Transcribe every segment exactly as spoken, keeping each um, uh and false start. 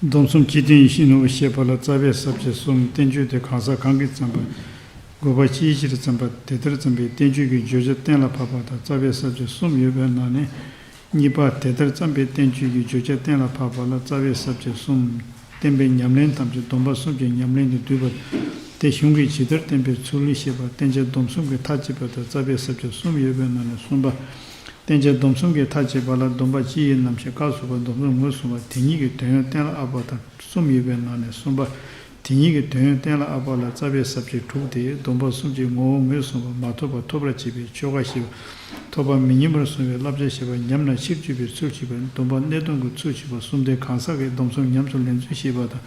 སྡོམ་གསུམ་སྤྱི་དོན་ཡིད་བཞིན་ནོར་བུ་ཞེས་པ་ལ་རྩ་བའི་ས་བཅད་གསུམ། བསྟན་བཅོས་དེ་གང་ཟག་གང་གིས་བརྩམས་པ། དགོས་པ་ཅིའི་ཕྱིར་བརྩམས་པ། དེ་ལྟར་བརྩམས་པའི་བསྟན་བཅོས་ཀྱི་བརྗོད་བྱ་གཏན་ལ་ཕབ་པ་དང་རྩ་བའི་ས་བཅད་གསུམ་ཡོད་པའི་ནང་ནས། གཉིས་པ། དེ་ལྟར་བརྩམས་པའི་བསྟན་བཅོས་ཀྱི་བརྗོད་བྱ་གཏན་ལ་ཕབ་པ་ལ་རྩ་བའི་ས་བཅད་གསུམ། བསྟན་པའི་ཉམས་ལེན་ཐམས་ཅད་སྡོམ་པ་གསུམ་གྱི་ཉམས་ལེན་དུ་འདུས་པ། དེ་གཞུང་གིས་ཇི་ལྟར་བསྟན་པའི་ཚུལ་ཞེས་པ། བསྟན་བྱ་སྡོམ་གསུམ་གྱི་མཐའ་གཅིག་པ་དང་རྩ་བའི་ས་བཅད་གསུམ་ཡོད་པའི་ནང་ནས་གསུམ་པ། བསྟན་བྱ་སྡོམ་གསུམ་གྱི་མཐའ་གཅིག་པ་ལ་སྡོམ་པ་སྤྱི་ཡི་རྣམ་གཞག་སྐབས་སུ་བབ་སྡོམ་གསུམ་ངོས་བཟུང་བ་དེ་ཉིད་ཀྱི་དོན་ཡང་གཏན་ལ་དབབ་པ་དང་གསུམ་ཡོད་པའི་ནང་ནས་གསུམ་པ། དེ་ཉིད་ཀྱི་དོན་ཡང་གཏན་ལ་དབབ་པ་ལ་རྩ་བའི་ས་བཅད་དྲུག་སྟེ། སྡོམ་པ་གསུམ་གྱི་ངོ་བོ་ངོས་བཟུང་བ་མ་ཐོབ་པ་ཐོབ་པར་བྱེད་པའི་ཆོས་འགའ་ཞེས་པ། ཐོབ་པ་མི་སྙན་པར་གསུངས་པའི་བསླབ་བྱ་ཞེས་པ། ཉམས་ལ་ཕྱིར་བཅོས་པའི་ཚུལ་ཞེས་པ། སྡོམ་པ་གནས་སྡོམ་གྱི་ཚུལ་ཞེས་པ་གསུམ་སྟེ། གང་ཟག་གི་སྡོམ་གསུམ་ཉམས་སུ་ལེན་ཚུལ་ཞེས་པ་དང་།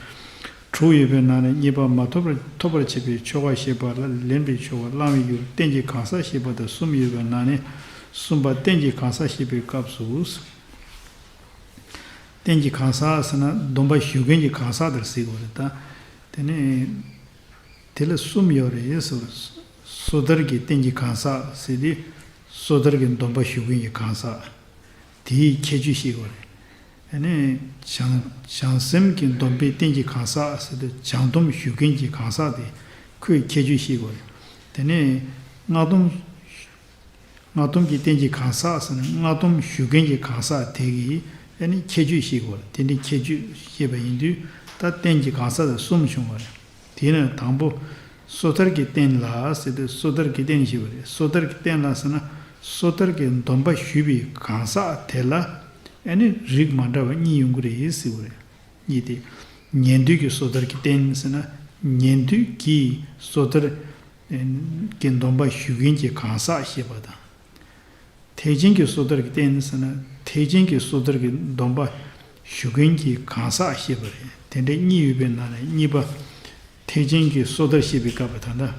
དྲུག་ཡོད་པའི་ནང་ནས་གཉིས་པ་མ་ཐོབ་པར་ཐོབ་པར་བྱེད་པའི་ཆོས་འགའ་ཞེས་པ་ལ་ལེན་པའི་ཆོས་འགའ། བླང་བའི་ཡུལ། རྟེན་གྱི་གང་ཟག་ཞེས་པ་དང་གསུམ་ཡོད་པའི་ནང་ནས་གསུམ་པ། རྟེན་གྱི་གང་ཟག་ཞེས་པའི་སྐབས་སུ། རྟེན་གྱི་གང་ཟག་ཟེར་ན་སྡོམ་པ་ཞུ་མཁན་གྱི་གང་ཟག་དེར་ཟེར་དགོས་རེད་ད། དེ་ནས་དེ་ལ་གསུམ་ཡོད་རེད་ཟེར། སོ་ཐར་གྱི་རྟེན་གྱི་གང་ཟག་ཟེར་དུས། སོ་ཐར་གྱི་སྡོམ་པ་ཞུ་མཁན་གྱི་གང་ཟག་དེའི་ཁྱད་ཆོས་ཤེས་དགོས་རེད། ཨ་ནི་བྱང་བྱང་སེམས་ཀྱི་སྡོམ་པའི་རྟེན་གྱི་གང་ཟག་ཟེར་དུས། བྱང་སྡོམ་ཞུ་མཁན་གྱི་གང་ཟག་དེ་ཁོའི་ཁྱད་ཆོས་ཤེས་དགོས་རེད། དེ་ནས་སྔགས་སྡོམ། སྔགས་སྡོམ་གྱི་རྟེན་གྱི་གང་ཟག་ཟེར་ན་སྔགས་སྡོམ་ཞུ་མཁན་གྱི་གང་ཟག་དེ་གི་ཨ་ནི་ཁྱད་ཆོས་ཤེས་དགོས་རེད། དེ་འདྲའི་ཁྱད་ཆོས་ཤེས་པ་ཡིན་དུས། ད་རྟེན་གྱི་གང་ཟག་དེ་གསུམ་བྱུང་བ་རེད། དེ་ནས་དང་པོ། སོ་ཐར་གྱི་རྟེན་ལ་ཟེར་དུས། སོ་ཐར་གྱི་རྟེན་ཞེས་པ་རེད། སོ་ཐར་གྱི་རྟེན་ལ་ཟེར་ན་སོ་ཐར་གྱི་སྡོམ་པ་ཞུས་པའི་གང་ཟག་དེ་ལ་ཨ་ནི་རིགས་མ་འདྲ་བ་གཉིས་ཡོང་གི་རེད་ཟེར་བ་རེད། གཉིས་ཏེ། ཉན་ཐོས་ཀྱི་སོ་ཐར་གྱི་རྟེན་ཟེར་ན། ཉན་ཐོས་ཀྱི་སོ་ཐར་གྱི་སྡོམ་པ་ཞུ་མཁན་གྱི་གང་ཟག་ཞེས་པ་དང་། ཐེག་ཆེན་གྱི་སོ་ཐར་གྱི་རྟེན་ཟེར་ན། ཐེག་ཆེན་གྱི་སོ་ཐར་གྱི་སྡོམ་པ་ཞུ་མཁན་གྱི་གང་ཟག་ཞེས་པ་རེད། དེ་འདྲའི་གཉིས་ཡོད་པའི་ནང་ནས་གཉིས་པ། ཐེག་ཆེན་གྱི་སོ་ཐར་ཞེས་པའི་སྐབས་ད་ལྟ།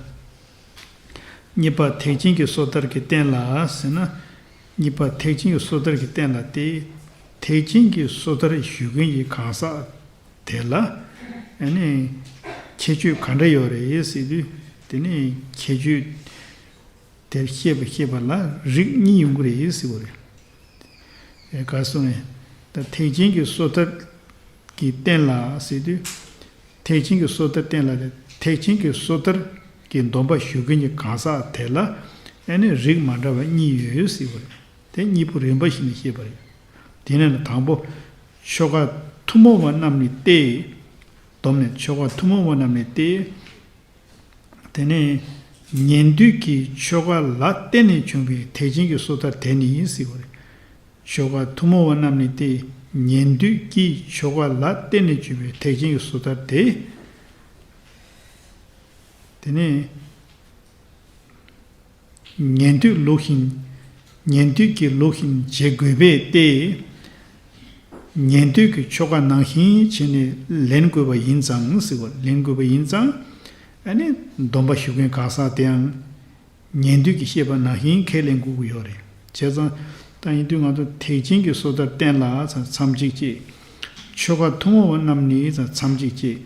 གཉིས་པ། ཐེག་ཆེན་གྱི་སོ་ཐར་གྱི་རྟེན་ལ་ཟེར་ན། གཉིས་པ། ཐེག་ཆེན་གྱི་སོ་ཐར་གྱི་རྟེན་ལ་སྟེ། ཐེག་ཆེན་གྱི་སོ་ཐར་ཞུ་མཁན་གྱི་གང་ཟག་དེ་ལ་ཨ་ནི་ཁྱད་ཆོས་ག་འདྲ་ཡོད་རེད་ཟེར་དུས། དེ་ནི་ཁྱད་ཆོས་དེར་བཤད་པ་བཤད་པ་ལ་རིགས་གཉིས་ཡོང་གི་རེད་ཟེར་བ་རེད། ཨེ་ག་སོང་ནས་ད་ཐེག་ཆེན་གྱི་སོ་ཐར་གྱི་རྟེན་ལ་ཟེར་དུས། ཐེག་ཆེན་གྱི་སོ་ཐར་རྟེན་ལ་དེ། ཐེག་ཆེན་གྱི་སོ་ཐར་གྱི་སྡོམ་པ་ཞུ་མཁན་གྱི་གང་ཟག་དེ་ལ་ཨ་ནི་རིགས་མ་འདྲ་བ་གཉིས་ཡོད་ཟེར་བ་རེད། དེ་གཉིས་པོ་རིམ་པ་བཞིན་ནས་བཤད་པ་རེད། དེ་ནས་དང་པོ། ཆོ་ག་ཐུན་མོང་བ་རྣམས་ནི་སྟེ། སྡོམ་ནས་ཆོ་ག་ཐུན་མོང་བ་རྣམས་ནི་སྟེ། དེ་ནས་ཉན་ཐོས་ཀྱི་ཆོ་ག་ལ་བརྟེན་ནས་བྱུང་བའི་ཐེག་ཆེན་གྱི་སོ་ཐར་དེ་ནི་ཟེར་བ་རེད། ཆོ་ག་ཐུན་མོང་བ་རྣམས་ནི་སྟེ། ཉན་ཐོས་ཀྱི་ཆོ་ག་ལ་བརྟེན་ནས་བྱུང་བའི་ཐེག་ཆེན་གྱི་སོ་ཐར་དེ། དེ་ནས་ཉན་ཐོས་ལུགས་བཞིན། ཉན་ཐོས་ཀྱི་ལུགས་བཞིན་བྱེད་དགོས་པས་ཏེ། ཉན་ཐོས་ཀྱི་ཆོ་ག་ནང་བཞིན་བྱས་ནས་ལེན་དགོས་པ་ཡིན་ཙང་ཟེར་བ། ལེན་དགོས་པ་ཡིན་ཙང་། ཨ་ནི་སྡོམ་པ་ཞུ་མཁན་གང་ཟག་དེའང་ཉན་ཐོས་ཀྱིས་བཤད་པ་ནང་བཞིན་ཁས་ལེན་དགོས་ཀྱི་ཡོད་རེད། བྱས་ཙང་ད་ཡིན་དུས་ང་ཚོ་ཐེག་ཆེན་གྱི་སོ་ཐར་རྟེན་ལ་མཚམས་གཅིག་བྱས། ཆོ་ག་ཐུན་མོང་བ་རྣམས་ནི་མཚམས་གཅིག་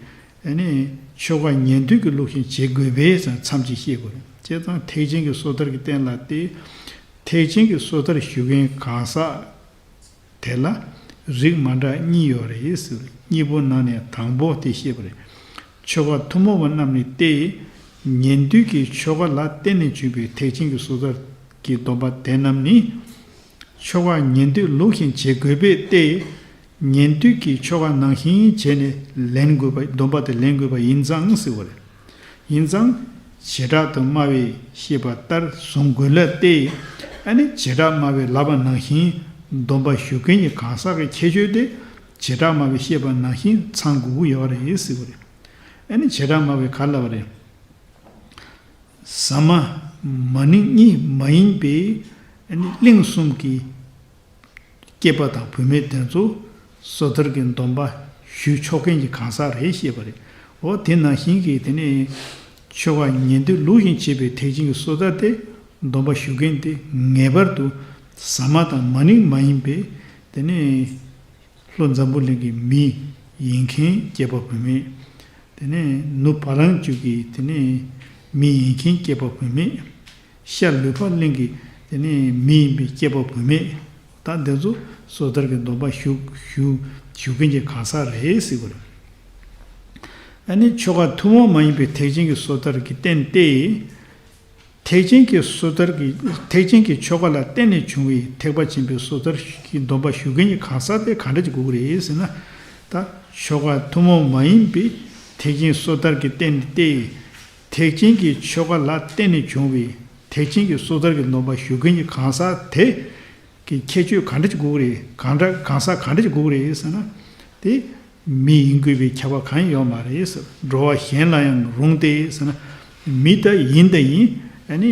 བྱས། ཨ་ནི་ཆོ་ག་ཉན་ཐོས་ཀྱི་ལུགས་བཞིན་བྱེད་དགོས་པས་མཚམས་གཅིག་བཤད་དགོས་རེད། བྱས་ཙང་ཐེག་ཆེན་གྱི་སོ་ཐར་གྱི་རྟེན་ལ་སྟེ། ཐེག་ཆེན་གྱི་སོ་ཐར་ཞུ་མཁན་གང་ཟག་དེ་ལ་རིགས་མ་འདྲ་གཉིས་ཡོད་རེད་ཟེར། གཉིས་པོ་ནང་ནས་དང་པོ་དེ་བཤད་པ་རེད། ཆོ་ག་ཐུན་མོང་བ་རྣམས་ནི་སྟེ། ཉན་ཐོས་ཀྱི་ཆོ་ག་ལ་བརྟེན་ནས་བྱུང་བའི་ཐེག་ཆེན་གྱི་སོ་ཐར་གྱི་སྡོམ་པ་དེ་རྣམས་ནི། ཆོ་ག་ཉན་ཐོས་ལུགས་བཞིན་བྱེད་དགོས་པས་ཏེ། ཉན་ཐོས་ཀྱི་ཆོ་ག་ནང་བཞིན་བྱས་ནས་ལེན་དགོས་པ། སྡོམ་པ་དེ་ལེན་དགོས་པ་ཡིན་ཙང་ཟེར་བ་རེད། ཡིན་ཙང་། བྱེ་བྲག་ཏུ་སྨྲ་བས་བཤད་པ་ལྟར་བཟུང་དགོས་ལ་སྟེ། ཨ་ནི་བྱེ་བྲག་སྨྲ་བས་ལབ་པ་ནང་བཞིན་སྡོམ་པ་ཞུ་མཁན་གྱི་གང་ཟག་གི་ཁྱད་ཆོས་དེ་བྱེ་བྲག་སྨྲ་བས་བཤད་པ་ནང་བཞིན་ཚང་དགོས་ཀྱི་ཡོད་རེད་ཟེར་བ་རེད། ཨ་ནི་བྱེ་བྲག་སྨྲ་བས་ག་རེ་ལབ་པ་རེད། ཟ་མ་མ་ཎི་གཉིས་མ་ཡིན་པའི་ཨ་ནི་གླིང་གསུམ་གྱི་སྐྱེས་པ་དང་བུད་མེད་དེ་ཚོ་སོ་ཐར་གྱི་སྡོམ་པ་ཞུ་ཆོག་མཁན་གྱི་གང་ཟག་རེད་ཞེས་པ་རེད། འོ་དེ་ནང་བཞིན་གྱི་དེ་ནས་ཆོ་ག་ཉན་ཐོས་ལུགས་བཞིན་བྱེད་པའི་ཐེག་ཆེན་གྱི་སོ་ཐར་དེ་སྡོམ་པ་ཞུ་མཁན་དེ་ངེས་པར་དུ་ཟ་མ་དང་མ་ཎི་མ་ཡིན་པའི་དེ་ནས་ལྷོ་འཛམ་བུ་གླིང་གི་མི་ཡིན་མཁན་སྐྱེས་པ་བུད་མེད། དེ་ནས་ནུབ་བ་ལང་སྤྱོད་ཀྱི་དེ་ནས་མི་ཡིན་མཁན་སྐྱེས་པ་བུད་མེད། ཤར་ལུས་འཕགས་གླིང་གི་དེ་ནས་མི་ཡིན་པའི་སྐྱེས་པ་བུད་མེད། ད་འདི་ཚོ་སོ་ཐར་གྱི་སྡོམ་པ་ཞུ་ཞུ་ ཞུགས་མཁན་གྱི་གང་ཟག་རེད་ཟེར་དགོས་རེད། ཨ་ནི་ཆོས་འགའ་ཐུན་མོང་མ་ཡིན་པའི་ཐེག་ཆེན་གྱི་སོ་ཐར་གྱི་རྟེན་ཏེ། ཐེག་ཆེན་གྱི་སོ་ཐར་གྱི་ཐེག་ཆེན་གྱི་ཆོ་ག་ལ་བརྟེན་ནས་བྱུང་བའི་ཐེག་པ་ཆེན་པོའི་སོ་ཐར་གྱི་སྡོམ་པ་ཞུ་མཁན་གྱི་གང་ཟག་དེ་གང་འདྲ་ཅིག་དགོས་ཀྱི་རེད་ཟེར་ན། ད་ཆོ་ག་ཐུན་མོང་མ་ཡིན་པའི་ཐེག་ཆེན་སོ་ཐར་གྱི་རྟེན་ཏེ། ཐེག་ཆེན་གྱི་ཆོ་ག་ལ་བརྟེན་ནས་བྱུང་བའི་ཐེག་ཆེན་གྱི་སོ་ཐར་གྱི་སྡོམ་པ་ཞུ་མཁན་གྱི་གང་ཟག་དེ་གི་ཁྱད་ཆོས་གང་འདྲ་ཅིག་དགོས་ཀྱི་རེད། གང་འདྲ་གང་ཟག་གང་འདྲ་ཅིག་དགོས་ཀྱི་རེད་ཟེར་ན། དེ་མི་ཡིན་དགོས་པའི་ཁྱབ་པ་གང་ཡང་ཡོད་མ་རེད་ཟེར། འགྲོ་བ་གཞན་ལ་ཡང་རུང་སྟེ་ཟེར་ན། མི་ད་ཡིན་ད་ཡིན། ཨ་ནི་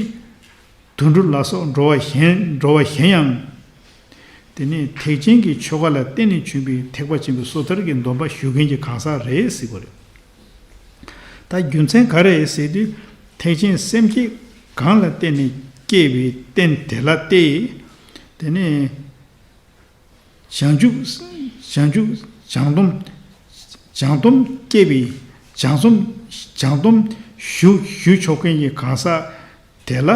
དུད་འགྲོ་ལ་སོགས་འགྲོ་བ་གཞན་འགྲོ་བ་གཞན་ཡང་། དེ་ནས་ཐེག་ཆེན་གྱི་ཆོ་ག་ལ་བརྟེན་ནས་བྱུང་བའི་ཐེག་པ་ཆེན་པོའི་སོ་ཐར་གྱི་སྡོམ་པ་ཞུ་མཁན་གྱི་གང་ཟག་རེད་ཟེར་དགོས་རེད། ད་རྒྱུ་མཚན་ག་རེ་ཟེར་དུས། ཐེག་ཆེན་སེམས་བསྐྱེད་གང་ལ་བརྟེན་ནས་སྐྱེས་པའི་རྟེན་དེ་ལ་སྟེ། དེ་ནས་བྱང་ཆུབ་བྱང་ཆུབ་བྱང་སྡོམ་བྱང་སྡོམ་སྐྱེས་པའི་བྱང་སྡོམ་བྱང་སྡོམ་ཞུ་ཞུ་ཆོག་མཁན་གྱི་གང་ཟག་དེ་ལ།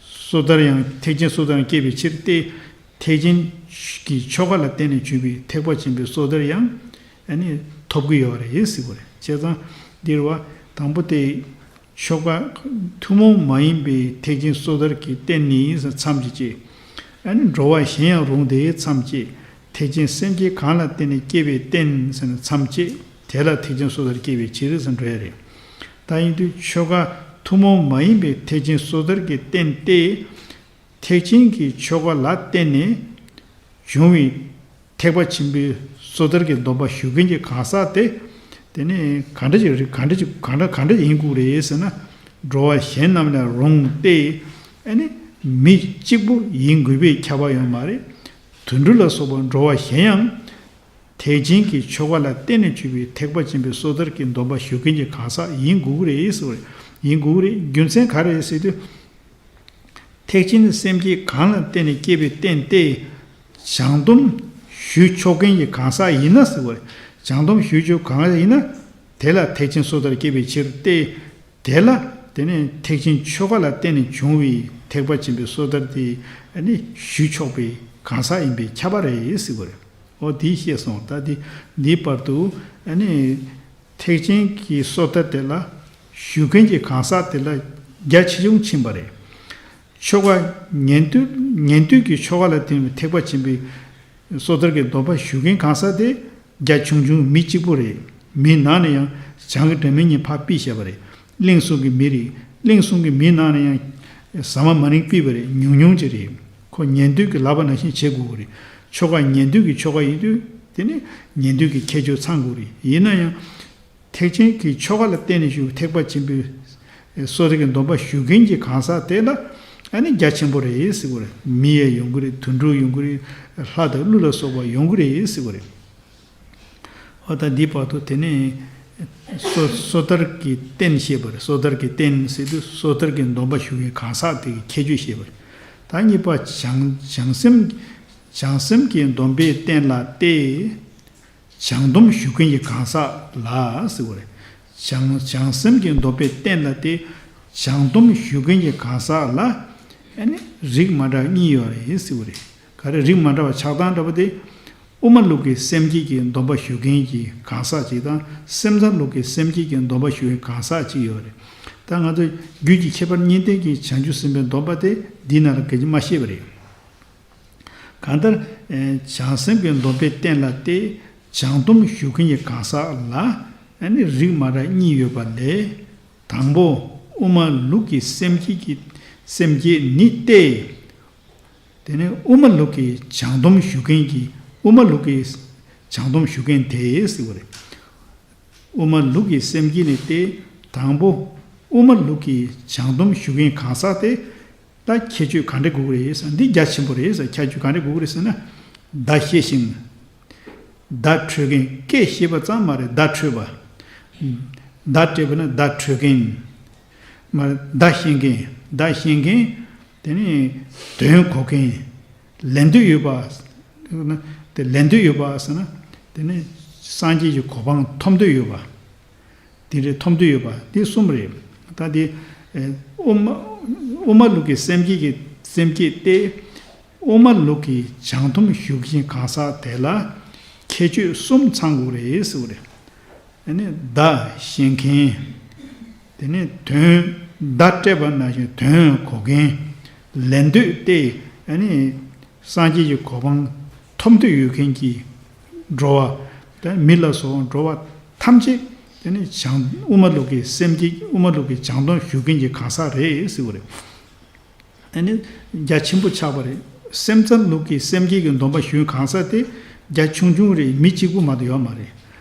སོ་ཐར་ཡང་ཐེག་ཆེན་སོ་ཐར་ཡང་སྐྱེས་པའི་ཕྱིར་ཏེ། ཐེག་ཆེན་གྱི་ཆོ་ག་ལ་བརྟེན་ནས་བྱུང་བའི་ཐེག་པ་ཆེན་པོའི་སོ་ཐར་ཡང་ཨ་ནི་ཐོབ་ཀྱི་ཡོད་རེད་ཟེར་དགོས་རེད། བྱས་ཙང་འདིར་བ་དང་པོ་དེ་ཆོ་ག་ཐུན་མོང་མ་ཡིན་པའི་ཐེག་ཆེན་སོ་ཐར་གྱི་རྟེན་ནི་མཚམས་ཀྱི་བཅད། ཨ་ནི་འགྲོ་བ་གཞན་ཡང་རུང་སྟེ་མཚམས་བཅད། ཐེག་ཆེན་སེམས་བསྐྱེད་གང་ལ་བརྟེན་ནས་སྐྱེས་པའི་རྟེན་ཟེར་ན་མཚམས་བཅད། དེ་ལ་ཐེག་ཆེན་སོ་ཐར་སྐྱེས་པའི་ཕྱིར་ཟེར་འགྲོ་ཡ་རེད། ད་ཡིན་དུས་ཆོ་ག་ཐུན་མོང་མ་ཡིན་པའི་ཐེག་ཆེན་སོ་ཐར་གྱི་རྟེན་ཏེ། ཐེག་ཆེན་གྱི་ཆོ་ག་ལ་བརྟེན་ནས་བྱུང་བའི་ཐེག་པ་ཆེན་པོའི་སོ་ཐར་གྱི་སྡོམ་པ་ཞུ་མཁན་གྱི་གང་ཟག་དེ། དེ་ནི་གང་འདྲ་ཅིག་རེད། གང་འདྲ་ཅིག་གང་འདྲ་གང་འདྲ་ཡིན་དགོས་རེད་ཟེར་ན། འགྲོ་བ་གཞན་རྣམས་ལས་རུང་སྟེ། ཨ་ནི་མི་གཅིག་པུ་ཡིན་དགོས་པའི་ཁྱབ་པ་ཡོད་མ་རེད། དུད་འགྲོ་ལ་སོགས་པ་འགྲོ་བ་གཞན་ཡང་། ཐེག་ཆེན་གྱི་ཆོ་ག་ལ་བརྟེན་ནས་བྱུང་བའི་ཐེག་པ་ཆེན་པོའི་སོ་ཐར་གྱི་སྡོམ་པ་ཞུ་མཁན་གྱི་གང་ཟག་ཡིན་དགོས་ཀྱི་རེད་ཟེར་བ་རེད། ཡིན་དགོས་ཀྱི་རེད། རྒྱུ་མཚན་ག་རེ་རེད་ཟེར་དུས། ཐེག་ཆེན་སེམས་བསྐྱེད་གང་ལ་བརྟེན་ནས་སྐྱེས་པའི་རྟེན་ཏེ། བྱང་སྡོམ་ཞུ་ཆོག་མཁན་གྱི་གང་ཟག་ཡིན་ན་ཟེར་བ་རེད། བྱང་སྡོམ་ཞུ་ཆོག་གང་ཟག་ཡིན་ན། དེ་ལ་ཐེག་ཆེན་སོ་ཐར་སྐྱེས་པའི་ཕྱིར་ཏེ། དེ་ལ་དེ་ནས་ཐེག་ཆེན་ཆོ་ག་ལ་བརྟེན་ནས་བྱུང་བའི་ཐེག་པ་ཆེན་པོའི་སོ་ཐར་དེ་ནི་ཞུ་ཆོག་པའི་གང་ཟག་ཡིན་པའི་ཁྱབ་པ་རེད་ཟེར་བ་རེད། འོ་དེ་བཤད་སོང་། ད་དེ་འདིའི་བར་དུ་ཨ་ནི་ཐེག་ཆེན་གྱི་སོ་ཐར་དེ་ལ་ཞུ་མཁན་གྱི་གང་ཟག་དེ་ལ་རྒྱ་ཆེ་ཆུང་ཕྱིན་པ་རེད། ཆོ་ག་ཉན་ཐོས་ཉན་ཐོས་ཀྱི་ཆོ་ག་ལ་བརྟེན་པའི་ཐེག་པ་ཆེན་པོའི་སོ་ཐར་གྱི་སྡོམ་པ་ཞུ་མཁན་གང་ཟག་དེ་རྒྱ་ཆུང་ཆུང་མི་གཅིག་པུ་རེད། མིའི་ནང་ནས་ཡང་བྱང་གི་སྒྲ་མི་སྙན་ཕར་ཕུད་བཞག་པ་རེད། གླིང་གསུམ་གྱི་མི་རེད། གླིང་གསུམ་གྱི་མིའི་ནང་ནས་ཡང་ཟ་མ་མ་ནིང་ཕུད་པ་རེད། ཉུང་ཉུང་ཅིག་རེད། ཁོ་ཉན་ཐོས་ཀྱི་ལབ་པ་ནང་བཞིན་བྱེད་དགོས་ཀྱི་རེད། ཆོ་ག་ཉན་ཐོས་ཀྱི་ཆོ་ག་ཡིན་དུས་དེ་ནི་ཉན་ཐོས་ཀྱི་ཁྱད་ཆོས་ཚང་དགོས་རེད། ཡིན་ན་ཡང་། ཐེག་ཆེན་གྱི་ཆོ་ག་ལ་བརྟེན་ནས་ཞུ་ཐེག་པ་ཆེན་པོའི་སོ་ཐར་གྱི་སྡོམ་པ་ཞུ་མཁན་གྱི་གང་ཟག་དེ་ལ་ཨ་ནི་རྒྱ་ཆེན་པོ་རེད་ཟེར་བ་རེད། མི་ཡང་ཡོང་གི་རེད། དུད་འགྲོ་ཡོང་གི་རེད། ལྷ་དང་ཀླུ་ལ་སོགས་པ་ཡོང་གི་རེད་ཟེར་བ་རེད། འོ་ད་འདི་བར་དུ་དེ་ནས་སོ་སོ་ཐར་གྱི་རྟེན་བཤད་པ་རེད། སོ་ཐར་གྱི་རྟེན་ཟེར་དུས་སོ་ཐར་གྱི་སྡོམ་པ་ཞུ་མཁན་གང་ཟག་དེ་གི་ཁྱད་ཆོས་བཤད་པ་རེད། ད་གཉིས་པ་བྱང་བྱང་སེམས་བྱང་སེམས་ཀྱི་སྡོམ་པའི་རྟེན་ལ་སྟེ། བྱང་སྡོམ་ཞུ་མཁན་གྱི་གང་ཟག་ལ་ཟེར་བ་རེད། བྱང་བྱང་སེམས་ཀྱི་སྡོམ་པའི་རྟེན་ལ་སྟེ། བྱང་སྡོམ་ཞུ་མཁན་གྱི་གང་ཟག་ལ་ཨ་ནི་རིགས་མ་འདྲ་བ་གཉིས་ཡོད་རེད་ཟེར་བ་རེད། ག་རེ་རིགས་མ་འདྲ་བ་ཆགས་སྟངས་འདྲ་པོ་དེ། དབུ་མ་ལུགས་ཀྱི་སེམས་བསྐྱེད་ཀྱི་སྡོམ་པ་ཞུ་མཁན་གྱི་གང་ཟག་ཅིག་དང་། སེམས་ཙམ་ལུགས་ཀྱི་སེམས་བསྐྱེད་ཀྱི་སྡོམ་པ་ཞུ་མཁན་གང་ཟག་ཅིག་ཡོད་རེད། ད་ང་ཚོ་རྒྱུད་ཀྱི་ཁྱད་པར་གཉིས་ལྡན་གྱི་བྱང་ཆུབ་སེམས་དཔའི་སྡོམ་པ་དེ་འདི་ནང་ལ་ག་གི་མ་བཤད་པ་རེད། གང་ལྟར། བྱང་སེམས་ཀྱི་སྡོམ་པའི་རྟེན་ལ་སྟེ། བྱང་སྡོམ་ཞུ་མཁན་གྱི་གང་ཟག་ལ་ནི་རིགས་མ་འདྲ་གཉིས་ཡོད་པ་ལས། དང་པོ་དབུ་མ་ལུགས་ཀྱི་སེམས་བསྐྱེད་ཀྱི་སེམས་བསྐྱེད་ནི་སྟེ། དེ་ནས་དབུ་མ་ལུགས་ཀྱི་བྱང་སྡོམ་ཞུ་མཁན་གྱི་དབུ་མ་ལུགས་ཀྱི་བྱང་སྡོམ་ཞུ་མཁན་དེ་ཟེར་བ་རེད། དབུ་མ་ལུགས་ཀྱི་སེམས་བསྐྱེད་ནི་སྟེ། དང་པོ་དབུ་མ་ལུགས་ཀྱི་བྱང་སྡོམ་ཞུ་མཁན་གང་ཟག་དེ། ད་ཁྱད་ཆོས་ག་འདྲ་དགོས་ཀྱི་རེད་ཟེར་ན། འདི་རྒྱ་ཆེན་པོ་རེད་ཟེར། ཁྱད་ཆོས་ག་འདྲ་དགོས་ཀྱི་རེད་ཟེར་ན། བརྡ་ཤེས་ཤིང་། བརྡ་འཕྲོད་མཁན། སྐད་ཤེས་པ་ཙམ་མ་རེད། བརྡ་འཕྲོད་པ། བརྡ་སྤྲད་པ་ན་བརྡ་འཕྲོད་མཁན། མ་རེད། བརྡ་ཤེས་མཁན། བརྡ་ཤེས་མཁན། དེ་ནས་དོན་གོ་མཁན། ལེན་འདོད་ཡོད་པ། དེ་ལེན་འདོད་ཡོད་པ་ཟེར་ན། དེ་ནས་སངས་རྒྱས་ཀྱི་གོ་འཕང་ཐོབ་འདོད་ཡོད་པ། དེ་འདྲའི་ཐོབ་འདོད་ཡོད་པ་དེ་གསུམ་རེད། ད་དེ་ཨེ་དབུ་མ་དབུ་མ་ལུགས་ཀྱི་སེམས་བསྐྱེད་ཀྱི་སེམས་བསྐྱེད་དེ། དབུ་མ་ལུགས་ཀྱི་བྱང་སྡོམ་ཞུ་མཁན་གང་ཟག་དེ་ལ་ཁྱད་ ཁྱད་ཆོས་གསུམ་ཚང་དགོས་རེད་ཟེར་བ་རེད། ཨ་ནི་བརྡ་ཤེས་མཁན། དེ་ནས་དོན་བརྡ་སྤྲད་པ་ནང་བཞིན་དོན་གོ་མཁན། ལེན་འདོད་དེ་ཨ་ནི་སངས་རྒྱས་ཀྱི་གོ་འཕང་ཐོབ་འདོད་ཡོད་མཁན་གྱི་འགྲོ་བ། དེ་མི་ལ་སོགས་འགྲོ་བ་ཐམས་ཅད་དེ་ནི་བྱང་དབུ་མ་ལུགས་ཀྱི་སེམས་བསྐྱེད། དབུ་མ་ལུགས་ཀྱི་བྱང་སྡོམ་ཞུ་མཁན་གྱི་གང་ཟག་རེད་ཟེར་བ་རེད། ཨ་ནི་རྒྱ་ཆེན་པོ་ཆགས་པ་རེད། སེམས་ཙམ་ལུགས་ཀྱི་སེམས་བསྐྱེད་ཀྱི་སྡོམ་པ་ཞུ་གང་ཟག་དེ་རྒྱ་ཆུང་ཆུང་རེད། མི་གཅིག་པུ་མ་གཏོགས་ཡོད་མ་རེད།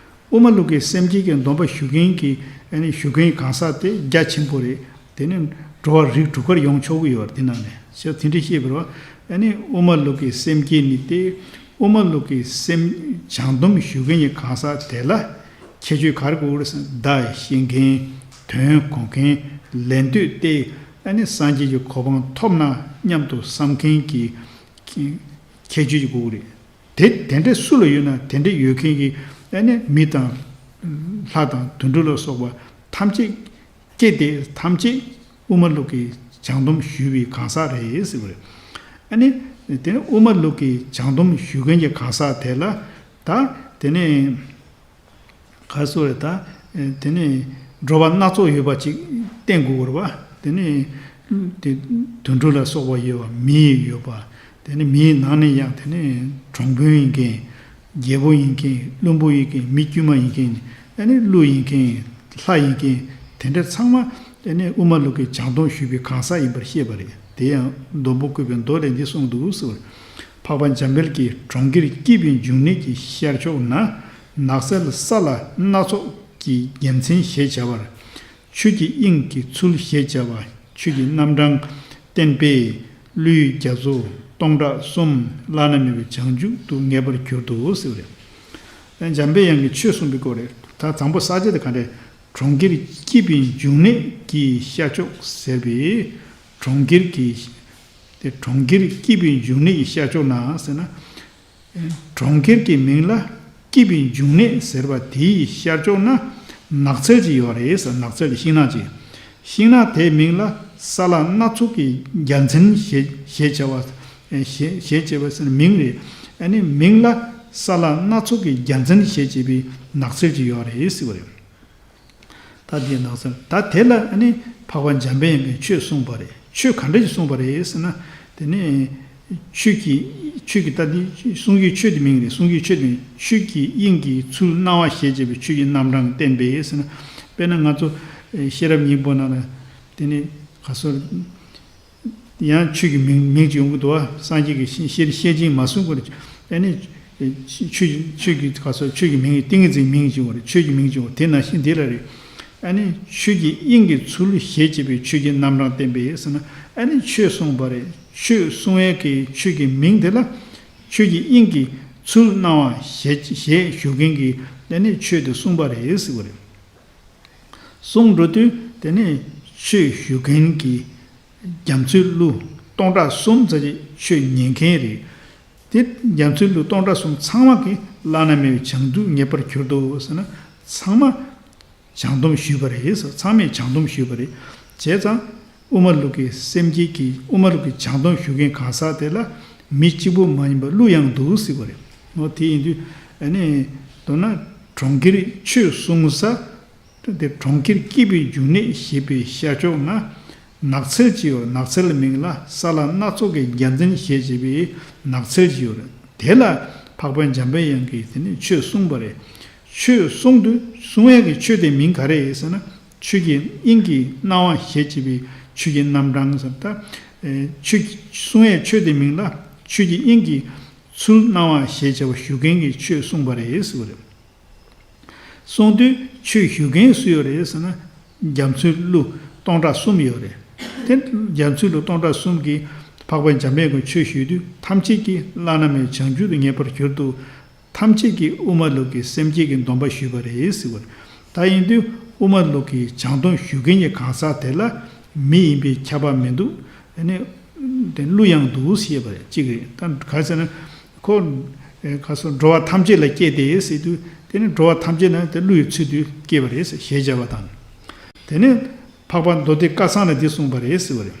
དབུ་མ་ལུགས་ཀྱི་སེམས་བསྐྱེད་ཀྱི་སྡོམ་པ་ཞུ་མཁན་གྱི་ཨ་ནི་ཞུ་མཁན་གང་ཟག་དེ་རྒྱ་ཆེན་པོ་རེད། དེ་ནི་འགྲོ་བ་རིགས་དྲུག་པར་ཡོང་ཆོག་གི་ཡོད་རེད། དེ་ནང་ནས་ཞེས་དེ་འདྲ་བཤད་པ་རེད་བ། ཨ་ནི་དབུ་མ་ལུགས་ཀྱི་སེམས་བསྐྱེད་ནི་སྟེ། དབུ་མ་ལུགས་ཀྱི་སེམས་བྱང་སྡོམ་ཞུ་མཁན་གྱི་གང་ཟག་དེ་ལ་ཁྱད་ཆོས་ག་རེ་དགོས་རེད་ཟེར་ན། བརྡ་ཤེས་མཁན། དོན་གོ་མཁན། ལེན་འདོད་དེ་ཨ་ནི་སངས་རྒྱས་ཀྱི་གོ་འཕང་ཐོབ་ན་སྙམ་དུ་བསམ་མཁན་གྱི་ཁྱད་ཆོས་ཀྱི་དགོས་རེད། དེ་དེ་འདྲ་སུ་ལ་ཡོད་ན། དེ་འདྲ་ཡོད་མཁན་གྱི་ཨ་ནི་མི་དང་ལྷ་དང་དུད་འགྲོ་ལ་སོགས་པ་ཐམས་ཅད་ཀྱི་དེ་ཐམས་ཅད་དབུ་མ་ལུགས་ཀྱི་བྱང་སྡོམ་ཞུས་པའི་གང་ཟག་རེད་ཟེར་བ་རེད། ཨ་ནི་དེ་ནི་དབུ་མ་ལུགས་ཀྱི་བྱང་སྡོམ་ཞུ་མཁན་གྱི་གང་ཟག་དེ་ལ་ད་དེ་ནི་ག་རེ་ཟེར་རེད། ད་དེ་ནི་འགྲོ་བ་སྣ་ཚོགས་ཡོད་པ་ཅིག་བསྟན་དགོས་རེད་བ། དེ་ནི་དེ་དུད་འགྲོ་ལ་སོགས་པ་ཡོད་པ། མི་ཡི་ཡོད་པ། དེ་ནི་མིའི་ནང་ནས་ཡང་དེ་ནི་གྲོང་དཔོན་ཡིན་མཁན། རྒྱལ་པོ་ཡིན་མཁན། བློན་པོ་ཡིན་མཁན། མི་དཀྱུས་མ་ཡིན་མཁན། ཨ་ནི་ཀླུ་ཡིན་མཁན། ལྷ་ཡིན་མཁན། དེ་འདྲ་ཚང་མ་ཨ་ནི་དབུ་མ་ལུགས་ཀྱི་བྱང་སྡོམ་ཞུས་པའི་གང་ཟག་ཡིན་པར་བཤད་པ་རེད། དེ་ཡང་སྡོང་པོ་བཀོད་པའི་མདོ་ལས་འདི་གསུངས་འདུག་ཟེར། འཕགས་པ་འཇམ་དཔལ་གྱིས་གྲོང་ཁྱེར་སྐྱིད་པའི་འབྱུང་གནས་ཀྱི་ཤར་ཕྱོགས་ན། ནགས་ཚལ་ས་ལ་སྣ་ཚོགས་ཀྱི་རྒྱལ་མཚན་ཞེས་བྱ་བར། ཆོས་ཀྱི་དབྱིངས་ཀྱི་ཚུལ་ཞེས་བྱ་བ། ཆོས་ཀྱི་རྣམ་གྲངས་བསྟན་པས་ཀླུའི་རྒྱ་མཚོ་སྟོང་ཕྲག་གསུམ་བླ་ན་མེད་པའི་བྱང་ཆུབ་ཏུ་ངེས་པར་གྱུར་ཏོ་ཟེར་རེད། འཇམ་པའི་དབྱངས་ཀྱིས་ཆོས་གསུངས་པའི་སྐོར་རེད། ད་དང་པོ་ས་བཅད་དེ་ག་འདྲས། གྲོང་ཁྱེར་སྐྱིད་པའི་འབྱུང་གནས་ཀྱི་ཤར་ཕྱོགས་ཟེར་བའི། གྲོང་ཁྱེར་གྱི་དེ་གྲོང་ཁྱེར་སྐྱིད་པའི་འབྱུང་གནས་ཀྱི་ཤར་ཕྱོགས་ན་ཟེར་ན། གྲོང་ཁྱེར་གྱི་མིང་ལ་སྐྱིད་པའི་འབྱུང་གནས་ཟེར་བ་དེའི་ཤར་ཕྱོགས་ན་ནགས་ཚལ་ཅིག་ཡོད་རེད་ཟེར། ནགས་ཚལ་ཤིང་ནགས་ཅིག་ཤིང་ནགས་དེའི་མིང་ལ་ས་ལ་སྣ་ཚོགས་ཀྱི་རྒྱལ་མཚན་ཞེས་ཞེས་བྱ་བ། ཞེས་ཞེས་བྱ་བ་ཟེར་ན་མིང་རེད། ཨ་ནི་མིང་ལ་ས་ལ་སྣ་ཚོགས་ཀྱི་རྒྱལ་མཚན་ཞེས་བྱ་བའི་ནགས་ཚལ་ཅིག་ཡོད་རེད་ཟེར་བ་རེད། ད་འདི་ནང་ཚན་ད་དེ་ལ་ཨ་ནི་འཕགས་པ་འཇམ་པའི་དབྱངས་ཀྱིས་ཆོས་གསུངས་པ་རེད། ཆོས་ག་འདྲ་ཞིག་གསུངས་པ་རེད་ཟེར་ན། དེ་ནས་ཆོས་ཀྱི་ཆོས་ཀྱི་ད་འདི་གསུང་གི་ཆོས་དེ་མིང་རེད། གསུང་གི་ཆོས་དེ་མིང་། ཆོས་ཀྱི་དབྱིངས་ཀྱི་ཚུལ་སྣང་བ་ཞེས་བྱ་བའི་ཆོས་ཀྱི་རྣམ་གྲངས་བསྟན་པས་ཟེར་ན། དཔེར་ན་ང་ཚོ་ཤེས་རབ་སྙིང་པོ་ནང་ལ་དེ་ནས་ག་སོ། ཡང་ཆོས་ཀྱི་མིང་མིང་ཅིག་ཡོང་གི་འདུག་བ། སངས་རྒྱས་ཀྱི་ཤེས་ཤེས་བཤད་བྱེད་མ་གསུངས་པར། ཨ་ནི་ཆོས་ཆོས་ཀྱི་ག་སོ་ཆོས་ཀྱི་མིང་ཏིང་ངེ་འཛིན་མིང་ཅིག་ཡོང་བ་རེད། ཆོས་ཀྱི་མིང་ཅིག་ཡོང་བ་དེ་ནང་བཞིན་འདི་ལ་རེད། ཨ་ནི་ཆོས་ཀྱི་དབྱིངས་ཀྱི་ཚུལ་ཞེས་བྱ་བའི་ཆོས་ཀྱི་རྣམ་གྲངས་བསྟན་པས་ཟེར་ན། ཨ་ནི་ཆོས་གསུངས་པ་རེད། ཆོས་གསུང་ཡས་ཀྱི་ཆོས་ཀྱི་མིང་དེ་ལ་ཆོས་ཀྱི་དབྱིངས་ཀྱི་ཚུལ་སྣང་བ་ཞེས་ཞེས་ཞུ་མཁན་གྱི་ཨ་ནི་ཆོས་དེ་གསུངས་པ་རེད་ཟེར་བ་རེད། གསུང་འགྲོ་དུས་དེ་ནས་ཆོས་ཞུ་མཁན་གྱི་རྒྱ་མཚོའི་ཀླུ་སྟོང་ཕྲག་གསུམ་ཙམ་ཅིག་ཆོས་ཉན་མཁན་རེད། དེ་རྒྱ་མཚོའི་ཀླུ་སྟོང་ཕྲག་གསུམ་ཚང་མ་གིས་བླ་ན་མེད་པའི་བྱང་ཆུབ་ངེས་པར་གྱུར་ཏོ་ཟེར་ན། ཚང་མ་བྱང་སྡོམ་ཞུས་པ་རེད་ཟེར། ཚང་མས་བྱང་སྡོམ་ཞུས་པ་རེད། བྱས་ཙང་དབུ་མ་ལུགས་ཀྱི་སེམས་བསྐྱེད་ཀྱི་དབུ་མ་ལུགས་ཀྱི་བྱང་སྡོམ་ཞུ་མཁན་གང་ཟག་དེ་ལ་མི་གཅིག་པུ་མ་ཡིན་པ་ཀླུ་ཡང་འདུག་ཟེར་བ་རེད། འོ་དེ་ཡིན་དུས་ཨ་ནི་མདོར་ན་གྲོང་ཁྱེར་ཆོས་གསུང་ས། དེ་གྲོང་ཁྱེར་སྐྱིད་པའི་འབྱུང་གནས་ཞེས་པའི་ཤར་ཕྱོགས་ན་ནགས་ཚལ་ཅིག་ཡོད། ནགས་ཚལ་མིང་ལ་ས་ལ་སྣ་ཚོགས་ཀྱི་རྒྱལ་མཚན་ཞེས་བྱ་བའི་ནགས་ཚལ་ཅིག་ཡོད། དེ་ལ་འཕགས་པ་འཇམ་པའི་དབྱངས་ཀྱིས་དེ་ནས་ཆོས་གསུངས་པ་རེད། ཆོས་གསུང་དུས་གསུང་ཡས་ཀྱི་ཆོས་དེ་མིང་ག་རེ་ཡིན་ཟེར་ན། ཆོས་ཀྱི་དབྱིངས་ཀྱི་སྣང་བ་ཞེས་བྱ་བའི་ཆོས་ཀྱི་རྣམ་གྲངས་ཟེར། ད་ཆོས་གསུང་ཡས་ཆོས་དེ་མིང་ལ་ཆོས་ཀྱི་དབྱིངས་ཀྱི་ཚུལ་སྣང་བ་ཞེས་བྱ་བ་ཞུ་མཁན་གྱི་ཆོས་གསུངས་པ་རེད་ཟེར་བ་རེད། གསུང་དུས་ཆོས་ཞུ་མཁན་སུ་ཡོད་རེད་ཟེར་ན། རྒྱ་མཚོའི་ཀླུ་སྟོང་ཕྲག་གསུམ་ཡོད་རེད། དེ་རྒྱ་མཚོའི་ཀླུ་སྟོང་ཕྲག་གསུམ་གྱིས་འཕགས་པ་འཇམ་དཔལ་གྱི་ཆོས་ཞུས་དུས་ཐམས་ཅད་ཀྱིས་བླ་ན་མེད་བྱང་ཆུབ་ཏུ་ངེས་པར་གྱུར་ཏོ། ཐམས་ཅད་ཀྱིས་དབུ་མ་ལུགས་ཀྱི་སེམས་བསྐྱེད་ཀྱི་སྡོམ་པ་ཞུས་པ་རེད་ཟེར་བ་རེད། ད་ཡིན་དུས་དབུ་མ་ལུགས་ཀྱི་བྱང་སྡོམ་ཞུ་མཁན་གྱི་གང་ཟག་དེ་ལ་མི་ཡིན་པའི་ཁྱབ་པ་མི་འདུག་ཨ་ནི་དེ་ཀླུ་ཡང་འདུག་ཞེས་པ་རེད། གཅིག་རེད། ད་ག་ཟེར་ན། ཁོ། ཨེ། ག་སོ་འགྲོ་བ་ཐམས་ཅད་ལ་སྐྱེས་ཏེ་ཟེར་དུས་དེ་ནི་འགྲོ་བ་ཐམས་ཅད་ན་དེ་ཀླུ་ཡི་ཚུལ་དུ་སྐྱེས་པ་རེད་ཟེར་ཞེས་བྱ་བ་དང་། དེ་ནས་འཕགས་པ་མདོ་སྡེ་སྐལ་བཟང་ལ་འདི་གསུངས་པ་རེད་ཟེར་བ་རེད།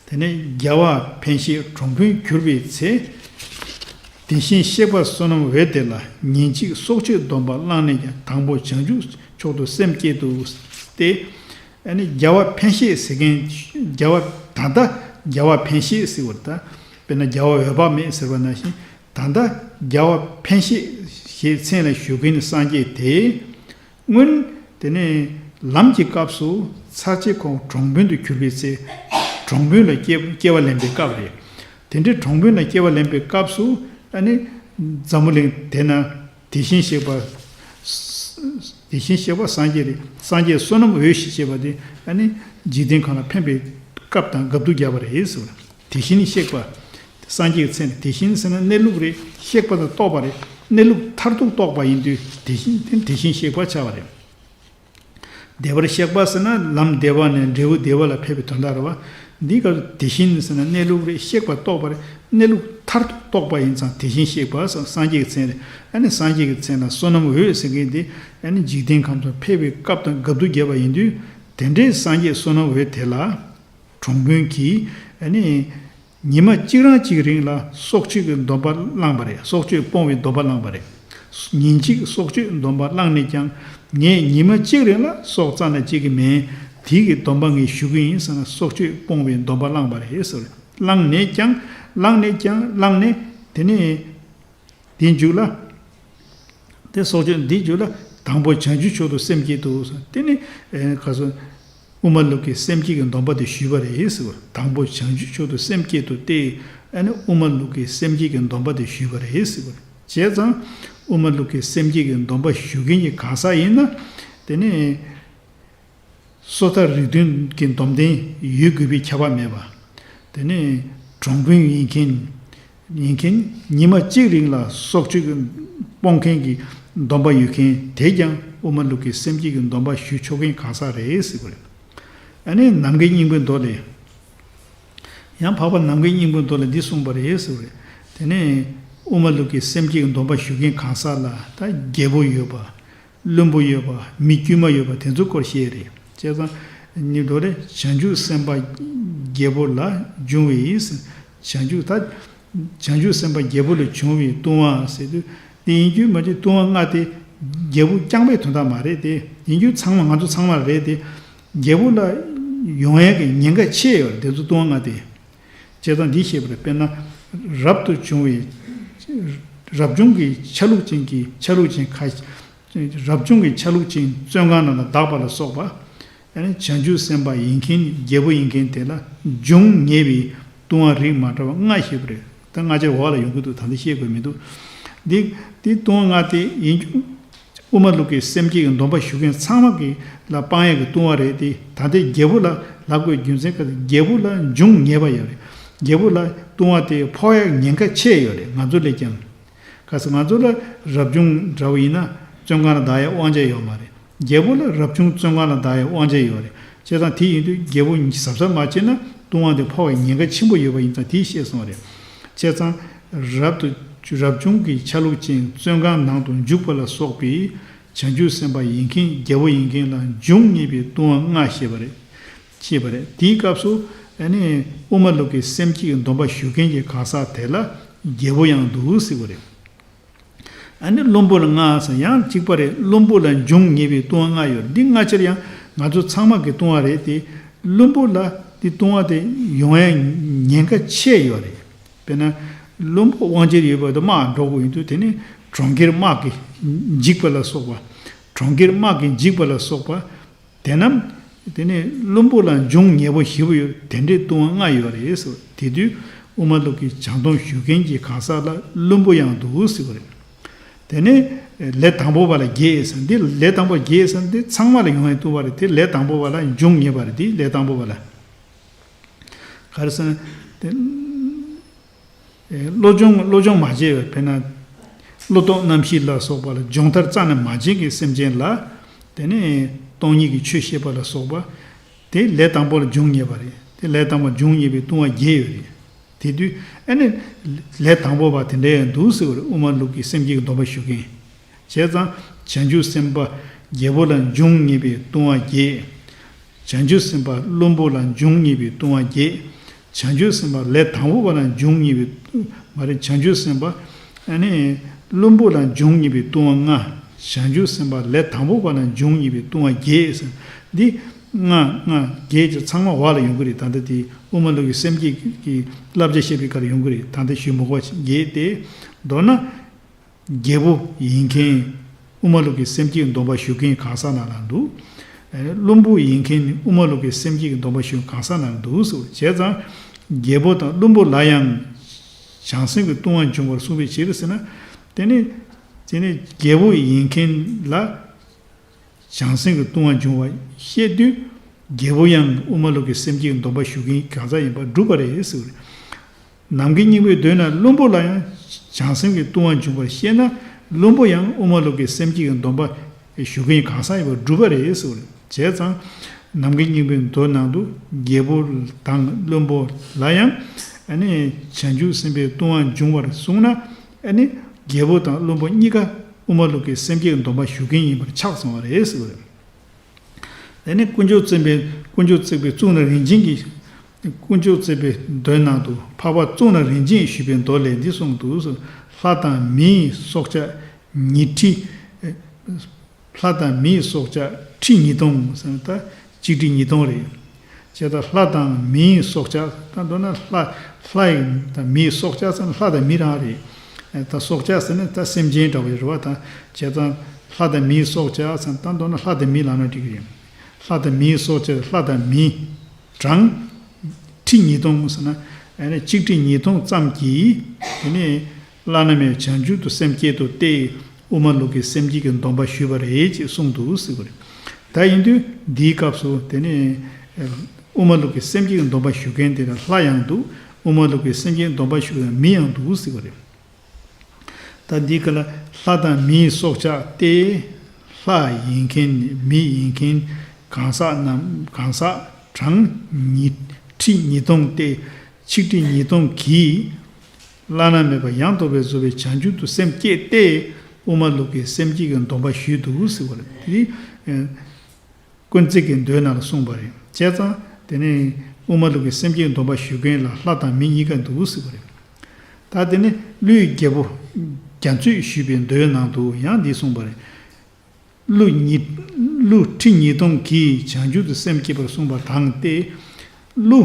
དེ་ནས་རྒྱལ་བ་འཕན་བཞེས་གྲོང་དཔོན་གྱུར་པའི་ཚེ། དེ་བཞིན་གཤེགས་པ་བསོད་ནམས་འོད་དེ་ལ་ཉིན་གཅིག་སྲོག་གཅོད་སྡོམ་པ་བླངས་ནས་ཀྱང་དང་པོ་བྱང་ཆུབ་མཆོག་ཏུ་སེམས་བསྐྱེད་དོ། སྟེ། ཨ་ནི་རྒྱལ་བ་འཕེན་བཞེད་ཟེར་མཁན། རྒྱལ་བ་ད་ལྟ་རྒྱལ་བ་འཕེན་བཞེད་ཟེར་བ་ད། དཔེར་ན་རྒྱལ་བ་འོད་དཔག་མེད་ཟེར་བ་ནང་བཞིན། ད་ལྟ་རྒྱལ་བ་འཕེན་བཞེད་ཞེས་མཚན་ལ་ཞུ་མཁན་ནི་སངས་རྒྱས་དེ། སྔོན་དེ་ནས་ལམ་གྱི་སྐབས་སུ་ཚར་གཅིག་ཁོང་གྲོང་དཔོན་དུ་གྱུར་པའི་ཚེ། གྲོང་དཔོན་ལ་སྐྱེ་སྐྱེ་བ་ལེན་པའི་སྐབས་རེད། དེ་འདྲའི་གྲོང་དཔོན་ལ་སྐྱེ་བ་ལེན་པའི་སྐབས་སུ་ཨ་ནི་འཛམ་བུ་གླིང་དེ་ན་དེ་བཞིན་གཤེགས་པ། དེ་བཞིན་གཤེགས་པ་སངས་རྒྱས་རེད། སངས་རྒྱས་བསོད་ནམས་འོད་ཞེས་བྱ་བ་དེ་ཨ་ནི་འཇིག་རྟེན་ཁམས་ལ་འཕེན་པའི་སྐབས་དང་སྐབས་སུ་བརྒྱབ་པ་རེད་ཟེར་བ། དེ་བཞིན་གཤེགས་པ། སངས་རྒྱས་ཀྱི་མཚན་ནི་དེ་བཞིན་ཟེར་ན་གནས་ལུགས་རེད། གཤེགས་པ་དང་རྟོགས་པ་རེད། གནས་ལུགས་མཐར་ཐུག་རྟོགས་པ་ཡིན་དུས་དེ་བཞིན་དེ་དེ་བཞིན་གཤེགས་པ་ཆགས་པ་རེད། བདེ་བར་གཤེགས་པ་ཟེར་ན་ལམ་བདེ་བ་ནས་འབྲས་བུ་བདེ་བ་ལ་ཕེབས་པའི་དོན་དག་རེད་བ། འདིའི་སྐབས་སུ་དེ་བཞིན་ཟེར་ན་གནས་ལུགས་རེད། གཤེགས་པ་རྟོགས་པ་རེད། གནས་ལུགས་མཐར་ཐུག་རྟོགས་པ་ཡིན་ཙང་དེ་བཞིན་གཤེགས་པ་ཟེར་སངས་རྒྱས་ཀྱི་མཚན་རེད། ཨ་ནི་སངས་རྒྱས་ཀྱི་མཚན་ལ་བསོད་ནམས་འོད་ཟེར་མཁན་དེ་ཨ་ནི་འཇིག་རྟེན་ཁམས་སུ་ཕེབས་པའི་སྐབས་དང་སྐབས་སུ་བརྒྱབ་པ་ཡིན་དུས། དེ་འདྲའི་སངས་རྒྱས་བསོད་ནམས་འོད་དེ་ལ། གྲོང་དཔོན་གྱིས་ཨ་ནི། ཉི་མ་གཅིག་རང་གཅིག་རིང་ལ་སྲོག་གཅོད་ཀྱི་སྡོམ་པ་བླངས་པ་རེད། སྲོག་གཅོད་སྤོང་བའི་སྡོམ་པ་བླངས་པ་རེད། ཉིན་གཅིག་སྲོག་གཅོད་སྡོམ་པ་བླངས་ནས་ཀྱང་། ངས་ཉི་མ་གཅིག་རིང་ལ་སྲོག་རྩ་ནས་གཅོད་ཀྱི་མེད། དེའི་གི་སྡོམ་པ་ངས་ཞུ་གི་ཡིན་ཟེར་ན་སྲོག་གཅོད་སྤོང་བའི་སྡོམ་པ་བླངས་པ་རེད་ཟེར། བླངས་ནས་ཀྱང་། བླངས་ནས་ཀྱང་། བླངས་ནས་དེ་ནས། དེའི་མཇུག་ལ། དེ་སྲོག་གཅོད་འདིའི་མཇུག་ལ་དང་པོ་བྱང་ཆུབ་མཆོག་ཏུ་སེམས་བསྐྱེད་དོ། དེ་ནི་ཨེ་ག་སོ། དབུ་མ་ལུག་གི་སེམས་བསྐྱེད་ཀྱི་སྡོམ་པ་དེ་ཞུས་པ་རེད་ཟེར་བ། དང་པོ་བྱང་ཆུབ་མཆོག་ཏུ་སེམས་བསྐྱེད་དོ་སྟེ། ཨ་ནི་དབུ་མ་ལུག་གི་སེམས་བསྐྱེད་ཀྱི་སྡོམ་པ་དེ་ཞུས་པ་རེད་ཟེར་བ། བྱས་ཙང་དབུ་མ་ལུག་གི་སེམས་བསྐྱེད་ཀྱི་སྡོམ་པ་ཞུ་མཁན་གྱི་གང་ཟག་ཡིན་ན། དེ་ནི། སོ་ཐར་རིགས་མཐུན་གྱི་སྡོམ་ལྡན་ཡོད་དགོས་པའི་ཁྱབ་པ་མེད་པ། དེ་ནས་གྲོང་དཔོན་ཡིན་མཁན། ཡིན་མཁན། ཉི་མ་གཅིག་རིང་ལ་སྲོག་གཅོད་ཀྱི་སྤོང་མཁན་གྱི་སྡོམ་པ་ཡོད་མཁན་དེ་ཀྱང་དབུ་མ་ལུག་གི་སེམས་བསྐྱེད་ཀྱི་སྡོམ་པ་ཞུ་ཆོག་མཁན་གང་ཟག་རེད་ཟེར་བ་རེད། ཨ་ནི་ནམ་མཁའི་སྙིང་པོའི་མདོ་ལས། ཡང་འཕགས་པ་ནམ་མཁའི་སྙིང་པོའི་མདོ་ལས་འདི་གསུངས་པ་རེད་ཟེར་བ་རེད། དེ་ནས་དབུ་མ་ལུག་གི་སེམས་བསྐྱེད་ཀྱི་སྡོམ་པ་ཞུ་མཁན་གང་ཟག་ལ་ད་རྒྱལ་པོ་ཡོད་པ། བློན་པོ་ཡོད་པ། མི་དཀྱུས་མ་ཡོད་པ་དེ་ཚོ་སྐོར་བཤད་རེད། བྱས་ཙང་། ནི་མདོ་ལས་བྱང་ཆུབ་སེམས་དཔའ་རྒྱལ་པོ་ལ་འབྱུང་བའི་ཡིན། བྱང་ཆུབ་ད། བྱང་ཆུབ་སེམས་དཔའ་རྒྱལ་པོ་ལ་འབྱུང་བའི་ལྟུང་བ་ཟེར་དུས་དེ་ཡིན་རྒྱུ་མ་གཏོགས་ལྟུང་བ་ལྔ་དེ་རྒྱལ་པོ་རྐྱང་པའི་དོན་དག་མ་རེད་དེ། ཡིན་རྒྱུ་ཚང་མ་ང་ཚོ་ཚང་མ་རེད་དེ། རྒྱལ་པོ་ལ་ཡོང་ཡག་གི་ཉེན་ཁ་ཆེ་ཡོད་རེད་དེ་ཚོ་ལྟུང་བ་ལྔ་དེ། བྱས་ཙང་འདི་ཤེས་པ་རེད། དཔེར་ན། རབ་ཏུ་བྱུང་བའི། རབ་བྱུང་གི་ཆ་ལུགས་ཅན་གྱི་ཆ་ལུགས་ཅན་ཁ། རབ་བྱུང་གི་ཆ་ལུགས་ཅན་བཙོན་ཁང་ནང་ལ་བདག་པ་ལ་སོགས་པ། ཨ་ནི་བྱང་ཆུབ་སེམས་དཔའ་ཡིན་མཁན་རྒྱལ་པོ་ཡིན་མཁན་དེ་ལ་འབྱུང་ངེས་པའི་ལྟུང་བ་རིགས་མ་འདྲ་བ་ལྔ་ཤེས་པ་རེད། ད་ལྔ་ཆ་འོག་ལ་ཡོང་གི་འདུག་ད་འདི་ཤེས་དགོས་མི་འདུག་འདི་འདི་ལྟུང་བ་ལྔ་དེ་ཡིན་རྒྱུ། དབུ་མ་ལུག་གི་སེམས་བསྐྱེད་ཀྱི་སྡོམ་པ་ཞུ་མཁན་ཚང་མ་གི་ལ་སྤང་ཡག་གི་ལྟུང་བ་རེད་དེ། ད་ལྟའི་རྒྱལ་པོ་ལ་ལབ་དགོས་རྒྱུ་མཚན་ག་རེ། རྒྱལ་པོ་ལ་འབྱུང་ངེས་པ་ཡོད་རེད། རྒྱལ་པོ་ལ་ལྟུང་བ་དེ་ཕོག་ཡག་ཉེན་ཁ་ཆེ་ཡོད་རེད་ང་ཚོ་ལས་ཀྱང་། ག་ས་ང་ཚོ་ལ་རབ་བྱུང་འདྲ་བོ་ཡིན་ན་བཙོན་ཁང་ལ་བདག་ཡག་དབང་ཆ་ཡོད་མ་རེད། རྒྱལ་པོ་ལ་རབ་བྱུང་བཙོན་ཁང་ལ་བདག་ཡག་དབང་ཆ་ཡོད་རེད། བྱས་ཙང་དེ་ཡིན་དུས་རྒྱལ་པོ་གཟབ་གཟབ་མ་བྱས་ན་ལྟུང་བ་དེ་ཕོག་པའི་ཉེན་ཁ་ཆེན་པོ་ཡོད་པ་ཡིན་ཙང་དེ་ཤེས་སོང་བ་རེད། བྱས་ཙང་། རབ་ཏུ་རབ་བྱུང་གི་ཆ་ལུགས་ཅན་བཙོན་ཁང་ནང་དུ་འཇུག་པ་ལ་སོགས་པའི་བྱང་ཆུབ་སེམས་དཔའ་ཡིན་མཁན་རྒྱལ་པོ་ཡིན་མཁན་ལ་འབྱུང་ངེས་པའི་ལྟུང་བ་ལྔ་བཤད་པ་རེད། བཤད་པ་རེད། དེའི་སྐབས་སུ་ཨ་ནི་དབུ་མ་ལུག་གི་སེམས་བསྐྱེད་ཀྱི་སྡོམ་པ་ཞུ་མཁན་གྱི་གང་ཟག་དེ་ལ་རྒྱལ་པོ་ཡང་འདུག་ཟེར་བ་རེད། ཨ་ནི་བློན་པོ་ལ་ལྔ་ཟེར་ཡང་གཅིག་པ་རེད། བློན་པོ་ལ་འབྱུང་ངེས་པའི་ལྟུང་བ་ལྔ་ཡོད་རེད། འདི་ལྔ་ཆར་ཡང་ང་ཚོ་ཚང་མ་གི་ལྟུང་བ་རེད་དེ། བློན་པོ་ལ་འདི་ལྟུང་བ་དེ་ཡོང་ཡ་ཉེན་ཁ་ཆེ་ཡོད་རེད། དཔེར་ན། བློན་པོ་དབང་ཆེན་ཡོད་པ་དང་དམག་འགྲོ་དགོས་ཡིན་དུས་དེ་ནི་གྲོང་ཁྱེར་དམག་གིས་འཇིག་པ་ལ་སོགས་པ། གྲོང་ཁྱེར་དམག་གིས་འཇིག་པ་ལ་སོགས་པ། དེ་རྣམས། དེ་ནས་བློན་པོ་ལ་འབྱུང་ངེས་པ་ཞེ་པོ་ཡོད་དེ་འདྲའི་ལྟུང་བ་ལྔ་ཡོད་རེད་ཟེར། དེ་དུས་དབུ་མ་ལུག་གི་བྱང་སྡོམ་ཞུ་མཁན་གྱི་གང་ཟག་ལ་བློན་པོ་ཡང་འདུག་ཟེར་བ་རེད། དེ་ནས་ལས་དང་པོ་པ་ལ་བརྒྱད་ཟེར། འདི་ལས་དང་པོ་བརྒྱད་ཟེར་འདི་ཚང་མ་ལ་ཡོང་ཡང་ཐུབ་པ་རེད། དེ་ལས་དང་པོ་པ་ལ་འབྱུང་ངེས་པ་རེད། དེ་ལས་དང་པོ་པ་ལ། ག་རེ་ཟེར་ན། དེ། བློ་སྦྱོང་བློ་སྦྱོང་མ་བྱས་པའི་དཔེར་ན། བློ་ལྡོག་རྣམ་བཞི་ལ་སོགས་པ་ལ་སྦྱོང་མཐར་རྩ་ནས་མ་བྱས་ཀྱི་སེམས་ཅན་ལ། དེ་ནས་སྟོང་ཉིད་ཀྱི་ཆོས་བཤད་པ་ལ་སོགས་པ། དེ་ལས་དང་པོ་ལ་འབྱུང་ངེས་པ་རེད། དེ་ལས་དང་པོ་འབྱུང་ངེས་པའི་ལྟུང་བ་བརྒྱད་ཡོད་རེད། དེ་དུས་ཨ་ནི། ལས་དང་པོ་པ་དེ་འདྲ་ཡང་འདུག་ཟེར་བ་རེད། དབུ་མ་ལུག་གི་སེམས་བསྐྱེད་ཀྱི་སྡོམ་པ་ཞུ་མཁན། བྱས་ཙང་བྱང་ཆུབ་སེམས་དཔའ་རྒྱལ་པོ་ལ་འབྱུང་ངེས་པའི་ལྟུང་བ་བརྒྱད། བྱང་ཆུབ་སེམས་དཔའ་བློན་པོ་ལ་འབྱུང་ངེས་པའི་ལྟུང་བ་བརྒྱད། བྱང་ཆུབ་སེམས་དཔའ་ལས་དང་པོ་པ་ལ་འབྱུང་ངེས་པའི། མ་རེད། བྱང་ཆུབ་སེམས་དཔའ་ ཨ་ནི་བླུན་པོ་ལ་འབྱུང་ནུས་པའི་ལྟུང་བ་ལྔ། བྱང་ཆུབ་སེམས་དཔའ་ལས་དང་པོ་པ་ལ་འབྱུང་ནུས་པའི་ལྟུང་བ་བརྒྱད་ཟེར། འདི་ལྔ་ལྔ་བརྒྱད་ཀྱི་ཚང་མ་བར་ལ་ཡོང་གི་རེད། ད་ལྟ་དེ་དབུ་མ་ལུགས་ཀྱི་སེམས་བསྐྱེད་ཀྱི་བསླབ་བྱ་བཤད་པའི་སྐབས་ལ་ཡོང་གི་རེད། ད་ལྟ་ཞུས་མ་དགོས་པ་བརྒྱད་དེ། མདོར་ན། རྒྱལ་པོ་ཡིན་མཁན། དབུ་མ་ལུགས་ཀྱི་སེམས་བསྐྱེད་སྡོམ་པ་ཞུ་མཁན་གང་ཟག་རྣམས་ལ་འདུག་བླུན་པོ་ཡིན་མཁན་ནི་དབུ་མ་ལུགས་ཀྱི་སེམས་བསྐྱེད་སྡོམ་པ་ཞུ་མཁན་གང་ཟག་རྣམས་འདུག་ཟེར། བྱས་ཙང་རྒྱལ་པོ་དང་བླུན་པོ་ལ་ཡང་བྱང་སེམས་ཀྱི་ལྟུང་བ་འབྱུང་བར་གསུངས་པའི་ཕྱིར་ཟེར་ན། དེ་ནི་དེ་ནི་རྒྱལ་པོ་ཡིན་མཁན་ལ་བྱང་སེམས་ཀྱི་ལྟུང་བ་འབྱུང་བ་བཤད་དུས། རྒྱལ་པོ་ཡང་དབུ་མ་ལུགས་ཀྱི་སེམས་བསྐྱེད་སྡོམ་པ་ཞུ་མཁན་གང་ཟག་ཡིན་པར་སྒྲུབ་པ་རེད་ཟེར། ནམ་མཁའི་སྙིང་པོའི་མདོའི་ནང་བླུན་པོ་ལ་ཡང་བྱང་སེམས་ཀྱི་ལྟུང་བ་འབྱུང་བར་བཤད་ན། བླུན་པོ་ཡང་དབུ་མ་ལུགས་ཀྱི་སེམས་བསྐྱེད་ཀྱི་སྡོམ་པ་ཞུ་མཁན་གང་ཟག་ཡིན་པར་སྒྲུབ་པ་རེད་ཟེར། བྱས་ཙང་ནམ་མཁའི་སྙིང་པོའི་མདོ་ནང་དུ་རྒྱལ་པོ་དང་བླུན་པོ་ལ་ཡང་ཨ་ནི་བྱང་ཆུབ་སེམས་དཔའི་ལྟུང་བ་འབྱུང་བར་གསུངས་ན། ཨ་ནི་རྒྱལ་པོ་དང་བླུན་པོ་གཉིས་ཀ་དབུ་མ་ལུགས་ཀྱི་སེམས་བསྐྱེད་ཀྱི་སྡོམ་པ་ཞུ་མཁན་ཡིན་པར་ཆགས་སོང་བ་རེད་ཟེར། དེ་ནས་དཀོན་མཆོག་བརྩེགས་པའི་དཀོན་མཆོག་བརྩེགས་པའི་གཙུག་ན་རིན་ཆེན་གྱི། དཀོན་མཆོག་བརྩེགས་པའི་མདོའི་ནང་དུ་འཕགས་པ་གཙུག་ན་རིན་ཆེན་ཞུས་པའི་མདོ་ལས་འདི་གསུངས་འདུག་ལྷ་དང་མིའི་སྲོག་ཆགས་ཉི་ཁྲི། ལྷ་དང་མིའི་སྲོག་ཆགས་ཁྲི་ཉིས་སྟོང་ཟེར་ན་ད་གཅིག་ཁྲི་ཉིས་སྟོང་རེད། བྱས་ཙང་ལྷ་དང་མིའི་སྲོག་ཆགས་ད་མདོར་ན་ལྷ་ལྷ་ཡི་དང་མིའི་སྲོག་ཆགས་ཟེར་ན་ལྷ་དང་མི་རང་རེད། ད་སྲོག་ཆགས་ཟེར་ན་ད་སེམས་ཅན་འདྲ་བོ་རེད་བ། ད་བྱས་ཙང་ལྷ་དང་མིའི་སྲོག་ཆགས་ཟེར་ན་ད་མདོར་ན་ལྷ་དང་མི་ལབ་ན་འགྲིག་གི་རེད། ལྷ་དང་མིའི་སྲོག་ཆགས་ལྷ་དང་མི་གྲངས་ཁྲི་ཉིས་སྟོང་ཟེར་ན་ཨ་ནི་གཅིག་ཁྲི་ཉིས་སྟོང་ཙམ་གྱིས་དེ་ནས་བླ་ན་མེད་པའི་བྱང་ཆུབ་ཏུ་སེམས་བསྐྱེད་དོ་སྟེ་དབུ་མ་ལུགས་ཀྱི་སེམས་བསྐྱེད་ཀྱི་སྡོམ་པ་ཞུས་པ་རེད་ཅེས་གསུངས་འདུག་ཟེར་བ་རེད། ད་ཡིན་དུས་འདིའི་སྐབས་སུ་དེ་ནས་དབུ་མ་ལུགས་ཀྱི་སེམས་བསྐྱེད་ཀྱི་སྡོམ་པ་ཞུ་མཁན་དེ་ལ་ལྷ་ཡང་འདུག་དབུ་མ་ལུགས་ཀྱི་སེམས་བསྐྱེད་སྡོམ་པ་ཞུ་མཁན་མི་ཡང་འདུག་ཟེར་བ་རེད། ད་འདི་ག་ལ་ལྷ་དང་མིའི་སྲོག་ཆགས་ཏེ། ལྷ་ཡིན་མཁན་མི་ཡིན་མཁན་གང་ཟག་རྣམས་གང་ཟག་གྲངས་ཉི་ཁྲི་ཉིས་སྟོང་སྟེ། ཆིག་ཁྲི་ཉིས་སྟོང་གིས་བླ་ན་མེད་པ་ཡང་དག་པར་རྫོགས་པའི་བྱང་ཆུབ་ཏུ་སེམས་བསྐྱེད་དེ་དབུ་མ་ལུགས་ཀྱི་སེམས་བསྐྱེད་ཀྱི་སྡོམ་པ་ཞུས་འདུག་ཟེར་བ་རེད། དེ་དཀོན་བརྩེགས་ཀྱི་མདོའི་ནང་ལ་གསུངས་པ་རེད། བྱས་ཙང་དེ་ནས་དབུ་མ་ལུགས་ཀྱི་སེམས་བསྐྱེད་སྡོམ་པ་ཞུ་མཁན་ལ་ལྷ་དང་མི་གཉིས་ཀ་འདུག་ཟེར་བ་རེད། ད་དེ་ནས་ཀླུའི་རྒྱལ་པོ་རྒྱ་མཚོས་ཞུས་པའི་མདོའི་ནང་དུ་ཡང་འདི་གསུངས་པ་རེད། ཀླུ་ཉིས་ཀླུ་ཁྲི་ཉིས་སྟོང་གིས་བྱང་ཆུབ་ཏུ་སེམས་བསྐྱེད་པར་གསུངས་པ་དང་སྟེ། ཀླུ་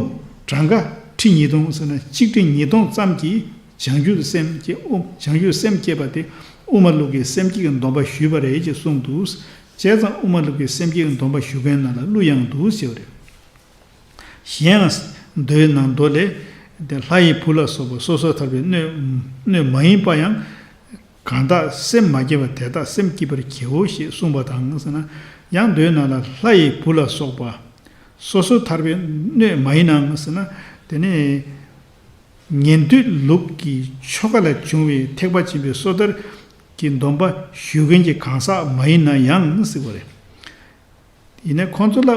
གྲངས་ཀ་ཁྲི་ཉིས་སྟོང་ཟེར་ན་གཅིག་ཁྲི་ཉིས་སྟོང་ཙམ་གྱིས་བྱང་ཆུབ་ཏུ་སེམས་བསྐྱེད་དབུ་བྱང་ཆུབ་སེམས་བསྐྱེད་པ་དེ་དབུ་མ་ལུགས་ཀྱི་སེམས་བསྐྱེད་ཀྱི་སྡོམ་པ་ཞུས་པ་རེད་ཅེས་གསུངས་འདུག་བྱས་ཙང་དབུ་མ་ལུགས་ཀྱི་སེམས་བསྐྱེད་ཀྱི་སྡོམ་པ་ཞུ་མཁན་རྣམས་ལ་ཀླུ་ཡང་འདུག་ཟེར་བ་རེད། གཞན་ཡང་མདོའི་ནང་མདོ་ལས། དེ་ལྷ་ཡི་བུ་ལ་སོགས་པ་སོ་སོར་ཐར་པའི་སྣོད་སྣོད་མ་ཡིན་པ་ཡང་། གང་དག་སེམས་མ་བསྐྱེད་པ་དེ་དག་སེམས་བསྐྱེད་པར་བགྱིའོ་ཞེས་གསུངས་པ་དང་ཟེར་ན། ཡང་མདོའི་ནང་ལ་ལྷ་ཡི་བུ་ལ་སོགས་པ་སོ་སོར་ཐར་པའི་སྣོད་མ་ཡིན་ནའང་ཟེར་ན། དེ་ནས་ཉན་ཐོས་ལུགས་ཀྱི་ཆོ་ག་ལ་བྱུང་བའི་ཐེག་པ་ཆེན་པོའི་སོ་ཐར་གྱི་སྡོམ་པ་ཞུ་མཁན་གྱི་གང་ཟག་མ་ཡིན་ན་ཡང་ཟེར་བ་རེད། ཡིན་ནའི་ཁོང་ཚོ་ལ་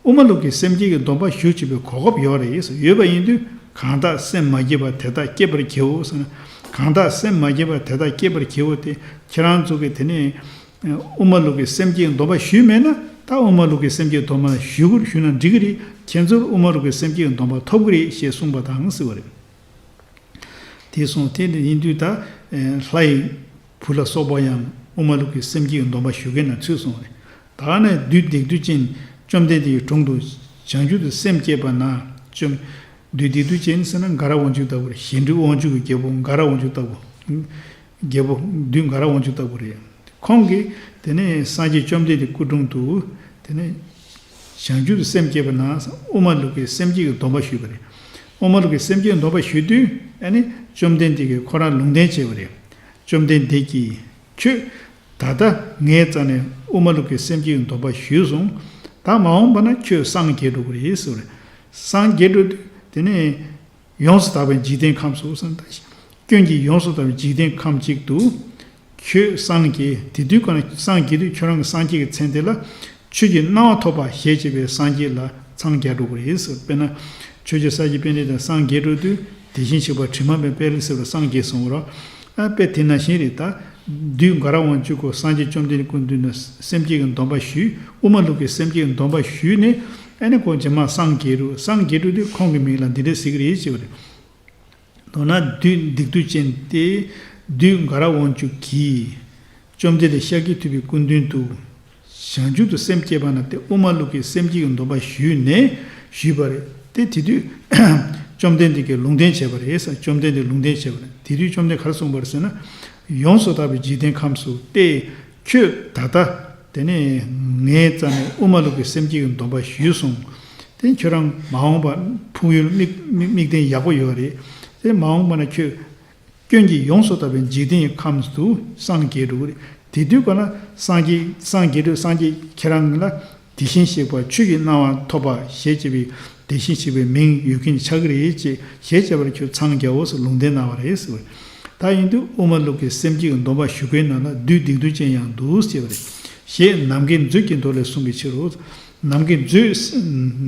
དབུ་མ་ལུགས་ཀྱི་སེམས་བསྐྱེད་ཀྱི་སྡོམ་པ་ཞུ་བྱེད་པའི་གོ་སྐབས་ཡོད་རེད་ཟེར། ཡོད་པ་ཡིན་དུས་གང་དག་སེམས་མ་བསྐྱེད་པ་དེ་དག་བསྐྱེད་པར་བགྱིའོ་ཟེར་ན། གང་དག་སེམས་མ་བསྐྱེད་པ་དེ་དག་བསྐྱེད་པར་བགྱིའོ་དེ་ཁྱེད་རང་ཚོ་གིས་དེ་ནས་དབུ་མ་ལུགས་ཀྱི་སེམས་བསྐྱེད་ཀྱི་སྡོམ་པ་ཞུས་མེད་ན་ད་དབུ་མ་ལུགས་ཀྱི་སེམས་བསྐྱེད་ཀྱི་སྡོམ་པ་ཞུ་དགོས་ཞུས་ན་འགྲིག་གི་རེད། ཁྱེད་ཚོར་དབུ་མ་ལུགས་ཀྱི་སེམས་བསྐྱེད་ཀྱི་སྡོམ་པ་ཐོབ་གི་རེད་ཞེས་གསུངས་པ་དང་ཟེར་བ་རེད། དེ་སོང་དེ་ནི་ཡིན་དུས་ད་ལྷ་ཡི་བུ་ལ་སོགས་པ་ཡང་དབུ་མ་ལུགས་ཀྱི་སེམས་བསྐྱེད་ཀྱི་སྡོམ་པ་ཞུ་མཁན་ན་ཚུད་སོང་བ་རེད། ད་ནི་བདུད་སྡིག་ཏོ་ཅན་བཅོམ་ལྡན་འདས་ཀྱི་དྲུང་དུ་བྱང་ཆུབ་ཏུ་སེམས་བསྐྱེད་པ་ན་བཅོམ། བདུད་སྡིག་ཏོ་ཅན་ཟེར་ན་དགའ་རབ་དབང་ཕྱུག་ལྟ་བུ་རེད། གཞན་འདུལ་དབང་ཕྱུག་གི་རྒྱལ་པོ་དགའ་རབ་དབང་ཕྱུག་ལྟ་བུ། རྒྱལ་པོ་བདུད་དགའ་རབ་དབང་ཕྱུག་ལྟ་བུ་རེད། ཁོང་གིས་དེ་ནས་སངས་རྒྱས་བཅོམ་ལྡན་འདས་སྐུ་དྲུང་དུ་དེ་ནས་བྱང་ཆུབ་ཏུ་སེམས་བསྐྱེད་པ་ན་དབུ་མ་ལུགས་ཀྱི་སེམས་བསྐྱེད་ཀྱི་སྡོམ་པ་ཞུས་པ་རེད། དབུ་མ་ལུགས་ཀྱི་སེམས་བསྐྱེད་ཀྱི་སྡོམ་པ་ཞུས་དུས་ཨ་ནི་བཅོམ་ལྡན་འདས་ཀྱིས་ཁོ་རང་ལུང་བསྟན་བྱས་པ་རེད། བཅོམ་ལྡན་འདས་ཀྱིས་ཁྱོད་ད་ལྟ་ངའི་རྩ་ནས་དབུ་མ་ལུགས་ཀྱི་སེམས་བསྐྱེད་ཀྱི་སྡོམ་པ་ཞུས་སོང་། ད་མ་འོངས་པ་ན་ཁྱོད་སངས་རྒྱས་འགྲོ་གི་རེད་ཟེར་བ་རེད། སངས་རྒྱས་འགྲོ་དུས་དེ་ནས། ཡོངས་སུ་དག་པའི་འཇིག་རྟེན་ཁམས་སུ་ཟེར་ན། སྐྱོན་གྱིས་ཡོངས་སུ་དག་པའི་འཇིག་རྟེན་ཁམས་གཅིག་ཏུ། ཁྱོད་སངས་རྒྱས་དེ་དུས་ག་ན་སངས་རྒྱས་དུས་ཁྱོད་རང་གི་སངས་རྒྱས་ཀྱི་མཚན་དེ་ལ། ཆོས་ཀྱི་སྣང་བ་ཐོབ་པ་ཞེས་བྱ་བའི་སངས་རྒྱས་ལ་འཚང་རྒྱ་འགྲོ་གི་རེད་ཟེར། དཔེར་ན། ཆོས་རྗེ་ས་སྐྱ་པཎྜི་ཏ་སངས་རྒྱས་འགྲོ་དུས་དེ་བཞིན་གཤེགས་པ་དྲི་མ་མེད་པའི་དཔལ་ཟེར་བ་སངས་རྒྱས་གསུངས་པ་རེད། དཔེ་དེ་ནང་བཞིན་རེད་ད། བདུད་དགའ་རབ་དབང་ཕྱུག་གིས་སངས་རྒྱས་བཅོམ་ལྡན་འདས་སྐུ་མདུན་ན་སེམས་བསྐྱེད་ཀྱི་སྡོམ་པ་ཞུས། དབུ་མ་ལུགས་ཀྱི་སེམས་བསྐྱེད་ཀྱི་སྡོམ་པ་ཞུས་ནས་ཨ་ནི་ཁོང་རྗེས་མ་སངས་རྒྱས་རུ་སངས་རྒྱས་རུ་དུས་ཁོང་གི་མིང་ལ་འདི་འདྲ་ཟེར་གྱི་རེད་ཅེས་པ་རེད། མདོར་ན་བདུད་སྡིག་ཏོ་ཅན་ཏེ། བདུད་དགའ་རབ་དབང་ཕྱུག་གིས་བཅོམ་ལྡན་འདས་ཤཱཀྱ་ཐུབ་པའི་སྐུ་མདུན་དུ་བྱང་ཆུབ་ཏུ་སེམས་བསྐྱེད་པ་ན་སྟེ་དབུ་མ་ལུགས་ཀྱི་སེམས་བསྐྱེད་ཀྱི་སྡོམ་པ་ཞུས་ནས་ཞུས་པ་རེད། དེ་དེ་དུས་བཅོམ་ལྡན་འདས་ཀྱིས་ལུང་བསྟན་བྱས་པ་རེད་ཟེར། བཅོམ་ལྡན་འདས་ལུང་བསྟན་བྱས་པ་རེད། དེ་དུས་བཅོམ་ལྡན་ག་རེ་གསུངས་པ་རེད་ཟེར་ན། ཡོངས་སུ་དག་པའི་འཇིག་རྟེན་ཁམས་སུ་སྟེ། ཁྱོད་ད་ལྟ་དེ་ནས་ངའི་རྩ་ནས་དབུ་མ་ལུགས་ཀྱི་སེམས་བསྐྱེད་ཀྱི་སྡོམ་པ་ཞུས་སོང་། དེ་ཁྱོད་རང་མ་འོངས་པ་ཕུགས་ཡུལ་དམིགས་དམིགས་དམིགས་རྟེན་ཡག་པོ་ཡོད་རེད། དེ་མ་འོངས་པ་ན་ཁྱོད་སྐྱོན་གྱིས་ཡོངས་སུ་དག་པའི་འཇིག་རྟེན་གྱི་ཁམས་སུ་སངས་རྒྱས་འགྲོ་གི་རེད། དེ་དུས་ཀ་ན་སངས་རྒྱས་སངས་རྒྱས་འགྲོ་སངས་རྒྱས་ཁྱེད་རང་ལ་དེ་བཞིན་གཤེགས་པ་ཆོས་ཀྱི་སྣང་བ་ཐོབ་པ་ཞེས་བྱ་བའི་དེ་བཞིན་གཤེགས་པའི་མིང་ཡོད་མཁན་ཆགས་ཀྱི་རེད་ཅེས་ཞེས་བྱ་བར་ཁྱོད་འཚང་རྒྱའོ་ཟེར་ལུང་བསྟན་གནང་བ་རེད་ཟེར་བ་རེད། ད་ཡིན་དུས་དབུ་མ་ལུགས་ཀྱི་སེམས་བསྐྱེད་ཀྱི་སྡོམ་པ་ཞུ་མཁན་ནང་ལ་བདུད་སྡིག་ཏོ་ཅན་ཡང་འདུག་ཟེར་བ་རེད། ཞེས་ནམ་མཁའི་མཛོད་ཀྱི་མདོ་ལས་གསུངས་པའི་ཕྱིར་རོ། ནམ་མཁའི་མཛོད་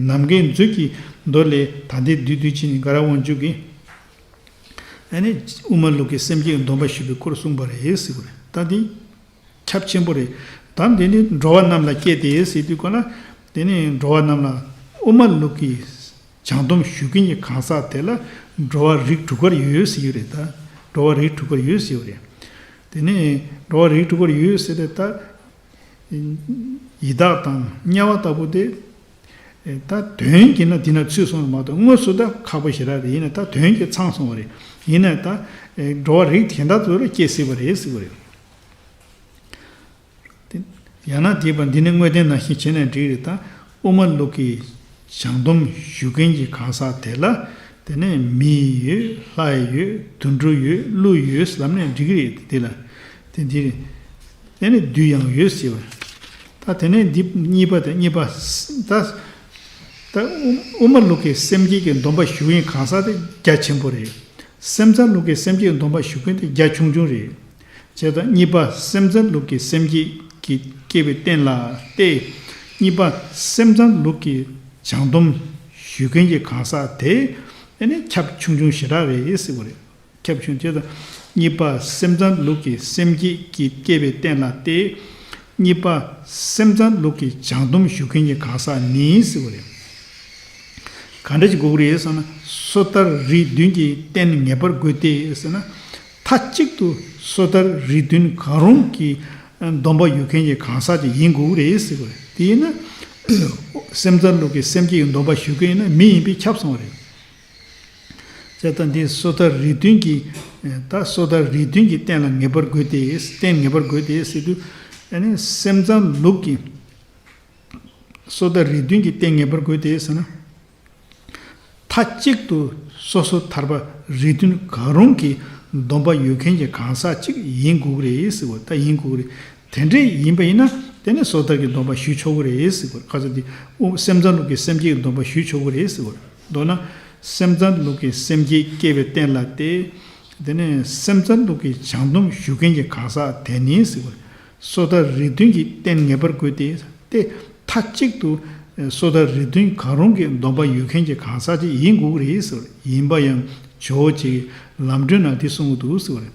ནམ་མཁའི་མཛོད་ཀྱི་མདོ་ལས་ད་ལྟའི་བདུད་སྡིག་ཅན་དགའ་རབ་དབང་ཕྱུག་གིས། ཨ་ནི་དབུ་མ་ལུགས་ཀྱི་སེམས་བསྐྱེད་སྡོམ་པ་ཞུས་པའི་སྐོར་གསུངས་པ་རེད་ཟེར་བ་རེད། ད་འདི་ཁྱབ་ཆེན་པོ་རེད། ད་འདི་ནི་འགྲོ་བ་རྣམས་ལ་སྐྱེས་ཏེ་ཟེར་དུས་ཀ་ན། དེ་ནི་འགྲོ་བ་རྣམས་ལ་དབུ་མ་ལུགས་ཀྱི་སྦྱང་སྡོམ་ཞུ་མཁན་གྱི་གང་ཟག་དེ་ལ་འགྲོ་བ་རིགས་དྲུག་པར་ཡོད་ཟེར་གྱི་རེད། ད་འགྲོ་བ་རིགས་དྲུག་པར་ཡོད་ཟེར་བ་རེད། དེ་ནི་འགྲོ་བ་རིགས་དྲུག་པར་ཡོད་ཟེར་ཏེ་ད། ཡི་དྭགས་དང་དམྱལ་བ་ལྟ་བུ་དེ། ད་དོན་གྱིས་ན་འདི་ན་ཚུད་སོང་བ་མ་གཏོགས་དངོས་སུ་ད་ཁག་པོ་ཞེ་དྲག་རེད། ཡིན་ན་ད་དོན་གྱིས་ཚང་སོང་བ་རེད། ཡིན་ན་ད་འགྲོ་བ་རིགས་དེ་འདྲ་ཚོ་ལ་སྐྱེ་སྲིད་པ་རེད་ཟེར་བ་རེད། དེ་ཡང་ན་དེ་བར་འདི་ནི་དངོས་བསྟན་ནང་བཞིན་བྱས་ན་འགྲིག་རེད། ད་དབུ་མ་ལུགས་ཀྱི་སྦྱང་སྡོམ་ཞུ་མཁན་གྱི་གང་ཟག་དེ་ལ། དེ་ནས་མི་ཡོད། ལྷ་ཡོད། དུད་འགྲོ་ཡོད། ཀླུ་ཡོད་ལབ་ནས་འགྲིག་གི་རེད། དེ་ལ་དེ་འདི་རེད། དེ་ནས་བདུད་ཡང་ཡོད་ཟེར་བ། ད་དེ་ནས་འདི་གཉིས་པ་དེ་གཉིས་པ། ད་ད་དབུ་མ་ལུགས་ཀྱི་སེམས་བསྐྱེད་ཀྱི་སྡོམ་པ་ཞུ་མཁན་གང་ཟག་དེ་རྒྱ་ཆེན་པོ་རེད། སེམས་ཙམ་ལུགས་ཀྱི་སེམས་བསྐྱེད་ཀྱི་སྡོམ་པ་ཞུ་མཁན་དེ་རྒྱ་ཆུང་ཆུང་རེད། བྱས་ཙང་གཉིས་པ་སེམས་ཙམ་ལུགས་ཀྱི་སེམས་བསྐྱེད་ཀྱི་སྐྱེ་བའི་རྟེན་ལ་སྟེ། གཉིས་པ་སེམས་ཙམ་ལུགས་ཀྱི་སྦྱང་སྡོམ་ཞུ་མཁན་གྱི་གང་ཟག་དེ་ཨ་ནི་ཁྱབ་ཆུང་ཆུང་ཞེ་དྲག་རེད་ཟེར་བ་རེད། ཁྱབ་ཆུང་བྱས་ཙང་གཉིས་པ་སེམས་ཙམ་ལུགས་ཀྱི་སེམས་བསྐྱེད་ཀྱི་སྐྱེ་བའི་རྟེན་ལ་སྟེ། གཉིས་པ་སེམས་ཙམ་ལུགས་ཀྱི་སྦྱང་སྡོམ་ཞུ་མཁན་གྱི་གང་ཟག་ནི་ཟེར་བ་རེད། ག་འདྲ་ཅིག་དགོས་ཀྱི་རེད་ཟེར་ན། སོ་ཐར་རིགས་བདུན་གྱི་རྟེན་ངེས་པར་དགོས་ཏེ་ཟེར་ན། མཐའ་གཅིག་ཏུ་སོ་ཐར་རིགས་བདུན་གང་རུང་གི་སྡོམ་པ་ཡོད་མཁན་གྱི་གང་ཟག་ཅིག་ཡིན་དགོས་ཀྱི་རེད་ཟེར་བ་རེད། དེ་ཡིན་ན་སེམས་ཙམ་ལུགས་ཀྱི་སེམས་བསྐྱེད་ཀྱི་སྡོམ་པ་ཞུ་མཁན་ཡིན་ན་མི་ཡིན་པས་ཁྱབ་སོང་བ་རེད། བྱས་ཙང་འདི་སོ་ཐར་རིགས་བདུན་གྱི། ད་སོ་ཐར་རིགས་བདུན་གྱི་རྟེན་ལ་ངེས་པར་དགོས་ཏེ། རྟེན་ངེས་པར་དགོས་ཏེ་ཟེར་དུས། ཨ་ནི་སེམས་ཙམ་ལུགས་ཀྱི། སོ་ཐར་རིགས་བདུན་གྱི་རྟེན་ངེས་པར་དགོས་ཏེ་ཟེར་ན། མཐའ་གཅིག་ཏུ་སོ་སོ་ཐར་པ་རིགས་བདུན་གང་རུང་གི་སྡོམ་པ་ཡོད་མཁན་གྱི་གང་ཟག་ཅིག་ཡིན་དགོས་ཀྱི་རེད་ཟེར་བ། ད་ཡིན་དགོས་ཀྱི་རེད། དེ་འདྲས་ཡིན་པ་ཡིན་ན་དེ་ནི་སོ་ཐར་གྱི་སྡོམ་པ་ཞུ་ཆོག་གི་རེད་ཟེར་བ། ཁ་ཚ་འདི་དབུ་སེམས་ཙམ་ལུགས་ཀྱི་སེམས་བསྐྱེད་ཀྱི་སྡོམ་པ་ཞུ་ཆོག་གི་རེད་ཟེར་བ། མདོར་ན་སེམས་ཙམ་ལུགས་ཀྱི་སེམས་བསྐྱེད་སྐྱེ་བའི་རྟེན་ལ་སྟེ། དེ་ནས་སེམས་ཙམ་ལུགས་ཀྱི་སྦྱང་སྡོམ་ཞུ་མཁན་གྱི་གང་ཟག་དེ་ནི་ཟེར་བ། སོ་ཐར་རིགས་བདུན་གྱི་རྟེན་ངེས་པར་དགོས་ཏེ། མཐའ་གཅིག་ཏུ་སོ་ཐར་རིགས་བདུན་གང་རུང་གི་སྡོམ་པ་ཡོད་མཁན་གྱི་གང་ཟག་ཅིག་ཡིན་དགོས་ཀྱི་རེད་ཟེར་བ། ཡིན་པ་ཡང་ཇོ་བོ་རྗེ་ལམ་སྒྲོན་ནང་འདི་གསུངས་ཀྱི་འདུག་ཟེར་བ་རེད།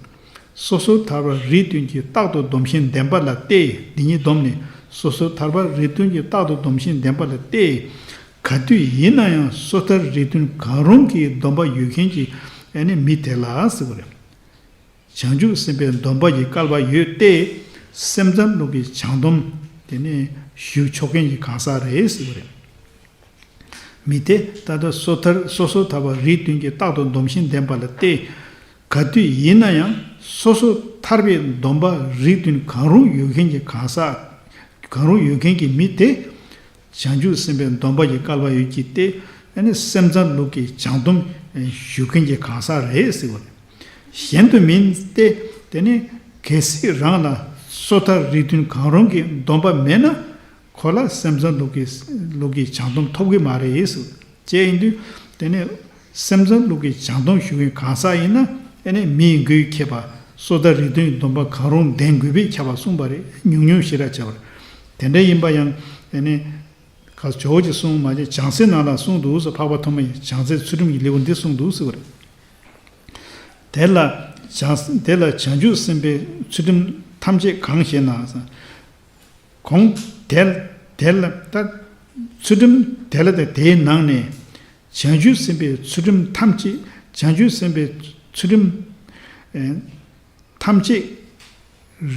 སོ་སོ་ཐར་པ་རིགས་བདུན་གྱི་རྟག་ཏུ་སྡོམ་ཞིང་ལྡན་པ་ལ་སྟེ། འདི་ཉིད་སྡོམ་ནི་སོ་སོ་ཐར་པ་རིགས་བདུན་གྱི་རྟག་ཏུ་སྡོམ་ཞིང་ལྡན་པ་ལ་སྟེ། ག་དུས་ཡིན་ན་ཡང་སོ་ཐར་རིགས་བདུན་གང་རུང་གི་སྡོམ་པ་ཡོད་མཁན་གྱི་ཨ་ནི་མི་དེ་ལ་ཟེར་བ་རེད། བྱང་ཆུབ་སེམས་དཔའི་སྡོམ་པ་ཡི་བསྐལ་པ་ཡོད་དེ། སེམས་ཙམ་ལུགས་ཀྱི་སྦྱང་སྡོམ་དེ་ནས་ཞུ་ཆོག་མཁན་གྱི་གང་ཟག་རེད་ཟེར་བ་རེད། མི་དེ་ད་ལྟ་སོ་ཐར་སོ་སོ་ཐར་པ་རིགས་བདུན་གྱི་རྟག་ཏུ་སྡོམ་ཞིང་ལྡན་པ་ལ་སྟེ། ག་དུས་ཡིན་ན་ཡང་སོ་སོ་ཐར་པའི་སྡོམ་པ་རིགས་བདུན་གང་རུང་ཡོད་མཁན་གྱི་གང་ཟག་གང་རུང་ཡོད་མཁན་གྱི་མི་དེ། བྱང་ཆུབ་སེམས་དཔའི་སྡོམ་པ་ཡི་བསྐལ་པ་ཡོད་ཀྱི་སྟེ། ཨ་ནི་སེམས་ཙམ་ལུགས་ཀྱི་སྦྱང་སྡོམ་ཞུ་མཁན་གྱི་གང་ཟག་རེད་ཟེར་བ་རེད། གཞན་དུ་མིན་ཏེ། དེ་ནི་གལ་སྲིད་རང་ལ་སོ་ཐར་རིགས་བདུན་གང་རུང་གི་སྡོམ་པ་མེད་ན། ཁོ་ལ་སེམས་ཙམ་ལུགས་ཀྱི་ལུགས་ཀྱི་སྦྱང་སྡོམ་ཐོབ་ཀྱི་མ་རེད་ཟེར་བ་རེད། ཅེས་ཡིན་དུས་དེ་ནི་སེམས་ཙམ་ལུགས་ཀྱི་སྦྱང་སྡོམ་ཞུ་མཁན་གང་ཟག་ཡིན་ན། ཨ་ནི་མིའི་མགོས་མཁས་པ། སོ་ཐར་རིགས་བདུན་གྱི་སྡོམ་པ་གང་རུང་ལྡན་དགོས་པས་ཁྱབ་པ་གསུངས་པ་རེད། ཉུང་ཉུང་ཞེ་དྲག་བྱས་པ་རེད། དེ་འདྲ་ཡིན་པ་ཡང་ཨ་ནི། ག་ཇོ་བོ་རྗེས་གསུངས་མ་བྱས་བྱང་རྩེ་ནང་ལ་གསུངས་འདུག་ཟེར། འཕགས་པ་ཐོགས་མེད་ཀྱིས་བྱང་རྩེ་ཚུལ་ཁྲིམས་ཀྱི་ལེའུ་འདི་གསུངས་འདུག་ཟེར་བ་རེད། དེ་ལ་བྱང་དེ་ལ་བྱང་ཆུབ་སེམས་དཔའི་ཚུལ་ཁྲིམས་ཐམས་ཅད་གང་ཞེ་ན། གོང་དེ་དེ་ལ་ད་ཚུལ་ཁྲིམས་དེ་ལ་དང་དེའི་ནང་ནས་བྱང་ཆུབ་སེམས་དཔའི་ཚུལ་ཁྲིམས་ཐམས་ཅད། བྱང་ཆུབ་སེམས་དཔའི་ཚུལ་ཁྲིམས། ཨེ། ཐམས་ཅད་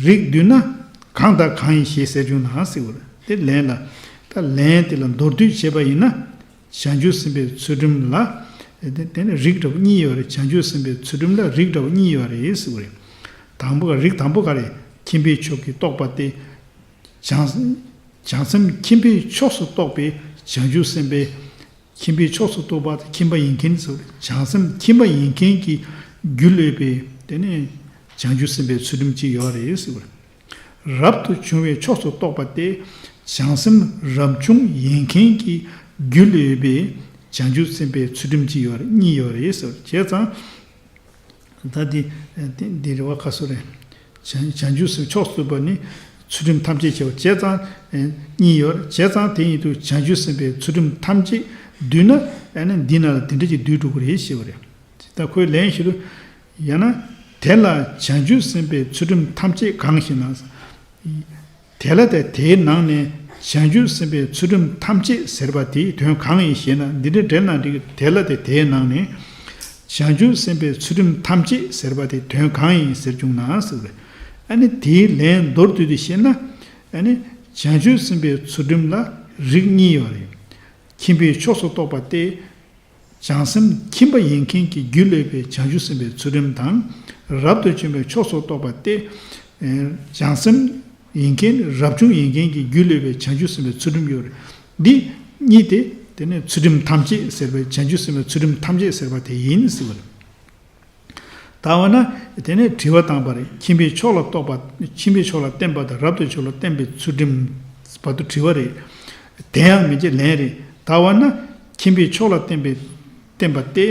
རིགས་བསྡུས་ན་གང་དང་གང་ཡིན་ཞེས་ཟེར་བྱུང་ན་ཟེར་བ་རེད། དེ་ལན་ལ། ད་ལན་དེ་ལ་མདོར་བསྡུས་བྱས་པ་ཡིན་ན། བྱང་ཆུབ་སེམས་དཔའི་ཚུལ་ཁྲིམས་ལ། དེ་དེ་ནི་རིགས་འདྲ་བོ་གཉིས་ཡོད་རེད། བྱང་ཆུབ་སེམས་དཔའི་ཚུལ་ཁྲིམས་ལ་རིགས་འདྲ་བོ་གཉིས་ཡོད་རེད་ཟེར་བ་རེད། དང་པོ་ག་རིགས་དང་པོ་ག་རེ། ཁྱིམ་པའི་ཕྱོགས་ཀྱིས་རྟོགས་པ་སྟེ། བྱང་བྱང་སེམས་ཁྱིམ་པའི་ཕྱོགས་སུ་གཏོགས་པའི་བྱང་ཆུབ་སེམས་དཔའི། ཁྱིམ་པའི་ཕྱོགས་སུ་གཏོགས་པ་དང་ཁྱིམ་པ་ཡིན་མཁན་ཟེར་བ་རེད། བྱང་སེམས་ཁྱིམ་པ་ཡིན་མཁན་གྱི་རྒྱུ་ལས་པའི་དེ་ནི་བྱང་ཆུབ་སེམས་དཔའི་ཚུལ་ཁྲིམས་གཅིག་ཡོད་རེད་ཟེར་བ་རེད། རབ་ཏུ་བྱུང་བའི་ཕྱོགས་སུ་གཏོགས་པ་སྟེ། བྱང་སེམས་རབ་བྱུང་ཡིན་མཁན་གྱི་རྒྱུ་ལས་པའི་བྱང་ཆུབ་སེམས་དཔའི་ཚུལ་ཁྲིམས་གཅིག་ཡོད་རེད། གཉིས་ཡོད་རེད་ཟེར་བ་རེད། བྱས་ཙང་། ད་འདི་འདི་འདི་རེ་བ་ཁ་སོ་རེད། བྱང་བྱང་ཆུབ་སེམས་ཕྱོགས་སུ་བ་ནི་ཚུལ་ཁྲིམས་ཐམས་ཅད་བྱེད་པ་བྱས་ཙང་གཉིས་ཡོད་རེད། བྱས་ཙང་དེ་ཡིན་དུས་བྱང་ཆུབ་སེམས་དཔའི་ཚུལ་ཁྲིམས་ཐམས་ཅད་བསྡུས་ན་ཨ་ནི་འདི་ན་ལ་དེ་འདྲ་ཅིག་བསྡུས་འགྲོ་གི་རེད་ཞེས་པ་རེད། ད་ཁོས་ལན་ཞུ་དུས། ཡང་ན། དེ་ལ་བྱང་ཆུབ་སེམས་དཔའི་ཚུལ་ཁྲིམས་ཐམས་ཅད་གང་ཞེ་ན། དེ་ལ་དེ་དེའི་ནང་ནས་བྱང་ཆུབ་སེམས་དཔའི་ཚུལ་ཁྲིམས་ཐམས་ཅད་ཟེར་བ་དེའི་དོན་གང་ཡིན་ཞེ་ན། འདི་འདྲ་འགྲེལ་ན་འགྲིག་གི། དེ་ལ་དེ་དེའི་ནང་ནས་བྱང་ཆུབ་སེམས་དཔའི་ཚུལ་ཁྲིམས་ཐམས་ཅད་ཟེར་བ་དེ་དོན་གང་ཡིན་ཟེར་བྱུང་ན་ཟེར་བས། ཨ་ནི་དེའི་ལན་མདོར་བསྡུས་ཏེ་བཤད་ན། ཨ་ནི་བྱང་ཆུབ་སེམས་དཔའི་ཚུལ་ཁྲིམས་ལ་རིགས་གཉིས་ཡོད་རེད། ཁྱིམ་པའི་ཕྱོགས་སུ་གཏོགས་པ་སྟེ། བྱང་སེམས་ཁྱིམ་པ་ཡིན་མཁན་གྱི་རྒྱུ་ལས་པའི་བྱང་ཆུབ་སེམས་དཔའི་ཚུལ་ཁྲིམས་དང་། རབ་ཏུ་བྱུང་བའི་ཕྱོགས་སུ་གཏོགས་པ་སྟེ། ཨེ། བྱང་སེམས་ཡིན་མཁན་རབ་བྱུང་ཡིན་མཁན་གྱི་རྒྱུ་ལས་པའི་བྱང་ཆུབ་སེམས་དཔའི་ཚུལ་ཁྲིམས་ཡོད་རེད། འདི་གཉིས་ཏེ། དེ་ནས་ཚུལ་ཁྲིམས་ཐམས་ཅད་ཟེར་བའི་བྱང་ཆུབ་སེམས་དཔའི་ཚུལ་ཁྲིམས་ཐམས་ཅད་ཟེར་བ་དེ་ཡིན་ཟེར་བ་རེད། ད་འོ་ན། དེ་ནས་དྲི་བ་བཏང་བ་རེད། ཁྱིམ་པའི་ཕྱོགས་ལ་གཏོགས་པ། ཁྱིམ་པའི་ཕྱོགས་ལ་བརྟེན་པ་དང་རབ་ཏུ་བྱུང་ལ་བརྟེན་པའི་ཚུལ་ཁྲིམས་བར་དུ་དྲི་བ་རེད། དེ་ཡང་མིན་གྱི་ལན་རེད། ད་འོ་ན། ཁྱིམ་པའི་ཕྱོགས་ལ་བརྟེན་པའི་བརྟེན་པ་སྟེ།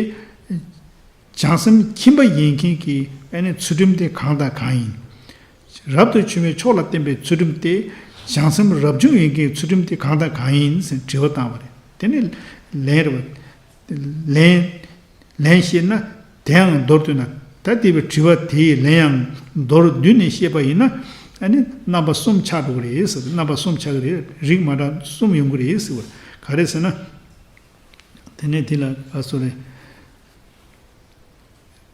བྱང་སེམས་ཁྱིམ་པ་ཡིན་མཁན་གྱི་ཨ་ནི་ཚུལ་ཁྲིམས་དེ་གང་དང་གང་ཡིན། རབ་ཏུ་བྱུང་བའི་ཕྱོགས་ལ་བརྟེན་པའི་ཚུལ་ཁྲིམས་ཏེ། བྱང་སེམས་རབ་བྱུང་ཡིན་མཁན་གྱི་ཚུལ་ཁྲིམས་དེ་གང་དང་གང་ཡིན་ཟེར་དྲི་བ་བཏང་བ་རེད། དེ་ནི་ལན་རེད་བ། ལན། ལན་བཤད་ན། དེའང་མདོར་བསྡུས་ན། ད་དེ་བའི་དྲི་བ་དེའི་ལན་ཡང་མདོར་བསྡུས་ནས་བཤད་པ་ཡིན་ན། ཨ་ནི་རྣམ་པ་གསུམ་ཆགས་འགྲོ་གི་རེད་ཟེར། རྣམ་པ་གསུམ་ཆགས་ཀྱི་རེད། རིགས་མ་འདྲ་གསུམ་ཡོང་གི་རེད་ཟེར་བ། ག་རེ་ཟེར་ན། དེ་ནས་དེ་ལ་ག་སོ་རེད།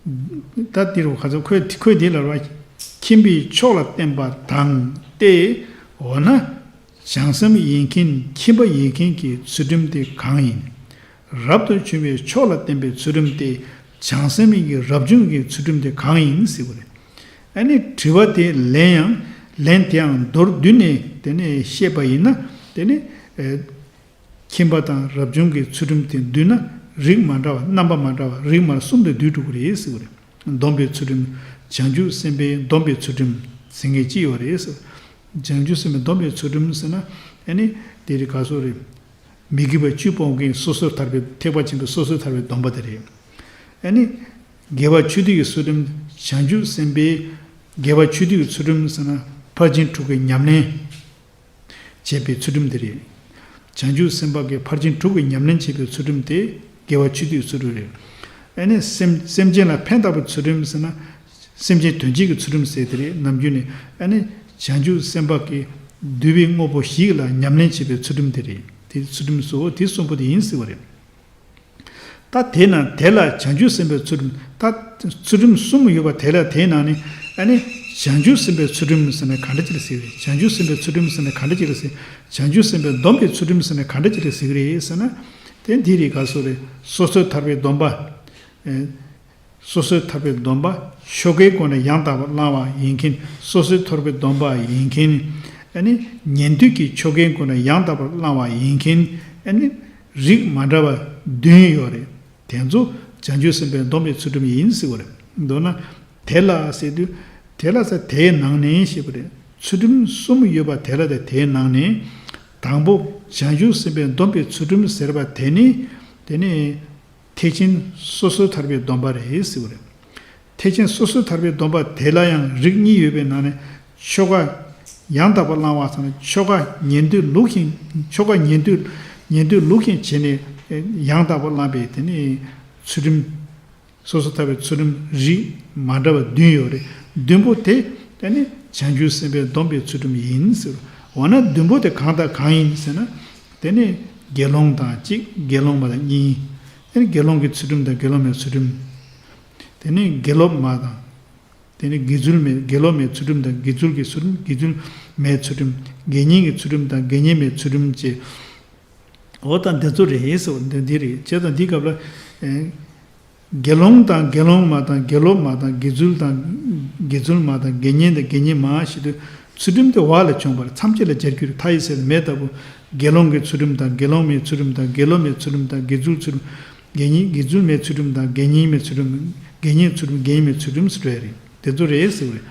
ད་དེ་རུ་ཁ་ཚ་ཁོས་ཁོས་དེ་ལ་ར། ཁྱིམ་པའི་ཕྱོགས་ལ་བརྟེན་པ་དང་སྟེ། འོ་ན། བྱང་སེམས་ཡིན་མཁན་ཁྱིམ་པ་ཡིན་མཁན་གྱི་ཚུལ་ཁྲིམས་དེ་གང་ཡིན། རབ་ཏུ་བྱུང་བའི་ཕྱོགས་ལ་བརྟེན་པའི་ཚུལ་ཁྲིམས་དེ། བྱང་སེམས་ཡིན་གྱི་རབ་བྱུང་གི་ཚུལ་ཁྲིམས་དེ་གང་ཡིན་ཟེར་བ་རེད། ཨ་ནི་དྲི་བ་དེ་ལན་ཡང་། ལན་དེའང་མདོར་བསྡུས་ནས་དེ་ནས་བཤད་པ་ཡིན་ན། དེ་ནི། ཨེ། ཁྱིམ་པ་དང་རབ་བྱུང་གི་ཚུལ་ཁྲིམས་དེ་བསྡུས་ན། རིགས་མ་འདྲ་བ། རྣམ་པ་མ་འདྲ་བ། རིགས་མ་གསུམ་དུ་བསྡུས་འགྲོ་གི་རེད་ཟེར་བ་རེད། སྡོམ་པའི་ཚུལ་ཁྲིམས། བྱང་ཆུབ་སེམས་དཔའི་སྡོམ་པའི་ཚུལ་ཁྲིམས་ཟེར་མཁན་གཅིག་ཡོད་རེད་ཟེར། བྱང་ཆུབ་སེམས་དཔའི་སྡོམ་པའི་ཚུལ་ཁྲིམས་ཟེར་ན། ཨ་ནི་དེ་རིགས་ག་སོགས་རེད། མི་དགེ་བ་བཅུ་སྤོང་མཁན་སོ་སོར་ཐར་པའི། ཐེག་པ་ཆེན་པོའི་སོ་སོར་ཐར་པའི་སྡོམ་པ་དེ་རེད། ཨ་ནི་དགེ་བ་ཆོས་སྡུད་ཀྱི་ཚུལ་ཁྲིམས། བྱང་ཆུབ་སེམས་དཔའི་དགེ་བ་ཆོས་སྡུད་ཀྱི་ཚུལ་ཁྲིམས་ཟེར་ན། ཕར་ཕྱིན་དྲུག་གི་ཉམས་ལེན་བྱེད་པའི་ཚུལ་ཁྲིམས་དེ་རེད། བྱང་ཆུབ་སེམས་དཔའ་གིས་ཕར་ཕྱིན་དྲུག་གི་ཉམས་ལེན་བྱེད་པའི་ཚུལ་ཁྲིམས་དེ་དགེ་བ་ཆོས་སྡུད་ཀྱི་ཚུལ་ཁྲིམས་རེད། ཨ་ནི་སེམས་སེམས་ཅན་ལ་ཕན་བཏགས་པའི་ཚུལ་ཁྲིམས་ཟེར་ན། སེམས་ཅན་དོན་བྱེད་ཀྱི་ཚུལ་ཁྲིམས་ཟེར་དེ་རེད། ནམ་རྒྱུན་ནས་ཨ་ནི་བྱང་ཆུབ་སེམས་དཔའ་གིས་འདུལ་བའི་དངོས་པོ་བཞི་ལ་ཉམས་ལེན་བྱེད་པའི་ཚུལ་ཁྲིམས་དེ་རེད། དེ་ཚུལ་ཁྲིམས་སོ་དེ་གསུམ་པོ་དེ་ཡིན་ཟེར་བ་རེད། ད་དེས་ན་དེ་ལ་བྱང་ཆུབ་སེམས་དཔའི་ཚུལ་ཁྲིམས། ད་ཚུལ་ཁྲིམས་གསུམ་ཡོད་པ་དེ་ལ་དེའི་ནང་ནས་ཨ་ནི་བྱང་ཆུབ་སེམས་དཔའི་ཚུལ་ཁྲིམས་ཟེར་ན་ག་འདྲ་ཅིག་ལ་ཟེར་བས། བྱང་ཆུབ་སེམས་དཔའི་ཚུལ་ཁྲིམས་ཟེར་ན་ག་འདྲ་ཅིག་ལ་ཟེར། བྱང་ཆུབ་སེམས་དཔའི་སྡོམ་པའི་ཚུལ་ཁྲིམས་ཟེར་ན་ག་འདྲ་ཅིག་ལ་ཟེར་གི་རེད་ཟེར་ན། དེ་འདི་རིགས་ག་སོགས་རེད། སོ་སོར་ཐར་པའི་སྡོམ་པ། ཨེ། སོ་སོར་ཐར་པའི་སྡོམ་པ། ཆོ་གའི་སྒོ་ནས་ཡང་དག་པར་བླང་བ་ཡིན་མཁན། སོ་སོར་ཐར་པའི་སྡོམ་པ་ཡིན་མཁན། ཨ་ནི་ཉན་ཐོས་ཀྱི་ཆོ་གའི་སྒོ་ནས་ཡང་དག་པར་བླང་བ་ཡིན་མཁན། ཨ་ནི་རིགས་མ་འདྲ་བ་བདུན་ཡོད་རེད། དེ་ཚོ་བྱང་ཆུབ་སེམས་དཔའི་སྡོམ་པའི་ཚུལ་ཁྲིམས་ཡིན་ཟེར་བ་རེད། མདོར་ན། དེ་ལ་ཟེར་དུས། དེ་ལ་ཟེར་དེའི་ནང་ནས་ཞེས་པ་རེད། ཚུལ་ཁྲིམས་གསུམ་ཡོད་པ་དེ་ལ་དེ་དེའི་ནང་ནས། དང་པོ་བྱང་ཆུབ་སེམས་དཔའི་སྡོམ་པའི་ཚུལ་ཁྲིམས་ཟེར་བ་དེ་ནི། དེ་ནི། ཐེག་ཆེན་སོ་སོར་ཐར་པའི་སྡོམ་པ་རེད་ཟེར་བ་རེད། ཐེག་ཆེན་སོ་སོར་ཐར་པའི་སྡོམ་པ་དེ་ལ་ཡང་རིགས་གཉིས་ཡོད་པའི་ནང་ནས། ཆོ་ག་ཡང་དག་པར་བླང་བ་ཚང་ན། ཆོ་ག་ཉན་ཐོས་ལུགས་བཞིན། ཆོ་ག་ཉན་ཐོས་ཉན་ཐོས་ལུགས་བཞིན་བྱས་ནས་ཡང་དག་པར་བླངས་པའི་དེ་ནི་ཚུལ་ཁྲིམས། སོ་སོར་ཐར་པའི་ཚུལ་ཁྲིམས་རིགས་མ་འདྲ་བ་བདུན་ཡོད་རེད། བདུན་པོ་དེ་དེ་ནི་བྱང་ཆུབ་སེམས་དཔའི་སྡོམ་པའི་ཚུལ་ཁྲིམས་ཡིན་ཟེར། འོ་ན་བདུན་པོ་དེ་གང་དང་གང་ཡིན་ཟེར་ན། དེ་ནི་དགེ་སློང་དང་གཅིག་དགེ་སློང་མ་དང་གཉིས། དེ་ནི་དགེ་སློང་གི་ཚུལ་ཁྲིམས་དང་དགེ་སློང་མའི་ཚུལ་ཁྲིམས། དེ་ནི་དགེ་སློབ་མ་དང་། དེ་ནས་དགེ་ཚུལ་མེད་དགེ་སློབ་མའི་ཚུལ་ཁྲིམས་དང་དགེ་ཚུལ་གྱི་ཚུལ་ཁྲིམས། དགེ་ཚུལ་མའི་ཚུལ་ཁྲིམས། དགེ་བསྙེན་གྱི་ཚུལ་ཁྲིམས་དང་དགེ་བསྙེན་མའི་ཚུལ་ཁྲིམས་བཅས། འོ་ད་འདི་ཚོ་རེད་ཟེར་བ་འདི་འདི་རེད། བྱས་ཙང་འདིའི་སྐབས་ལ། ཨེ། དགེ་སློང་དང་དགེ་སློང་མ་དང་དགེ་སློབ་མ་དང་དགེ་ཚུལ་དང་དགེ་ཚུལ་མ་དང་དགེ་བསྙེན་དང་དགེ་བསྙེན་མ་ཞེས་དུས་ཚུལ་ཁྲིམས་དེ་བ་ལས་བྱུང་བ་རེད། ཐམས་ཅད་ལ་སྦྱར་རྒྱུ་རེད། མཐའ་ཡས་ཟེར་མེད་ལྟ་བུ། དགེ་སློང་གི་ཚུལ་ཁྲིམས་དང་དགེ་སློང་མའི་ཚུལ་ཁྲིམས་དང་དགེ་སློབ་མའི་ཚུལ་ཁྲིམས་དང་དགེ་ཚུལ་ཚུལ་ཁྲིམས། དགེ་བསྙེན་དགེ་ཚུལ་མའི་ཚུལ་ཁྲིམས་དང་དགེ་བསྙེན་མའི་ཚུལ་ཁྲིམས། དགེ་བསྙེན་ཚུལ་ཁྲིམས་དགེ་བསྙེན་མའི་ཚུལ་ཁྲིམས་ཟེར་བ་རེད། དེ་ཚོ་རེད་ཟེར་བ་རེད།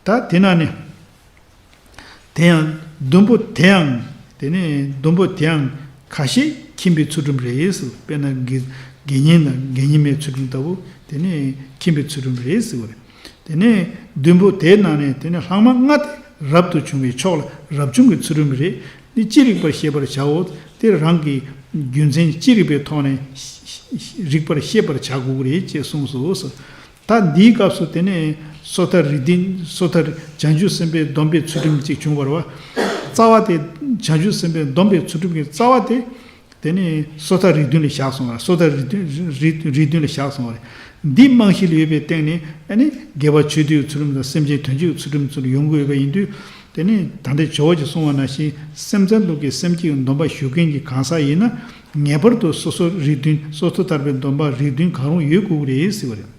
ད་དེ་ན་ནི། དེ་ཡང་བདུན་པོ་དེའང་། དེ་ནས་བདུན་པོ་དེའང་ཁ་ཤས་ཁྱིམ་པའི་ཚུལ་ཁྲིམས་རེད་ཟེར། དཔེར་ན་དགེ་དགེ་བསྙེན་དང་དགེ་བསྙེན་མའི་ཚུལ་ཁྲིམས་ལྟ་བུ། དེ་ནས་ཁྱིམ་པའི་ཚུལ་ཁྲིམས་རེད་ཟེར་བ་རེད། དེ་ནས་བདུན་པོ་དེའི་ནང་ནས་དེ་ནས་ལྷག་མ་ལྔ་དེ་རབ་ཏུ་བྱུང་བའི་ཕྱོགས་ལ་རབ་བྱུང་གི་ཚུལ་ཁྲིམས་རེད། འདི་ཅི་རིགས་པར་ཤེས་པར་བྱའོ། དེ་རང་གི་རྒྱུ་མཚན་ཅི་རིགས་པའི་ཐོག་ནས་རིགས་པར་ཤེས་པར་བྱ་དགོས་ཀྱི་རེད་ཅེས་གསུངས་སོ། ད་འདིའི་སྐབས་སུ་དེ་ནས་སོ་ཐར་རིགས་བདུན། སོ་ཐར་བྱང་ཆུབ་སེམས་དཔའི་སྡོམ་པའི་ཚུལ་ཁྲིམས་ཅིག་བྱུང་བར་བ། རྩ་བ་དེ་བྱང་ཆུབ་སེམས་དཔའི་སྡོམ་པའི་ཚུལ་ཁྲིམས་ཀྱི་རྩ་བ་དེ། དེ་ནས་སོ་ཐར་རིགས་བདུན་ལ་བཞག་སོང་བ། སོ་ཐར་རིགས་བདུན་རིགས་རིགས་བདུན་ལ་བཞག་སོང་བ་རེད། འདི་རྨང་གཞི་ལ་ཡོད་པའི་སྟེང་ནས་ཨ་ནི་དགེ་བ་ཆོས་སྡུད་ཚུལ་ཁྲིམས་དང་སེམས་ཅན་དོན་བྱེད་ཚུལ་ཁྲིམས་ཚུར་ཡོང་དགོས་ཡོད་པ་ཡིན་དུས། དེ་ནས་ད་ལྟའི་ཇོ་བོ་རྗེས་གསུངས་པ་ནང་བཞིན་སེམས་ཙམ་ལུགས་ཀྱི་སེམས་བསྐྱེད་ཀྱི་སྡོམ་པ་ཞུ་མཁན་གྱི་གང་ཟག་ཡིན་ན། ངེས་པར་དུ་སོ་སོར་རིགས་བདུན། སོ་ཐར་པའི་སྡོམ་པ་རིགས་བདུན་གང་རུང་ཡོད་དགོས་ཀྱི་རེད་ཟེར་བ་རེད།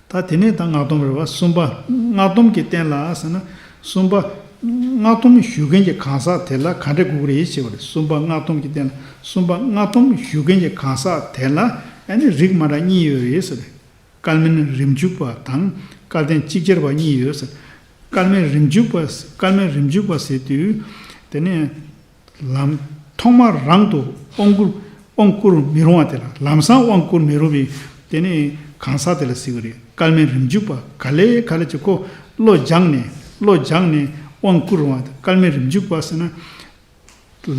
ད་དེ་ནས་ད་སྔགས་སྡོམ་རེད་བ། གསུམ་པ་སྔགས་སྡོམ་གྱི་རྟེན་ལ་ཟེར་ན། གསུམ་པ་སྔགས་སྡོམ་ཞུ་མཁན་གྱི་གང་ཟག་དེ་ལ་ག་འདྲ་དགོས་ཀྱི་རེད་ཞེས་པ་རེད། གསུམ་པ་སྔགས་སྡོམ་གྱི་རྟེན་ལ། གསུམ་པ་སྔགས་སྡོམ་ཞུ་མཁན་གྱི་གང་ཟག་དེ་ལ་ཨ་ནི་རིགས་མ་འདྲ་གཉིས་ཡོད་རེད་ཟེར། སྐལ་དམན་རིམ་འཇུག་པ་དང་སྐལ་ལྡན་ཅིག་ཅར་བ་གཉིས་ཡོད་ཟེར། སྐལ་དམན་རིམ་འཇུག་པ། སྐལ་དམན་རིམ་འཇུག་པ་ཟེར་དུས། དེ་ནས་ལམ་ཐོག་མར་རང་དུ་དབང་བསྐུར་དབང་བསྐུར་མི་རུང་བ་དེ་ལ། ལམ་སང་དབང་བསྐུར་མི་རུང་བའི་དེ་ནས་གང་ཟག་དེ་ལ་ཟེར་གྱི་རེད། སྐལ་དམན་རིམ་འཇུག་པ། ག་ལེ་ག་ལེ་ཅིག་ཁོ་བློ་སྦྱངས་ནས་བློ་སྦྱངས་ནས་དབང་བསྐུར་རུང་བ་དེ་སྐལ་དམན་རིམ་འཇུག་པ་ཟེར་ན།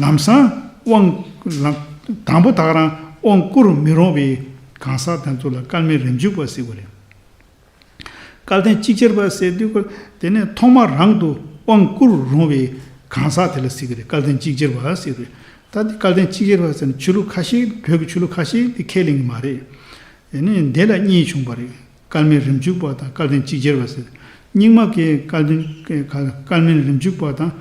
ལམ་སང་དབང་། ལམ་དང་པོ་དག་རང་དབང་བསྐུར་མི་རུང་བའི་གང་ཟག་དེ་ཚོ་ལ་སྐལ་དམན་རིམ་འཇུག་པ་ཟེར་གྱི་རེད། སྐལ་ལྡན་ཅིག་ཅར་བ་ཟེར་དུས་ཀོ། དེ་ནས་ཐོག་མར་རང་དུ་དབང་བསྐུར་རུང་བའི་གང་ཟག་དེ་ལ་ཟེར་གྱི་རེད། སྐལ་ལྡན་ཅིག་ཅར་བ་ཟེར་གྱི་རེད། ད་འདི་སྐལ་ལྡན་ཅིག་ཅར་བ་ཟེར་ན་ཆོས་ལུགས་ཁ་ཤས། བོད་ཀྱི་ཆོས་ལུགས་ཁ་ཤས་འདི་ཁས་ལེན་གྱི་མ་རེད། དེ་ནས་འདི་ལ་གཉིས་བྱུང་བ་རེད། སྐལ་དམན་རིམ་འཇུག་པ་དང་སྐལ་ལྡན་ཅིག་ཅར་བ་ཟེར། རྙིང་མ་གི་སྐལ་ལྡན། སྐལ་དམན་རིམ་འཇུག་པ་དང་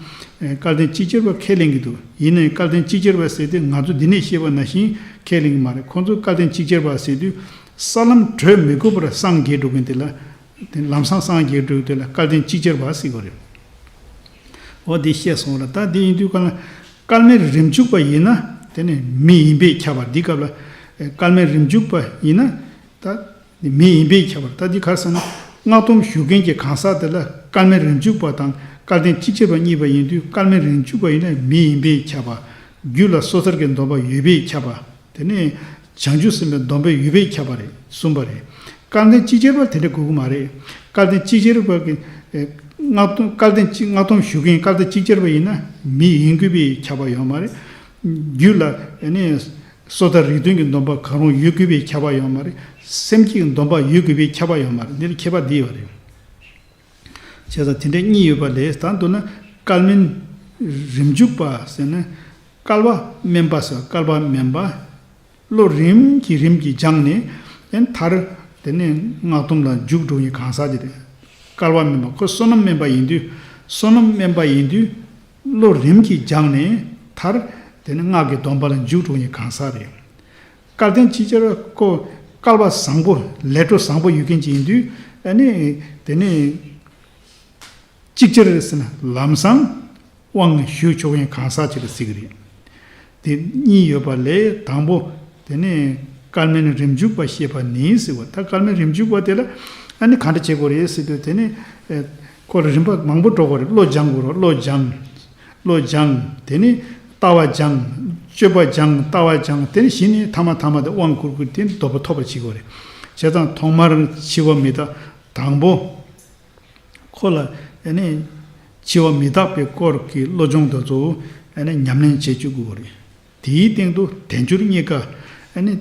སྐལ་ལྡན་ཅིག་ཅར་བ་ཁས་ལེན་གྱི་འདུག་ཡིན་ནའི་སྐལ་ལྡན་ཅིག་ཅར་བ་ཟེར་དེ་ང་ཚོ་འདི་ནས་བཤད་པ་ནང་བཞིན་ཁས་ལེན་གྱི་མ་རེད། ཁོང་ཚོ་སྐལ་ལྡན་ཅིག་ཅར་བ་ཟེར་དུས། ས་ལམ་བགྲོད་མི་དགོས་པར་སངས་རྒྱས་འགྲོ་མཁན་དེ་ལ། དེ་ལམ་སང་སངས་རྒྱས་འགྲོ་དེ་ལ་སྐལ་ལྡན་ཅིག་ཅར་བ་ཟེར་གྱི་རེད། འོ་དེ་བཤད་སོང་ལ། ད་དེ་ཡིན་དུས་ག་ལ་སྐལ་དམན་རིམ་འཇུག་པ་ཡིན་ན་དེ་ནི་མི་ཡིན་པས་ཁྱབ་པ། འདི་སྐབས་ལ་སྐལ་དམན་རིམ་འཇུག་པ་ཡིན་ན་ད་མི་ཡིན་པས་ཁྱབ་པ། ད་འདི་ག་རེ་ཟེར་ན། སྔགས་སྡོམ་ཞུ་མཁན་གྱི་གང་ཟག་དེ་ལ་སྐལ་དམན་རིམ་འཇུག་པ་དང་སྐལ་ལྡན་ཅིག་ཅར་བ་གཉིས་པ་ཡིན་དུས། སྐལ་དམན་རིམ་འཇུག་པ་ཡིན་ན་མི་ཡིན་པས་ཁྱབ་པ། རྒྱུད་ལ་སོ་ཐར་གྱི་སྡོམ་པ་ཡོད་པས་ཁྱབ་པ། དེ་ནས་བྱང་ཆུབ་སེམས་དཔའི་སྡོམ་པས་ཡོད་པས་ཁྱབ་པ་རེད། གསུམ་པ་རེད། སྐལ་ལྡན་ཅིག་ཅར་བ་དེ་འདྲ་དགོས་ཀྱི་མ་རེད། སྐལ་ལྡན་ཅིག་ཅར་བ་གི་ཨེ། སྔགས་སྡོམ། སྐལ་ལྡན་ཅིག་སྔགས་སྡོམ་ཞུ་མཁན་སྐལ་ལྡན་ཅིག་ཅར་བ་ཡིན་ན་མི་ཡིན་དགོས་པའི་ཁྱབ་པ་ཡོད་མ་རེད། རྒྱུད་ལ་ཨ་ནི་སོ་ཐར་རིགས་བདུན་གྱི་སྡོམ་པ་གང་རུང་ཡོད་དགོས་པའི་ཁྱབ་པ་ཡོད་མ་རེད། སེམས་བསྐྱེད་ཀྱི་སྡོམ་པ་ཡོད་དགོས་པའི་ཁྱབ་པ་ཡོད་མ་རེད། འདི་ལ་ཁྱད་པར་འདི་ཡོད་རེད། བྱས་ཙང་དེ་འདྲ་གཉིས་ཡོད་པ་ལས། ད་མདོར་ན་སྐལ་དམན་རིམ་འཇུག་པ་ཟེར་ན། སྐལ་བ་དམན་པ་ཟེར། སྐལ་བ་དམན་པ། བློ་རིམ་གྱིས་རིམ་གྱིས་སྦྱངས་ནས་ཨེ་མཐར་དེ་ནས་སྔགས་སྡོམ་ལ་འཇུག་འགྲོ་མཁན་གང་ཟག་དེ་རེད། སྐལ་བ་དམན་པ། ཁོ་བསོད་ནམས་དམན་པ་ཡིན་དུས། བསོད་ནམས་དམན་པ་ཡིན་དུས་བློ་རིམ་གྱིས་སྦྱངས་ནས་མཐར་དེ་ནས་སྔགས་ཀྱི་སྡོམ་པ་ལ་འཇུག་འགྲོ་མཁན་གང་ཟག་རེད། སྐལ་ལྡན་ཅིག་ཅར་བ་ཁོ་སྐལ་བ་བཟང་པོ། ལས་འཕྲོ་བཟང་པོ་ཡོད་མཁན་ཅིག་ཡིན་དུས། ཨ་ནི་དེ་ནས་ཅིག་ཅར་ཟེར་ན་ལམ་སང་དབང་ཞུ་ཆོག་མཁན་གང་ཟག་ཅིག་ལ་ཟེར་གྱི་རེད། དེ་གཉིས་ཡོད་པ་ལས་དང་པོ་དེ་ནས་སྐལ་དམན་རིམ་འཇུག་པ་ཞེས་པ་ནི་ཟེར་བ། ད་སྐལ་དམན་རིམ་འཇུག་པ་དེ་ལ་ཨ་ནི་ག་འདྲ་བྱེད་དགོས་རེད་ཟེར་དུས། དེ་ནི་ཨེ། ཁོ་ལ་རིམ་པ་མང་པོ་འགྲོ་དགོས་རེད། བློ་སྦྱང་དགོས་རེད། བློ་སྦྱང་། བློ་སྦྱང་། དེ་ནི་ལྟ་བ་སྦྱང་། སྤྱོད་པ་སྦྱང་། ལྟ་བ་སྦྱང་། དེ་ནི་གཞི་ནས་ཐ་མ་ཐ་མ་དེ་དབང་བསྐུར་བསྐུར་དེ་ནི་སྡོམ་པ་ཐོབ་པར་བྱེད་དགོས་རེད། བྱས་ཙང་ཐོག་མར་འཆི་བ་མི་རྟག་དང་པོ། ཁོ་ལ་ཨ་ནི་འཆི་བ་མི་རྟག་པའི་སྐོར་གྱི་བློ་སྦྱོང་དེ་ཚོ་ཨ་ནི་ཉམས་ལེན་བྱེད་བཅུག་དགོས་རེད། དེའི་སྟེང་དུ་དལ་འབྱོར་རྙེད་དཀའ། ཨ་ནི་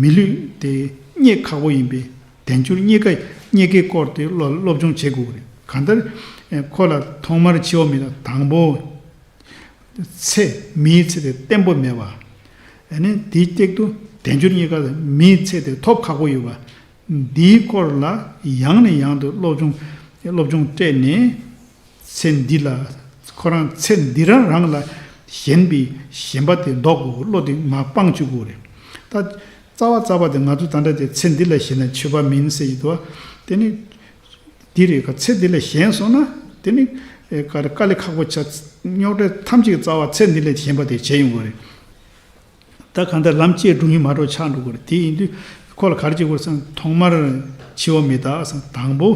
མི་ལུས་དེ་རྙེད་ཁག་པོ་ཡིན་པས། དལ་འབྱོར་རྙེད་དཀའ། རྙེད་དཀའི་སྐོར་དེ་བློ་སློབ་སྦྱོང་བྱེད་དགོས་རེད། གང་ལྟར་ཁོ་ལ་ཐོག་མར་འཆི་བ་མི་རྟག་དང་པོ། ཚེ་མིའི་ཚེ་དེ་བརྟན་པོ་མེད་པ། ཨ་ནི་དེའི་སྟེང་དུ་དལ་འབྱོར་རྙེད་དཀའ་ལ་མིའི་ཚེ་དེ་ཐོབ་ཁག་པོ་ཡོད་པ། འདིའི་སྐོར་ལ་ཡང་ནས་ཡང་དུ་སློབ་སྦྱོང་སློབ་སྦྱོང་སྤྲད་ནས། ཚེ་འདི་ལ་ཁོ་རང་ཚེ་འདི་རང་རང་ལ་ཞེན་པའི་ཞེན་པ་དེ་ལྡོག་དགོས། བློ་དེ་མར་སྤང་བཅུག་དགོས་རེད། ད་རྩ་བ་རྩ་བ་དེ་ང་ཚོ་ད་ལྟ་དེ་ཚེ་འདི་ལ་ཞེན་ན་ཆོས་པ་མིན་ཟེར་གྱི་འདུག་བ། དེ་ནི་འདི་རེད། ཁ་ཚེ་འདི་ལ་ཞེན་སོང་ན་དེ་ནི་ཨེ་ག་རེ་དཀའ་ལས་ཁག་པོ་ཆགས། རྙོག་དྲ་ཐམས་ཅད་ཀྱི་རྩ་བ་ཚེ་འདི་ལ་ཞེན་པ་དེ་བྱས་ཡོང་དགོས་རེད། ད་གང་ལྟར་ལམ་བཅས་འགྲོ་ཡི་མ་འགྲོ་ཆགས་འགྲོ་དགོས་རེད། དེ་ཡིན་དུས་ཁོ་ལ་ག་རེ་བྱེད་དགོས་སམ། ཐོག་མར་འཆི་བ་མི་རྟག་སམ། དང་པོ་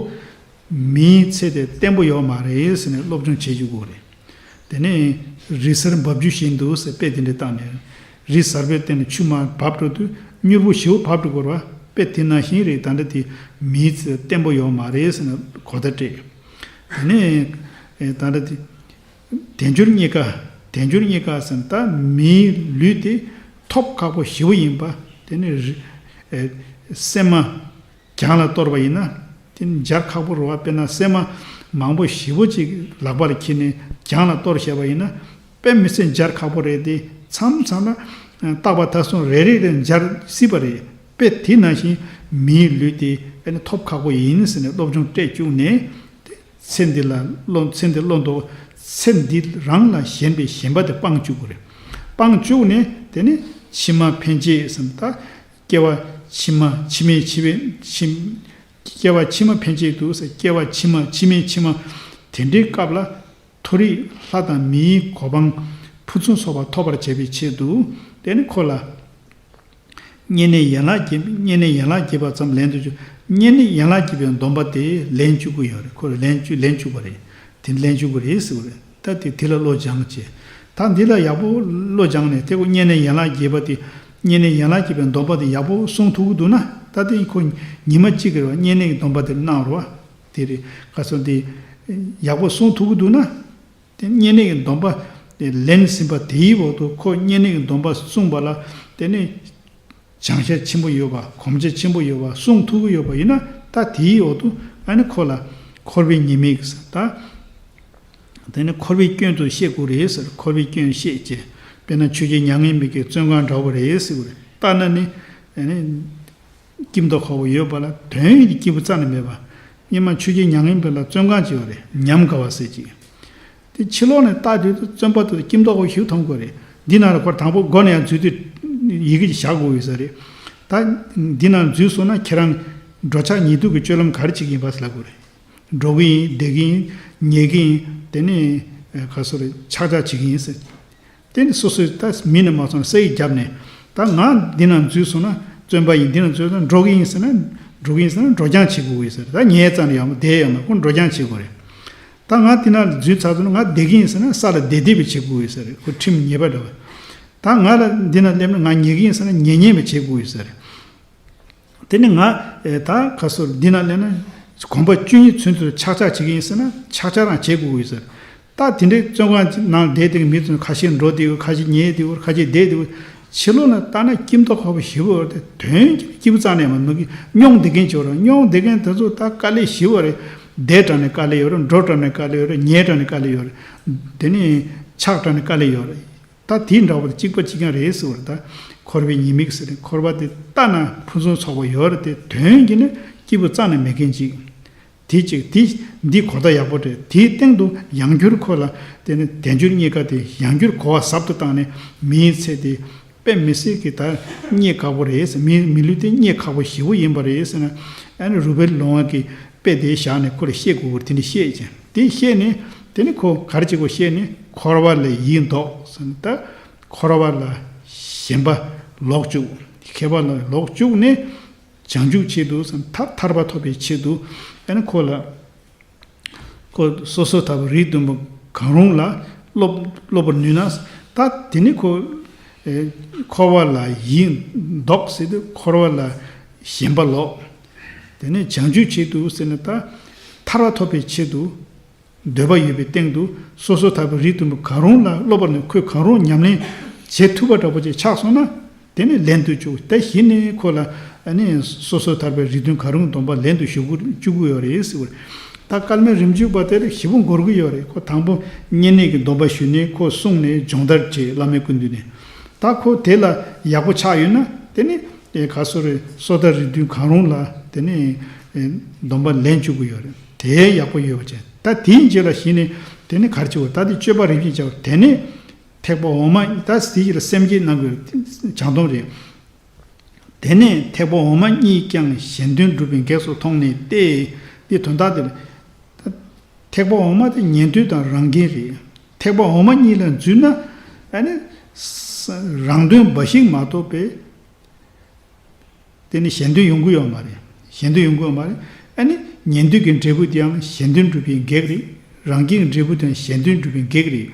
མིའི་ཚེ་དེ་བརྟན་པོ་ཡོད་མ་རེད་ཟེར་ནས་སློབ་སྦྱོང་བྱེད་རྒྱུ་དགོས་རེད། དེ་ནས་རི་སེར་འབབ་རྒྱུ་བཞིན་དུ་ཟེར་དཔེ་དེ་འདྲ་བཏང་ནས། རི་གཟར་པའི་སྟེང་ནས་ཆུ་མར་བབས་འགྲོ་དུས་མྱུར་པོ་ཞེ་པོ་བབས་འགྲོ་དགོས་རེད་བ། དཔེ་དེ་ནང་བཞིན་རེད། ད་ལྟ་དེ་མིའི་ཚེ་བརྟན་པོ་ཡོད་མ་རེད་ཟེར་ནས་གོ་བརྡ་སྤྲད། དེ་ནས་ད་ལྟ་དེ། དལ་འབྱོར་རྙེད་དཀའ། དལ་འབྱོར་རྙེད་དཀའ་ཟེར་ན་ད་མིའི་ལུས་དེ་ཐོབ་ཁག་པོ་ཞེ་པོ་ཡིན་པ། དེ་ནི་རི་ཨེ་སྲན་མ་གྱང་ལ་གཏོར་བ་ཡིན་ན་དེ་ནི་འབྱར་ཁག་པོ་རེད་བ། དཔེར་ན་སྲན་མ་མང་པོ་ཞེ་པོ་ཅིག་ལག་པ་ལ་འཁྱེར་ནས་གྱང་ལ་གཏོར་བཞག་པ་ཡིན་ན་དཔེ་མི་སྲིད་འབྱར་ཁག་པོ་རེད་དེ། མཚམས་མཚམས་ལ་རྟག་པ་ད་སོང་རེ་རེ་རེ་འབྱར་སྲིད་པ་རེད། དཔེ་དེ་ནང་བཞིན་མིའི་ལུས་དེ་ཨ་ནི་ཐོབ་ཁག་པོ་ཡིན་ཟེར་ནས་སློབ་སྦྱོང་སྤྲད་བཅུག་ནས། ཚེ་འདི་ལ་བློ་ཚེ་འདི་བློ་ལྡོག་ཚེ་འདི་རང་ལ་ཞེན་པའི་ཞེན་པ་དེ་སྤང་བཅུག་དགོས་རེད། སྤང་བཅུག་ནས་དེ་ནི་ཕྱི་མ་ཕན་བྱེད་ཟེར་ན་ད་སྐྱེ་བ་ཕྱི་མ་ཕྱི་མའི་ཕྱི་བའི་ཕྱི་སྐྱེ་བ་ཕྱི་མ་ཕན་བྱེད་དུ་ཟེར། སྐྱེ་བ་ཕྱི་མ་ཕྱི་མའི་ཕྱི་མ་དེ་འདྲའི་སྐབས་ལ་མཐོ་རིས་ལྷ་དང་མིའི་གོ་འཕང་ཕུན་སུམ་ཚོགས་པ་ཐོབ་པར་བྱེད་པའི་ཆེད་དུ་དེ་ནི་ཁོ་ལ། བསྙེན་གནས་ཡན་ལག་བརྒྱད། བསྙེན་གནས་ཡན་ལག་བརྒྱད་པ་ཙམ་ལེན་དུ་བཅུག་བསྙེན་གནས་ཡན་ལག་བརྒྱད་པའི་སྡོམ་པ་དེ་ལེན་བཅུག་གི་ཡོད་རེད། ཁོ་ལེན་བཅུག་ལེན་བཅུག་པ་རེད། དེ་ལེན་བཅུག་གི་རེད་ཟེར་བ་རེད། ད་དེ་དེ་ལ་བློ་སྦྱང་བྱས། ད་འདི་ལ་ཡག་པོ་བློ་སྦྱངས་ནས་དེ་ཁོ་བསྙེན་གནས་ཡན་ལག་བརྒྱད་པ་དེ། བསྙེན་གནས་ཡན་ལག་བརྒྱད་པའི་སྡོམ་པ་དེ་ཡག་པོ་སྲུང་ཐུབ་ཀྱི་འདུག་ན། ད་དེ་ཁོ་ཉི་མ་གཅིག་གི་རེད་བ། བསྙེན་གནས་ཀྱི་སྡོམ་པ་དེ་གནང་རེད་བ། དེ་རེད། ག་སོ་དེ་ཡག་པོ་སྲུང་ཐུབ་ཀྱི་འདུག་ན། དེ་བསྙེན་གནས་ཀྱི་སྡོམ་པ་དེ་ལེན་ཟིན་པ་དེའི་འོག་ཏུ་ཁོ་བསྙེན་གནས་ཀྱི་སྡོམ་པ་བསྲུངས་པ་ལ་དེ་ནི་བྱང་ཤ་ཆེན་པོ་ཡོད་པ། གོམས་ཆ་ཆེན་པོ་ཡོད་པ། བསྲུང་ཐུབ་ཀྱི་ཡོད་པ་ཡིན་ན། ད་དེའི་འོག་ཏུ་ཨ་ནི་ཁོ་ལ་འཁོར་བའི་ཉེས་དམིགས་ད། དེ་ནི་འཁོར་བའི་སྐྱོན་དུ་ཤེས་དགོས་རེད་ཟེར། འཁོར་བའི་སྐྱོན་ཤེས་བྱས། དཔེར་ན་ཆོས་རྗེ་མྱ་ངན་མེད་ཀྱི་བཙོན་ཁང་འདྲ་བོ་རེད་ཟེར་བ་རེད། ལྟ་ན་ནི་ཨ་ནི། སྐྱིད་མདོག་ཁ་པོ་ཡོད་པ་ལ་དོན་ཡོད་ཀྱི་སྐྱིད་པོ་རྩ་ནས་མེད་པ། སྔོན་མ་ཆོས་རྗེ་མྱ་ངན་འདས་ལ་བཙོན་ཁང་ཅིག་ཡོད་རེད། ཉམས་དགའ་བ་ཟེར་ཅིག་དེ་ཕྱི་ལོགས་ནས་ལྟ་དུས་དུ་བཙོན་པ་དེ་སྐྱིད་མདོག་ཁ་པོ་ཞིག་མཐོང་གི་རེད། འདི་ནང་ལ་ཁོ་དང་པོ་སྒོ་ནས་ཡང་འཛུལ་དུས་ཡི་གེ་ཅིག་བཞག་དགོས་ཡོད་ས་རེད། ད་འདི་ནང་འཛུལ་སོང་ན་ཁྱེད་རང་འགྲོ་འཆག་ཉལ་འདུག་གི་སྤྱོད་ལམ་ག་རེ་བྱེད་ཀྱི་ཡིན་པ་ཟེར་ལབ་དགོས་རེད། འགྲོ་གི་ཡིན། བསྡད་ཀྱི་ཡིན། ཉལ་གྱི་ཡིན། དེ་ནས་ག་སོ་རེད། ཆག་ཆག་བྱེད་ཀྱི་ཡིན་ཟེར། དེ་ནི་སོ་སོས་ད་མིན་ན་མ་སོང་ས་ཡིག་བརྒྱབ་ནས། ད་ང་འདི་ནང་འཛུལ་སོང་ན་བཙོན་པ་ཡིན། འདི་ནང་འཛུལ་སོང་ན་འགྲོ་གི་ཡིན་ཟེར་ན། འགྲོ་གི་ཡིན་ཟེར་ན་འགྲོ་རྐྱང་བྱེད་དགོས་ཡོད་ཟེར། ད་ཉལ་ཙམ་ཡང་བསྡད་ཡོད་ན་ཁོ་འགྲོ་རྐྱང་བྱེད་དགོས་རེད། ད་ང་འདི་ནང་འཛུལ་ཚར་སོང་ན་ང་བསྡད་ཀྱི་ཡིན་ཟེར་ན་ས་ལ་བསྡད་བསྡད་པའི་བྱེད་དགོས་ཡོད་ཟེར། ཁོ་ཁྲིམས་ཉེས་པ་འདྲ་བ། ད་ང་ལ་འདི་ནང་སླེབས་ན་ང་ཉལ་གྱི་ཡིན་ཟེར་ན་ཉལ་ཉལ་བའི་བྱེད་དགོས་ཡོད་ཟེར། དེ་ནི་ང་ཨེ་ད་ག་སོ་འདི་ནང་སླེབས་ན་གོམ་པ་བཅུ་གཉིས་ཚུན་ཚོད་ཆག་ཆག་བྱེད་ཀྱི་ཡིན་ཟེར་ན་ཆག་ཆག་རང་བྱེད་དགོས་ཡོད་ཟེར། ད་དེ་འདྲའི་བཙོན་ཁང་ནང་བསྡད་དེ་མི་ཚོས་ཁ་ཤས་འགྲོ་བསྡད་ཡོད། ཁ་ཤས་ཉལ་བསྡད་ཡོད། ཁ་ཤས་བསྡད་བསྡད་ཡོད། ཕྱི་ལོགས་ནས་ལྟ་ན་སྐྱིད་མདོག་ཁ་པོ་ཞེ་པོ་ཡོད་རེད། དོན་གྱི་སྐྱིད་པོ་རྩ་ནས་མ་མི་གི་སྙོང་བསྡད་མཁན་ཅིག་ཡོད་རེད། སྙོང་བསྡད་མཁན་དེ་ཚོ་ད་དཀའ་ལས་ཞེ་པོ་རེད། བསྡད་དྲགས་ནས་དཀའ་ལས་ཡོད་རེད། འགྲོ་དྲགས་ནས་དཀའ་ལས་ཡོད་རེད། ཉལ་དྲགས་ནས་དཀའ་ལས་ཡོད་རེད། དེ་ནས་ཆག་དྲགས་ནས་དཀའ་ལས་ཡོད་རེད། ད་དེའི་འདྲ་བོ་དེ་གཅིག་པ་གཅིག་རྐྱང་རེད་ཟེར་བ་རེད། ད་འཁོར་བའི་ཉེས་དམིགས་ཟེར་ནས་འཁོར་བ་དེ་ལྟ་ན་ཕུན་སུམ་ཚོགས་པ་ཡོད་རེད་དེ། དོན་གྱི་ནི་སྐྱིད་པོ་རྩ་ནས་མེད་མཁན་ཅིག་དེ་གཅིག་དེ་འདི་གོ་བརྡ་ཡག་པོ་སྤྲད། དེའི་སྟེང་དུ་ཡང་བསྐྱར་ཁོ་ལ་དེ་ནི་དལ་འབྱོར་རྙེད་དཀའ་དེ་ཡང་བསྐྱར་གོ་བ་ཟབ་ཏུ་བཏང་ནས། མིའི་ཚེ་དེ་དཔེ་མི་སྲིད་ཀྱི་ད་རྙེད་དཀའ་པོ་རེད་ཟེར། མི་མི་ལུས་དེ་རྙེད་ཁག་པོ་ཞེ་པོ་ཡིན་པ་རེད་ཟེར་ནས། ཨ་ནི་རུ་བེལ་ལོང་བ་གི་དཔེ་དེ་བཞག་ནས་ཁོ་ལ་བཤད་དགོས་པར་དེ་འདྲ་བཤད་ཅིང་། དེ་བཤད་ནས་དེ་ནི་ཁོ་ག་རེ་བྱེད་དགོས་བཤད་ནས། འཁོར་བ་ལས་ཡིད་ལྡོག་ཟེར་ནས། ད་འཁོར་བ་ལ་ཞེན་པ་ལོག་བཅུག་མཁས་པ་ལ་ལོག་བཅུག་ནས་བྱང་ཆུབ་ཆེད་དུ་ཟེར་ན་ཐར་ཐར་པ་ཐོབ་པའི་ཆེད་དུ། ཨ་ནི་ཁོ་ལ་ཁོ་སོ་སོ་ལྟ་བུ་རིགས་མཐུན་པ་གང་རུང་ལ་སློབ་སློབ་པར་ནུས་ན། ད་དེ་ནི་ཁོ་ཨེ་འཁོར་བ་ལ་ཡིད་ལྡོག་ཟེར་དུས་འཁོར་བ་ལ་ཞེན་པ་ལོག་དེ་ནས་བྱང་ཆུབ་ཆེད་དུ་ཟེར་ན་ད་ཐར་པ་ཐོབ་པའི་ཆེད་དུ་འདོད་པ་ཡོད་པའི་སྟེང་དུ་སོ་སོ་ལྟ་བུ་རིགས་མཐུན་པ་གང་རུང་ལ་སློབ་པར་ནུས། ཁོས་གང་རུང་ཉམས་ལེན་བྱེད་ཐུབ་པ་འདྲ་པོ་ཅིག་ཆགས་སོང་ན། དེ་ནི་ལེན་དུ་བཅུག་ད་གཞི་ནས་ཁོ་ལ་ཨ་ནི་སོ་སོ་ཐར་པའི་རིགས་མཐུན་གང་རུང་སྡོམ་པ་ལེན་དུ་ཞུགས་བཅུག་གི་ཡོད་རེད་ཟེར་བ་རེད། ད་སྐལ་མེད་རིམ་བཅུ་པ་དེར་ཞེ་པོ་འགོར་གི་ཡོད་རེད། ཁོ་དང་པོ་བསྙེན་གནས་ཀྱི་སྡོམ་པ་ཞུས་ནས་ཁོ་བསྲུངས་ནས་སྦྱོང་བརྡར་བྱས། བླ་མའི་སྐུ་མདུན་ནས། ད་ཁོ་དེ་ལ་ཡག་པོ་ཆགས་ཡོད་ན་དེ་ནི་ ཨེ་ག་སོ་རེ་སོ་ཐར་རིགས་མཐུན་གང་རུང་ལ་དེ་ནས་ཨེ་སྡོམ་པ་ལེན་བཅུག་གི་ཡོད་རེད། དེ་ཡག་པོ་ཡོད་པ་བྱས། ད་དེའི་རྗེས་ལ་གཞི་ནས་དེ་ནས་ག་རེ་བྱེད་དགོས། ད་དེ་སྤྱོད་པ་རིམ་བཞིན་བྱ་བ་དེ་ནས་ཐེག་པ་འོག་མ་ད་དེའི་རྗེས་ལ་སེམས་བསྐྱེད་གནང་དགོས་རེད། བྱང་སྡོམ་རེད། དེ་ནས་ཐེག་པ་འོག་མ་གཉིས་ཀྱང་གཞན་དོན་སྒྲུབ་པའི་གེགས་སུ་མཐོང་ནས་ཏེ། དེ་དོན་དག་དེ་ལ། ཐེག་པ་འོག་མ་དེ་ཉན་ཐོས་དང་རང་རྒྱལ་རེད། ཐེག་པ་འོག་མ་གཉིས་ལ་འཛུལ་ན་ཨ་ནི་ས་རང་དོན་འབའ་ཞིག་མ་གཏོགས་པའི་དེ་ནི་གཞན་དོན་ཡོང་གི་ཡོད་མ་རེད། གཞན་དོན་ཡོང་གི་ཡོད་མ་རེད། ཨ་ནི་ཉན་ཐོས་ཀྱི་འབྲས་བུ་དེའང་གཞན་དོན་སྒྲུབ་པའི་གེགས་རེད། རང་རྒྱལ་གྱི་འབྲས་བུ་དེའང་གཞན་དོན་སྒྲུབ་པའི་གེགས་རེད།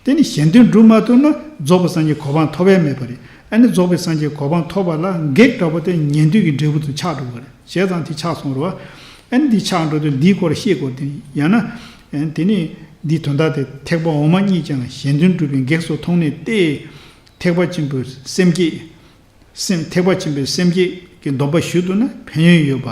དེ་ནི་གཞན་དོན་སྒྲུབ་མ་ཐུབ་ན་རྫོགས་པའི་སངས་རྒྱས་གོ་འཕང་ཐོབ་ཡ་མེད་པ་རེད། ཨ་ནི་རྫོགས་པའི་སངས་རྒྱས་གོ་འཕང་ཐོབ་པ་ལ་གེགས་འདྲ་པོ་དེ་ཉན་ཐོས་ཀྱི་འབྲས་བུ་དེ་ཆགས་འགྲོ་གི་རེད། བྱས་ཙང་དེ་ཆགས་སོང་རེད་བ། ཨ་ནི་འདི་ཆགས་འགྲོ་དུས་འདིའི་སྐོར་བཤད་དགོས་ཏེ་ཡང་ན། དེ་ནི་འདིའི་དོན་དག་དེ་ཐེག་པ་འོག་མ་གཉིས་ཀྱང་གཞན་དོན་སྒྲུབ་པའི་གེགས་སུ་མཐོང་ནས་ཏེ། ཐེག་པ་ཆེན་པོའི་སེམས་བསྐྱེད། སེམས་ཐེག་པ་ཆེན་པོའི་སེམས་བསྐྱེད་ཀྱི་སྡོམ་པ་ཞུ་ཐུབ་ན་ཕན་ཡོན་ཡོད་པ།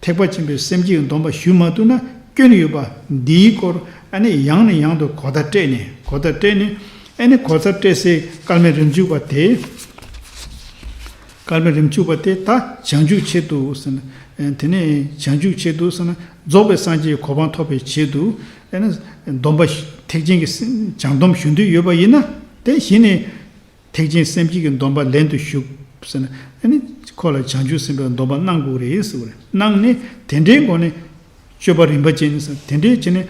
ཐེག་པ་ཆེན་པོའི་སེམས་བསྐྱེད་ཀྱི་སྡོམ་པ་ཞུ་མ་ཐུབ་ན་སྐྱོན་ཡོད་པ། འདིའི་སྐོར་ཨ་ནི་ཡང་ནས་ཡང་དུ་གོ་བརྡ་སྤྲད་ནས་གོ་བརྡ་སྤྲད་ནས་ཨ་ནི་གོ་བརྡ་སྤྲད་སའི་སྐལ་མེད་རིམ་བྱུང་པ་དེ། སྐལ་མེད་རིམ་བྱུང་པ་དེ་ད་བྱང་ཆུབ་ཆེད་དུ་ཟེར་ན། དེ་ནས་བྱང་ཆུབ་ཆེད་དུ་ཟེར་ན་རྫོགས་པའི་སངས་རྒྱས་ཀྱི་གོ་འཕང་ཐོབ་པའི་ཆེད་དུ་ཨ་ནི་སྡོམ་པ་ཐེག་ཆེན་གྱི་བྱང་སྡོམ་ཞུ་འདོད་ཡོད་པ་ཡིན་ན་དེ་གཞི་ནས། ཐེག་ཆེན་སེམས་བསྐྱེད་ཀྱི་སྡོམ་པ་ལེན་དུ་ཞུགས་ཟེར་ན། ཨ་ནི་ཁོ་ལ་བྱང་ཆུབ་སེམས་དཔའི་སྡོམ་པ་གནང་དགོས་རེད་ཟེར་བ་རེད། གནང་ནས་དེ་འདྲའི་སྒོ་ནས་སྤྱོད་པ་རིམ་པ་ཅན་ཟེར་དེ་འདྲའི་བྱས་ནས་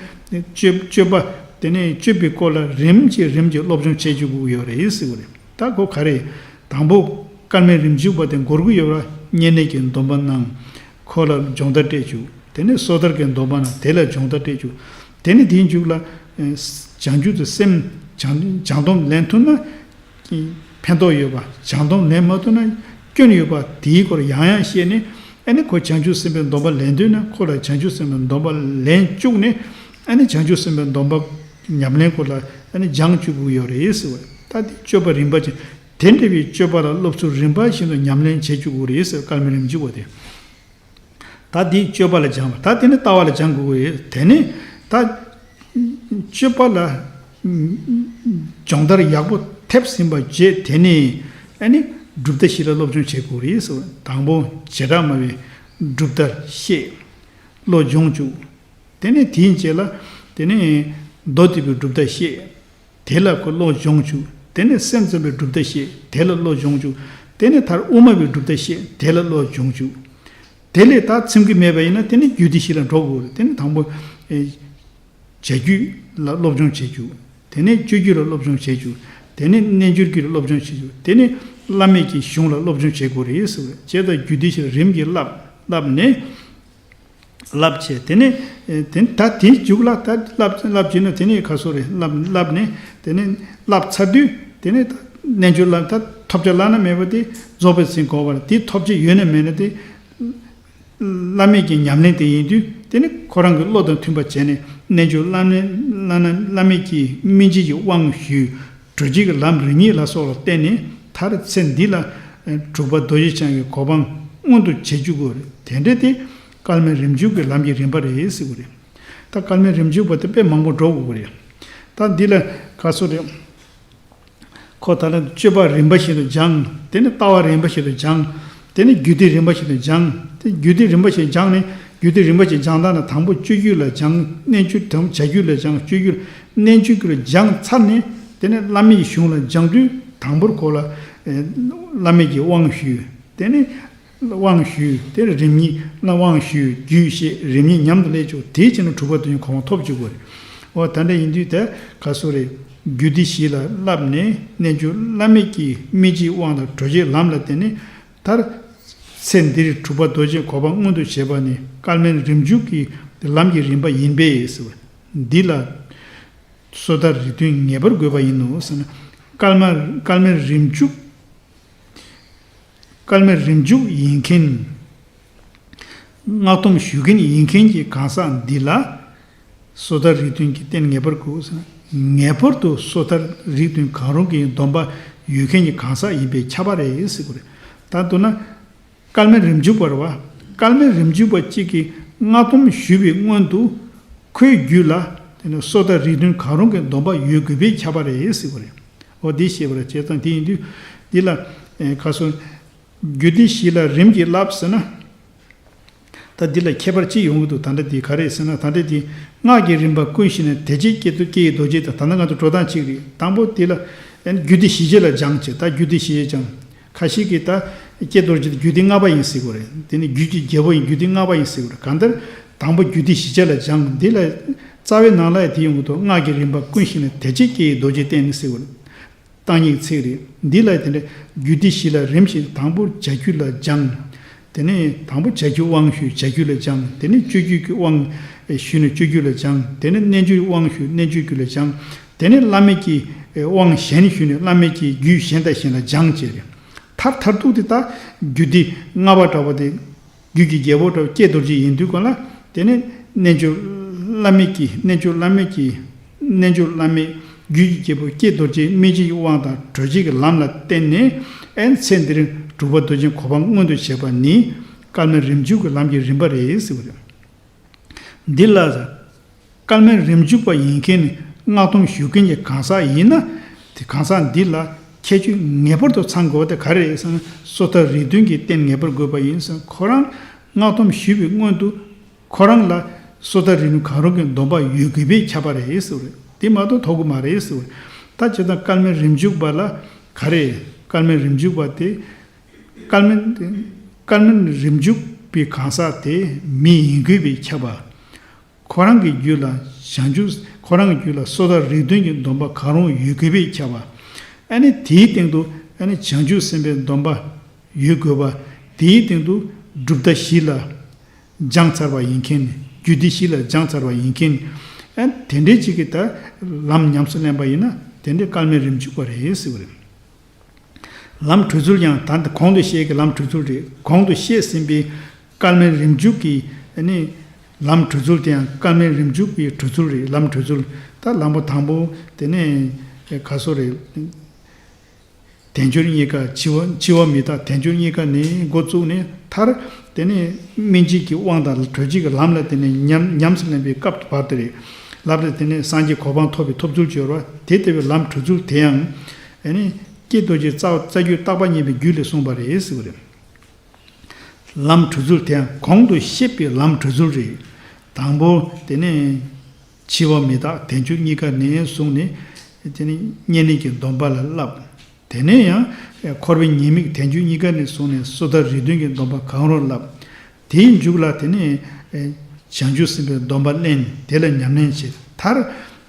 སྤྱོད་སྤྱོད་པ་དེ་ནས་སྤྱོད་པའི་སྐོར་ལ་རིམ་གྱིས་རིམ་གྱིས་སློབ་སྦྱོང་བྱེད་བཅུག་དགོས་ཡོད་རེད་ཟེར་བ་རེད། ད་ཁོ་ག་རེ། དང་པོ་སྐལ་མེད་རིམ་བྱུང་པ་དེ་འགོར་གྱི་ཡོད་ར། བསྙེན་གནས་ཀྱི་སྡོམ་པ་གནང་། ཁོ་ལ་སྦྱོང་བརྡར་སྤྲད་བཅུག་དེ་ནས་སོ་ཐར་གྱི་སྡོམ་པ་གནང་། དེ་ལ་སྦྱོང་བརྡར་སྤྲད་བཅུག་དེ་ནས་དེའི་མཇུག་ལ་བྱང་ཆུབ་ཏུ་སེམས་བྱང་བྱང་སྡོམ་ལེན་ཐུབ་ན། ཕན་ཐོགས་ཡོད་པ། བྱང་སྡོམ་ལེན་མ་ཐུབ་ན་སྐྱོན་ཡོད་པ་དེའི་སྐོར་ཡང་ཡང་བཤད་ནས་ཨ་ནི་ཁོ་བྱང་ཆུབ་སེམས་དཔའི་སྡོམ་པ་ལེན་འདོད་ན་ཁོ་ལ་བྱང་ཆུབ་སེམས་དཔའི་སྡོམ་པ་ལེན་བཅུག་ནས་ཨ་ནི་བྱང་ཆུབ་སེམས་དཔའི་སྡོམ་པ་ཉམས་ལེན་སྐོར་ལ་ཨ་ནི་སྦྱང་བཅུག་དགོས་ཡོད་རེད་ཟེར་བ། ད་དེ་སྤྱོད་པ་རིམ་པ་ཅན་དེ་འདྲ་བའི་སྤྱོད་པ་ལ་སློབ་ཚུལ་རིམ་པ་བཞིན་དུ་ཉམས་ལེན་བྱེད་བཅུག་དགོས་རེད་ཟེར། སྐལ་མེད་རིམ་བྱུང་བ་དེ། ད་འདི་སྤྱོད་པ་ལ་སྦྱང་བ། ད་དེ་ནི་ལྟ་བ་ལ་སྦྱང་དགོས་ཀྱི་ཡོད། དེ་ནི་ད་སྤྱོད་པ་ལ་སྦྱོང་བརྡར་ཡག་པོ་ཐེབས་ཟིན་པ་བྱས། དེ་ནི་ཨ་ནི་གྲུབ་མཐའ་བཞི་ལ་སློབ་སྦྱོང་བྱེད་དགོས་རེད་ཟེར་བ། དང་པོ་བྱེ་བྲག་སྨྲ་བའི་གྲུབ་མཐའ་བཤད། བློ་སྦྱོང་བཅུག་དེ་ནས་དེའི་རྗེས་ལ་དེ་ནས་མདོ་སྡེ་པའི་གྲུབ་མཐའ་བཤད། དེ་ལ་ཁོ་བློ་སྦྱོང་བཅུག་དེ་ནས་སེམས་ཙམ་པའི་གྲུབ་མཐའ་བཤད། དེ་ལ་བློ་སྦྱོང་བཅུག་དེ་ནས་མཐར་དབུ་མ་པའི་གྲུབ་མཐའ་བཤད། དེ་ལ་བློ་སྦྱོང་བཅུག་དེ་ལས་ད་ཚིམ་གྱི་མེད་པ་ཡིན་ན་དེ་ནི་རྒྱུད་སྡེ་བཞི་ལ་འགྲོ་དགོས་རེད། དེ་ནི་དང་པོ། ཨེ། བྱ་རྒྱུད་ལ་སློབ་སྦྱོང་བྱེད་རྒྱུ། དེ་ནས་སྤྱོད་རྒྱུད་ལ་སློབ་སྦྱོང་བྱེད་རྒྱུ། དེ་ནས་རྣལ་འབྱོར་རྒྱུད་ལ་སློབ་སྦྱོང་བྱེད་རྒྱུ། དེ་ནས་བླ་མེད་ཀྱི་གཞུང་ལ་སློབ་སྦྱོང་བྱེད་དགོས་རེད་ཟེར་བ་རེད། བྱས་ཙང་རྒྱུད་སྡེ་བཞི་ལ་རིམ་གྱིས་བསླབ། བསླབ་ནས། བསླབ་བྱས་དེ་ནས་ཨེ་དེ་ད་དེའི་མཇུག་ལ་ད་བསླབ་བསླབ་བྱས་ན་དེ་ནས་ག་སོ་རེད། བསླབ་བསླབ་ནས་དེ་ནས་བསླབ་ཚར་དུས་དེ་ནས་ད་རྣལ་འབྱོར་བསླབ་ད་ཐོབ་བྱ་བླ་ན་མེད་པ་དེ་རྫོགས་པའི་སེམས་གོ་བ་ལ་དེ་ཐོབ་བྱ་ཡོད་ན་མེད་ན་དེ་བླ་མེད་ཀྱི་ཉམས་ལེན་དེ་ཡིན་དུས་དེ་ནི་ཁོ་རང་གི་བློ་དང་མཐུན་པ་བྱས་ནས་རྣལ་འབྱོར་བླ་མེད་བླ་ན་བླ་མེད་ཀྱི་སྨིན་བྱེད་ཀྱི་དབང་ཞུས། གྲོལ་བྱེད་ཀྱི་ལམ་རིམ་གཉིས་ལ་སོགས་ལ་བརྟེན་ནས་མཐར་ཚེ་འདི་ལ་ཨེ་དྲུག་པ་རྡོ་རྗེ་འཆང་གི་གོ་འཕང་མངོན་དུ་བྱེད་བཅུག་དགོས་རེད། དེ་འདྲ་དེ་སྐལ་མེད་རིམ་བྱུང་གི་ལམ་གྱི་རིམ་པ་རེད་ཟེར་གྱི་རེད། ད་སྐལ་མེད་རིམ་བྱུང་བ་དེ་དཔེ་མང་པོ་འགྲོ་དགོས་ཀྱི་རེད། ད་འདི་ལ་ག་སོ་རེད། ཁོ་ད་ལ་སྤྱོད་པ་རིམ་པ་བཞིན་དུ་སྦྱང་། དེ་ནས་ལྟ་བ་རིམ་པ་བཞིན་དུ་སྦྱང་། དེ་ནས་རྒྱུད་སྡེ་རིམ་པ་བཞིན་དུ་སྦྱང་། དེ་རྒྱུད་སྡེ་རིམ་པ་བཞིན་སྦྱངས་ནས་རྒྱུད་སྡེ་རིམ་པ་བཞིན་སྦྱང་སྟངས་ནི་དང་པོ་སྤྱོད་རྒྱུད་ལ་སྦྱང་། རྣལ་འབྱོར་དང་བྱ་རྒྱུད་ལ་སྦྱང་། སྤྱོད་རྒྱུད་རྣལ་འབྱོར་རྒྱུད་ལ་སྦྱངས་ཚར་ནས་དེ་ནས་བླ་མེད་ཀྱི་གཞུང་ལ་སྦྱང་དུས་དང་པོར་ཁོ་ལ་ཨེ་བླ་མེད་ཀྱི་དབང་ཞུས། དེ་ནས་དབང་ཞུས། དེར་རིམ་གཉིས་ལ་དབང་ཞུས། རྒྱུད་བཤད། རིམ་གཉིས་མཉམ་དུ་སླེབས་བཅུག་དེའི་ཕྱིར་ན་གྲུབ་པ་དོན་གྱི་གོ་འཕང་ཐོབ་བཅུག་དགོས་རེད། འོ་ད་འདྲ་ཡིན་དུས་དེ་ག་སོ་རེད། རྒྱུད་སྡེ་བཞི་ལ་བསླབས་ནས་རྣལ་འབྱོར་བླ་མེད་ཀྱི་སྨིན་བྱེད་དབང་དང་གྲོལ་བྱེད་ལམ་ལ་བརྟེན་ནས་མཐར་ཚེ་འདིར་གྲུབ་པ་རྡོ་རྗེའི་གོ་འཕང་མངོན་དུ་བྱེད་པ་ནི་སྐལ་མེད་རིམ་བྱུང་གི་ལམ་གྱི་རིམ་པ་ཡིན་པས་ཟེར་བ། འདི་ལ་སོ་ཐར་རིགས་མཐུན་ངེས་པར་དགོས་པ་ཡིན་ནོ་ཟེར་ན། སྐལ་མ་སྐལ་མེད་རིམ་བྱུང་། སྐལ་མེད་རིམ་བྱུང་ཡིན་མཁན། སྔགས་སྡོམ་ཞུ་མཁན་ཡིན་མཁན་གྱི་གང་ཟག་འདི་ལ། སོ་ཐར་རིགས་མཐུན་གྱི་རྟེན་ངེས་པར་དགོས་ཟེར་ན། ངེས་པར་དུ་སོ་ཐར་རིགས་མཐུན་གང་རུང་གི་སྡོམ་པ་ཡོད་མཁན་གྱི་གང་ཟག་ཡིན་པས་ཁྱབ་པ་རེད་ཟེར་དགོས་རེད། ད་མདོར་ན། སྐལ་མེད་རིམ་བྱུང་བར་བ། སྐལ་མེད་རིམ་བྱུང་བ་གཅིག་གིས་སྔགས་སྡོམ་ཞུས་པའི་སྔོན་དུ། ཁོའི་རྒྱུད་ལ་དེ་ནི་སོ་ཐར་རིགས་མཐུན་གང་རུང་གི་སྡོམ་པ་ཡོད་དགོས་པས་ཁྱབ་པ་རེད་ཟེར་བ་རེད། འོ་འདི་ཤེས་པར་བྱས་ཙང་དེ་ཡིན་དུས་འདི་ལ་ཨེ་ཁ་སོ་ རྒྱུད་སྡེ་བཞི་ལ་རིམ་གྱིས་བསླབ་ཟེར་ན། ད་འདི་ལ་ཁྱད་པར་ཅི་ཡོང་གི་འདུག་ད་ལྟ་འདི་ག་རེ་ཟེར་ན། ད་ལྟ་འདི་སྔགས་ཀྱི་རིམ་པ་ཀུན་ཤེས་ནས། དེ་རྗེས་སྐྱེ་དུ་སྐྱེ་ཡི་རྡོ་རྗེ་དང་། ད་ལྟ་ང་ཚོ་འགྲོ་སྟངས་གཅིག་རེད། དང་པོ་འདི་ལ་རྒྱུད་སྡེ་བཞི་ཅིག་ལ་སྦྱང་བྱས། ད་རྒྱུད་སྡེ་བཞི་སྦྱང་། ཁ་ཤས་ཀྱིས་ད་སྐྱེ་རྡོ་རྗེ་དེ་རྒྱུད་སྡེ་ལྔ་པ་ཡིན་ཟེར་གྱི་ཡོད་རེད། དེ་ནི་རྒྱུད་ཀྱི་རྒྱལ་པོ་ཡིན། རྒྱུད་སྡེ་ལྔ་པ་ཡིན་ཟེར་གྱི་ཡོད་རེད། གང་ལྟར་དང་པོ་རྒྱུད་སྡེ་བཞི་ཅིག་ལ་སྦྱང་། འདི་ལ་རྩ་བའི་ནང་ལ་ཡང་དེ་ཡོང་གི་འདུག་སྔགས་ཀྱི་རིམ་པ་ཀུན་ཤེས་ནས། དེ་རྗེས་སྐྱེ་ཡི་རྡོ་རྗེ་བསྟེན་ནས་ཟེར་གྱི་ཡོད་རེད། བརྟག་གཉིས་ཀྱི་ཚིག་རེད། འདི་ལ་དེ་འདྲ་རྒྱུད་སྡེ་བཞི་ལ་རིམ་བཞིན། དང་པོ་བྱ་རྒྱུད་ལ་སྦྱང་། དེ་ནས་དང་པོ་བྱ་རྒྱུད་དབང་ཞུས། བྱ་རྒྱུད་ལ་སྦྱང་། དེ་ནས་སྤྱོད་རྒྱུད་ཀྱི་དབང་ཞུས་ནས་སྤྱོད་རྒྱུད་ལ་སྦྱང་། དེ་ནས་རྣལ་འབྱོར་དབང་ཞུས། རྣལ་འབྱོར་རྒྱུད་ལ་སྦྱང་། དེ་ནས་བླ་མེད་ཀྱི་དབང་གཞན་ཞུས་ནས་བླ་མེད་ཀྱི་རྒྱུད་གཞན་དང་གཞན་ལ་སྦྱང་བྱས་རེད། མཐར་མཐར་ཐུག་དེ་ད་རྒྱུད་སྡེ་ལྔ་པ་འདྲ་བོ་དེ། རྒྱུད་ཀྱི་རྒྱལ་པོ་འདྲ་བོ་སྐྱེ་རྡོ་རྗེ་ཡིན་དུས་གང་ལ། དེ་ནས་རྣལ་འབྱོར་བླ་མེད་ཀྱི། རྣལ་འབྱོར་བླ་མེད་ཀྱི། རྣལ་འབྱོར་བླ་མེད་རྒྱུད་ཀྱི་རྒྱལ་པོ་སྐྱེ་རྡོ་རྗེ་སྨིན་བྱེད་ཀྱི་དབང་དང་གྲོལ་བྱེད་ཀྱི་ལམ་ལ་བརྟེན་ནས། ཨེ་ཚེ་འདིར་སྒྲུབ་པ་རྡོ་རྗེ་གོ་འཕང་མངོན་དུ་བྱེད་པ་ནི་བསྐལ་མའི་རིམ་འཇུག་གི་ལམ་གྱི་རིམ་པ་རེད་ཟེར་བ་རེད། འདི་ལ་བསྐལ་མའི་རིམ་འཇུག་པ་ཡིན་མཁན་ནི། སྔགས་སྡོམ་ཞུ་མཁན་གྱི་གང་ཟག་ཡིན་ན། དེ་གང་ཟག་འདི་ལ་ཁྱད་ཆོས་ངེས་པར་དུ་ཚང་དགོས་པ་དེ་ག་རེ་རེད་ཟེར་ན། སོ་ཐར་རིགས་མཐུན་གྱི་རྟེན་ངེས་པར་དགོས་པ་ཡིན་ཟེར། ཁོ་རང་སྔགས་སྡོམ་ཞུས་པའི་སྔོན་དུ་ཁོ་རང་ལ་སོ་ཐར་རིགས་མཐུན་གང་རུང་གི་སྡོམ་པ་ཡོད་དགོས་པས་ཁྱབ་པ་རེད་ཟེར་བ་རེད། དེ་མ་གཏོགས་ཐོབ་ཀྱི་མ་རེད་ཟེར་བ་རེད། ད་བྱས་ཙང་བསྐལ་མའི་རིམ་འཇུག་པ་ལ་ག་རེ། བསྐལ་མའི་རིམ་འཇུག་པ་དེ། བསྐལ་མའི། བསྐལ་མའི་རིམ་འཇུག་པའི་གང་ཟག་དེ་མི་ཡིན་དགོས་པས་ཁྱབ་པ། ཁོ་རང་གི་རྒྱུད་ལ་བྱང་ཆུབ། ཁོ་རང་གི་རྒྱུད་ལ་སོ་ཐར་རིགས་མཐུན་གྱི་སྡོམ་པ་གང་རུང་ཡོད་དགོས་པས་ཁྱབ་པ། ཨ་ནི་དེའི་སྟེང་དུ་ཨ་ནི་བྱང་ཆུབ་སེམས་དཔའི་སྡོམ་པ་ཡོད་དགོས་པ། དེའི་སྟེང་དུ་གྲུབ་མཐའ་བཞི་ལ་སྦྱངས་ཚར་བ་ཡིན་མཁན། རྒྱུད་སྡེ་བཞི་ལ་སྦྱངས་ཚར་བ་ཡིན་མཁན། ཨ་དེ་འདྲའི་ཅིག་གིས་ད་ལམ་ཉམས་སུ་ལེན་པ་ཡིན་ན། དེ་འདྲའི་བསྐལ་མའི་རིམ་འཇུག་པ་རེད་ཟེར་བ་རེད། ལམ་གྲོལ་ཚུལ་ཡང་ད་གོང་དུ་བཤད་ཀྱི་ལམ་གྲོལ་ཚུལ་རེད། གོང་དུ་བཤད་ཟིན་པའི་བསྐལ་མའི་རིམ་འཇུག་གི་ནི་ལམ་གྲོལ་ཚུལ་དེ་ཡང་བསྐལ་མའི་རིམ་འཇུག་པའི་གྲོལ་ཚུལ་རེད། ལམ་གྲོལ་ཚུལ། ད་ལམ་པོ་དང་པོ་དེ་ནས་ག་སོ་རེད། དལ་འབྱོར་རྙེད་དཀའ། འཆི་བ། འཆི་བ་མི་རྟག། དལ་འབྱོར་རྙེད་དཀའ་ནས་འགོ་བཙུགས་ནས། མཐར་དེ་ནས་སྨིན་བྱེད་ཀྱི་དབང་དང་གྲོལ་བྱེད་ཀྱི་ལམ་ལ་དེ་ནས་ཉམས་ཉམས་སུ་ལེན་པའི་སྐབས་བར་དུ་རེད། ལབ་ནས་དེ་ནས་སངས་རྒྱས་གོ་འཕང་ཐོབ་པའི་ཐོབ་ཚུལ་བྱོས་རོགས། དེ་ལྟ་བུའི་ལམ་གྲོལ་ཚུལ་དེ་ཡང་། ཨ་ནི་ཀྱེ་རྡོ་རྗེ་རྩ་རྩ་རྒྱུད་རྟག་པ་གཉིས་པའི་རྒྱུད་ལས་གསུངས་པ་རེད་ཟེར་བ་རེད། ལམ་གྲོལ་ཚུལ་དེ་ཡང་གོང་དུ་བཤད་པའི་ལམ་གྲོལ་ཚུལ་རེད། དང་པོ་དེ་ནས་འཆི་བ་མི་རྟག། དལ་འབྱོར་རྙེད་དཀའ་ནས་བཟུང་ནས། དེ་ནས་བསྙེན་གནས་ཀྱི་སྡོམ་པ་ལ་བསླབ། དེ་ནས་ཡང་འཁོར་བའི་ཉེས་དམིགས། དལ་འབྱོར་རྙེད་དཀའ་ནས་བཟུང་ནས་སོ་ཐར་རིགས་མཐུན་གྱི་སྡོམ་པ་གང་རུང་བསླབ། དེའི་མཇུག་ལ་དེ་ནས་བྱང་ཆུབ་སེམས་དཔའི་སྡོམ་པ་ལེན། དེ་ལ་ཉམས་ལེན་བྱེད། མཐར་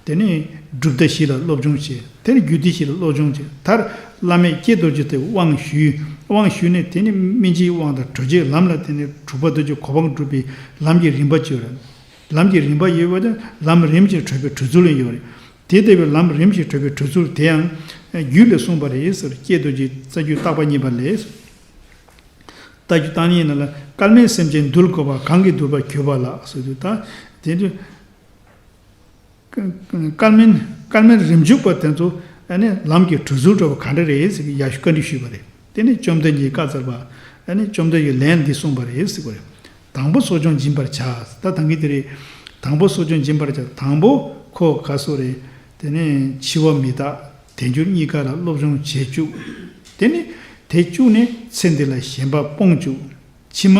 དེ་ནས་གྲུབ་མཐའ་བཞི་ལ་སློབ་སྦྱོང་བྱེད། དེར་རྒྱུད་སྡེ་བཞི་ལ་སློབ་སྦྱོང་བྱེད། མཐར་བླ་མེད་ཀྱེ་རྡོ་རྗེ་དེ་དབང་ཞུས། དབང་ཞུས་ནས་དེ་ནས་སྨིན་བྱེད་དབང་དང་གྲོལ་བྱེད་ལམ་ལ་དེ་ནས་གྲུབ་པ་རྡོ་རྗེ་གོ་འཕང་སྒྲུབ་པའི་ལམ་གྱི་རིམ་པ་བཅུ་རེད། ལམ་གྱི་རིམ་པ་ཡོད་པ་དེ་ལམ་རིམ་བཞིན་གྲོལ་བའི་གྲོལ་ཚུལ་ཡང་ཡོད་རེད། དེ་ལྟ་བུའི་ལམ་རིམ་བཞིན་གྲོལ་བའི་གྲོལ་ཚུལ་དེ་ཡང་རྒྱུད་ལས་གསུངས་པ་རེད་ཟེར། ཀྱེ་རྡོ་རྗེ་རྩ་རྒྱུད་རྟག་པ་གཉིས་པ་ལས། རྟགས་རྒྱུད་བརྟག་གཉིས་ནང་ལ། བསྐལ་མའི་སེམས་ཅན་འདུལ་དགོས་པ། གང་གིས་འདུལ་བར་གྱུར་པ་ལགས་ཟེར་དུས། ད་དེ་དུས་བསྐལ་མའི་བསྐལ་མའི་རིམ་འཇུག་པ་དེ་ཚོ་ཨ་ནི་ལམ་གྱི་གྲོལ་ཚུལ་འདྲ་བ་ག་འདྲ་རེད་ཟེར་གྱི་ཡར་ཞུ་བཀའ་འདྲི་ཞུས་པ་རེད། དེ་ནས་བཅོམ་ལྡན་གྱིས་བཀའ་སྩལ་པ། ཨ་ནི་བཅོམ་ལྡན་གྱིས་ལན་འདི་གསུངས་པ་རེད་ཟེར་བ་རེད། དང་པོ་གསོ་སྦྱོང་སྦྱིན་པར་བྱ། ད་ད་གིན་དེ་རེད། དང་པོ་གསོ་སྦྱོང་སྦྱིན་པར་བྱ། དང་པོ་ཁོ་ག་སོ་རེད། དེ་ནས་འཆི་བ་མི་རྟག། དལ་འབྱོར་རྙེད་དཀའ་ལ་སློབ་སྦྱོང་བྱེད་བཅུག། དེ་ནི་དེ་བཅུག་ནས་ཚེ་འདི་ལ་ཞེན་པ་སྤོང་བཅུག། ཕྱི་མ་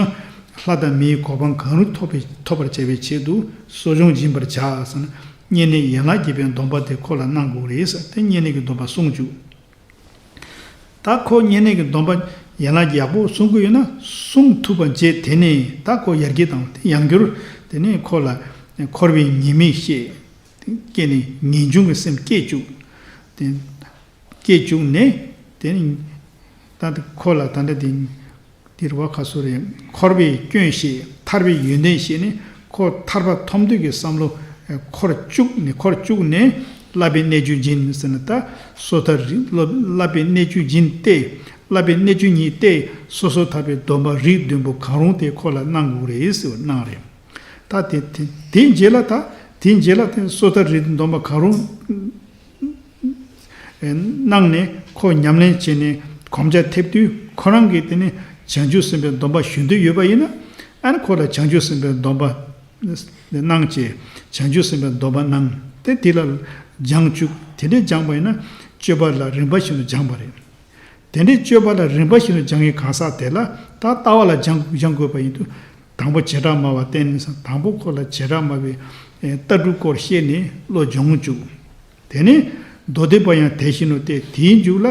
ལྷ་དང་མིའི་གོ་འཕང་གང་རུང་ཐོབ་པའི་ཐོབ་པར་བྱ་བའི་ཆེད་དུ་གསོ་སྦྱོང་སྦྱིན་པར་བྱ་ཟེར་ན། བསྙེན་གནས་ཡན་ལག་བརྒྱད་པའི་སྡོམ་པ་དེ་ཁོ་ལ་གནང་དགོས་རེད་ཟེར། དེ་བསྙེན་གནས་ཀྱི་སྡོམ་པ་སྲུང་བཅུག། ད་ཁོ་བསྙེན་གནས་ཀྱི་སྡོམ་པ་ཡན་ལག་ཡག་པོ་སྲུང་གི་ཡོད་ན། སྲུང་ཐུབ་པ་བྱས། དེ་ནས་ད་ཁོ་ཡར་རྒྱས་དང་དེ་ཡང་བསྐྱར་དེ་ནས་ཁོ་ལ་འཁོར་བའི་ཉེས་དམིགས་ཤེས། སྐྱེས་ནས་ངེས་འབྱུང་གི་སེམས་སྐྱེ་བཅུག། དེ་སྐྱེ་བཅུག་ནས་དེ་ནས་ད་ཁོ་ལ་ད་ལྟ་དེ་དེ་རུ་བ་ཁ་སོ་རེད། འཁོར་བའི་སྐྱོན་ཤེས། ཐར་པའི་ཡོན་ཏན་ཤེས་ནས་ཁོ་ཐར་པ་ཐོབ་འདོད་ཀྱི་བསམ་བློ་འཁོར་བཅུག་ནས། འཁོར་བཅུག་ནས་བསླབ་པའི་གནས་བཅུ་སྦྱིན་ཟེར་ན། ད་སོ་ཐར་རིགས་བསླབ་པའི་གནས་བཅུ་སྦྱིན་ཏེ། བསླབ་པའི་གནས་བཅུ་གཉིས་ཏེ། སོ་སོ་ཐར་པའི་སྡོམ་པ་རིགས་བདུན་པོ་གང་རུང་དེ་ཁོ་ལ་གནང་དགོས་རེད་ཟེར་བ་གནང་རེད། ད་དེ་དེ་དེའི་རྗེས་ལ། ད་དེའི་རྗེས་ལ་དེ་སོ་ཐར་རིགས་བདུན་སྡོམ་པ་གང་རུང་གནང་ནས་ཁོ་ཉམས་ལེན་བྱས་ནས་གོམས་རྒྱ་ཐེབས་དུས། ཁོ་རང་གིས་དེ་ནས་བྱང་ཆུབ་སེམས་དཔའི་སྡོམ་པ་ཞུ་འདོད་ཡོད་པ་ཡིན་ན། ཨ་ནི་ཁོ་ལ་བྱང་ཆུབ་སེམས་དཔའི་སྡོམ་པ་གནང་བྱས། བྱང་ཆུབ་སེམས་དཔའི་སྡོམ་པ་གནང་སྟེ་དེ་ལ་སྦྱང་བཅུག། དེ་འདྲས་སྦྱངས་པ་ཡིན་ན་སྤྱོད་པ་ལ་རིམ་པ་བཞིན་དུ་སྦྱངས་པ་རེད། དེ་འདྲའི་སྤྱོད་པ་ལ་རིམ་པ་བཞིན་དུ་སྦྱང་བའི་གང་ཟག་དེ་ལ་ད་ལྟ་བ་ལ་སྦྱང་སྦྱང་དགོས་པ་ཡིན་དུས། དང་པོ་བྱེ་བྲག་སྨྲ་བ་བསྟེན་ནས་སམ། དང་པོ་ཁོ་ལ་བྱེ་བྲག་སྨྲ་བའི་ལྟ་གྲུབ་སྐོར་ཤེས་ནས་བློ་སྦྱོང་བཅུག་དེ་ནས་མདོ་སྡེ་པ་ཡང་དེ་བཞིན་ནོ་སྟེ། དེའི་མཇུག་ལ་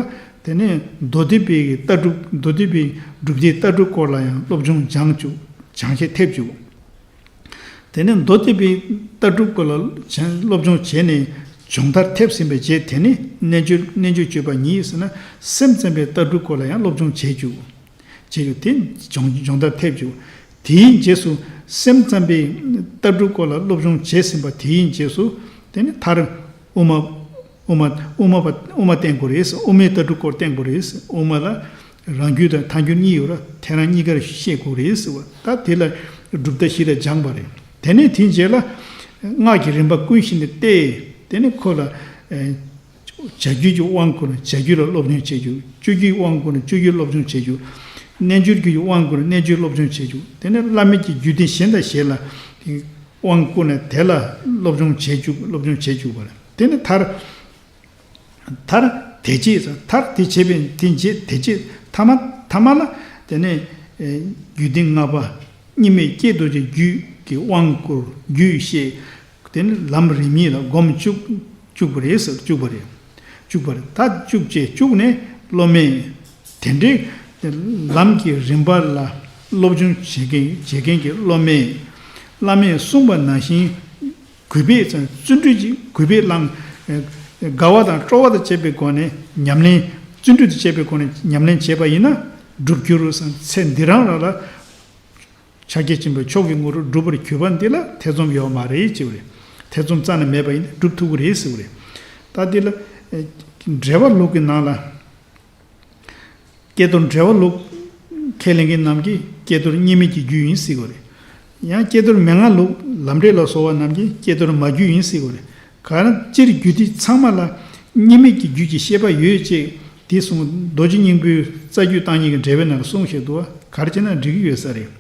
དེ་ནས་མདོ་སྡེ་པའི་ལྟ་གྲུབ། མདོ་སྡེ་པའི་སྒྲུབ་སྡེའི་ལྟ་གྲུབ་སྐོར་ལ་ཡང་སློབ་སྦྱོང་སྦྱང་བཅུག་སྦྱང་ཤེས་ཐེབས་བཅུག་དེ་ནས་མདོ་སྡེ་པའི་ལྟ་གྲུབ་སྐོར་ལ་སྦྱང་སློབ་སྦྱོང་བྱས་ནས་སྦྱོང་མཐར་ཐེབས་ཟིན་པའི་རྗེས། དེ་ནས་རྣལ་འབྱོར། རྣལ་འབྱོར་སྤྱོད་པ་ཉིད་ཟེར་ན། སེམས་ཙམ་པའི་ལྟ་གྲུབ་སྐོར་ལ་ཡང་སློབ་སྦྱོང་བྱེད་བཅུག་བྱེད་བཅུག་དེ་སྦྱོང་སྦྱོང་མཐར་ཐེབས་བཅུག་དེའི་རྗེས་སུ་སེམས་ཙམ་པའི་ལྟ་གྲུབ་སྐོར་ལ་སློབ་སྦྱོང་བྱས་ཟིན་པ་དེའི་རྗེས་སུ། དེ་ནས་མཐར་དབུ་མ། དབུ་མ། དབུ་མ་པ། དབུ་མ་བསྟེན་དགོས་རེད། དབུ་མའི་ལྟ་གྲུབ་སྐོར་བསྟེན་དགོས་རེད། དབུ་མ་ལ་རང་རྒྱུད་དང་ཐལ་འགྱུར་གཉིས་ཡོད་ར། དེ་རང་གཉིས་ཀར་ཤེས་དགོས་རེད་ཟེར་བ། ད་དེ་ལ་གྲུབ་མཐའ་བཞི་ལ་སྦྱངས་པ་རེད། དེ་ནས་དེའི་རྗེས་ལ་སྔགས་ཀྱི་རིམ་པ་ཀུན་ཤེས་ནས་བལྟས། དེ་ནས་ཁོ་ལ་ཨེ་བྱ་རྒྱུད་ཀྱི་དབང་བསྐུར་ནས་བྱ་རྒྱུད་ལ་སློབ་སྦྱོང་བྱེད་རྒྱུ། སྤྱོད་རྒྱུད་དབང་བསྐུར་ནས་སྤྱོད་རྒྱུད་སློབ་སྦྱོང་བྱེད་རྒྱུ། རྣལ་འབྱོར་རྒྱུད་ཀྱི་དབང་བསྐུར་ནས་རྣལ་འབྱོར་སློབ་སྦྱོང་བྱེད་རྒྱུ། དེ་ནས་བླ་མེད་ཀྱི་རྒྱུད་སྡེ་གཞན་དང་གཞན་ལ་དབང་བསྐུར་ནས་དེ་ལ་སློབ་སྦྱོང་བྱེད་བཅུག་སློབ་སྦྱོང་བྱེད་བཅུག་པ་རེད། དེ་ནས་མཐར། མཐར་དེ་རྗེས་སམ། མཐར་དེ་བྱས་པའི་དེ་རྗེས། དེ་རྗེས་ཐ་མ། ཐ་མ་ལ་དེ་ནས་ཨེ་རྒྱུད་སྡེ་ལྔ་པ་གཉིས་མེད་ཀྱེ་རྡོ་རྗེ་རྒྱུད་ཀྱི་དབང་བསྐུར། རྒྱུད་བཤད། དེ་ནས་ལམ་རིམ་གཉིས་ལ་སྒོམ་བཅུག་བཅུག་པ་རེད་ཟེར། བཅུག་པ་རེད། བཅུག་པ་རེད། ད་བཅུག་བྱས་བཅུག་ནས་སློབ་མས། དེ་འདྲའི་ལམ་གྱི་རིམ་པ་ལ་སློབ་སྦྱོང་བྱེད་མཁན། བྱེད་མཁན་གྱི་སློབ་མས་བླ་མས་གསུངས་པ་ནང་བཞིན། གུས་པས་ཙམ་བརྩོན་འགྲུས་ཀྱིས་གུས་པས་བླངས། ཨེ་དགའ་བ་དང་སྤྲོ་བ་དང་བཅས་པའི་སྒོ་ནས་ཉམས་ལེན། བརྩོན་འགྲུས་དང་བཅས་པའི་སྒོ་ནས་ཉམས་ལེན་བྱས་པ་ཡིན་ན། འགྲུབ་འགྱུར་ཟེར། ཚེ་འདི་རང་རང་ལ་ཕྱག་རྒྱ་ཆེན་པོའི་མཆོག་གི་དངོས་གྲུབ་འགྲུབ་པར་གྱུར་པ་འདི་ལ་ཐེ་ཚོམ་ཡོད་མ་རེད་ཅེས་པ་རེད། ཐེ་ཚོམ་རྩ་ནས་མེད་པ་ཡིན་ན་འགྲུབ་ཐུབ་ཀྱི་རེད་ཟེར་བ་རེད། ད་འདི་ལ་ཨེ་འགྲེལ་པ་ལུགས་ཀྱི་ནང་ལ། ཀྱེ་རྡོར་འགྲེལ་པ་ལུགས་ཁས་ལེན་མཁན་རྣམས་ཀྱིས་ཀྱེ་རྡོར་གཉིས་མེད་ཀྱི་རྒྱུད་ཡིན་ཟེར་གྱི་ཡོད་རེད། ཡང་ཀྱེ་རྡོར་མན་ངག་ལུགས་ལམ་འབྲས་ལ་སོགས་པ་རྣམས་ཀྱིས་ཀྱེ་རྡོར་མ་རྒྱུད་ཡིན་ཟེར་གྱི་ཡོད་རེད། གང་ལྟར་སྤྱིར་རྒྱུད་སྡེ་ཚང་མ་ལ་གཉིས་མེད་ཀྱི་རྒྱུད་ཀྱི་བཤད་པ་ཡོད་ཅེས་དེ་གསུངས། རྡོ་རྗེ་སྙིང་པོའི་རྩ་རྒྱུད་བརྟག་གཉིས་ཀྱི་འགྲེལ་པའི་ནང་ལ་གསུངས་བཞག་འདུག་བ། ག་རེ་བྱས་ན་འགྲིག་གི་ཡོད་ས་རེད།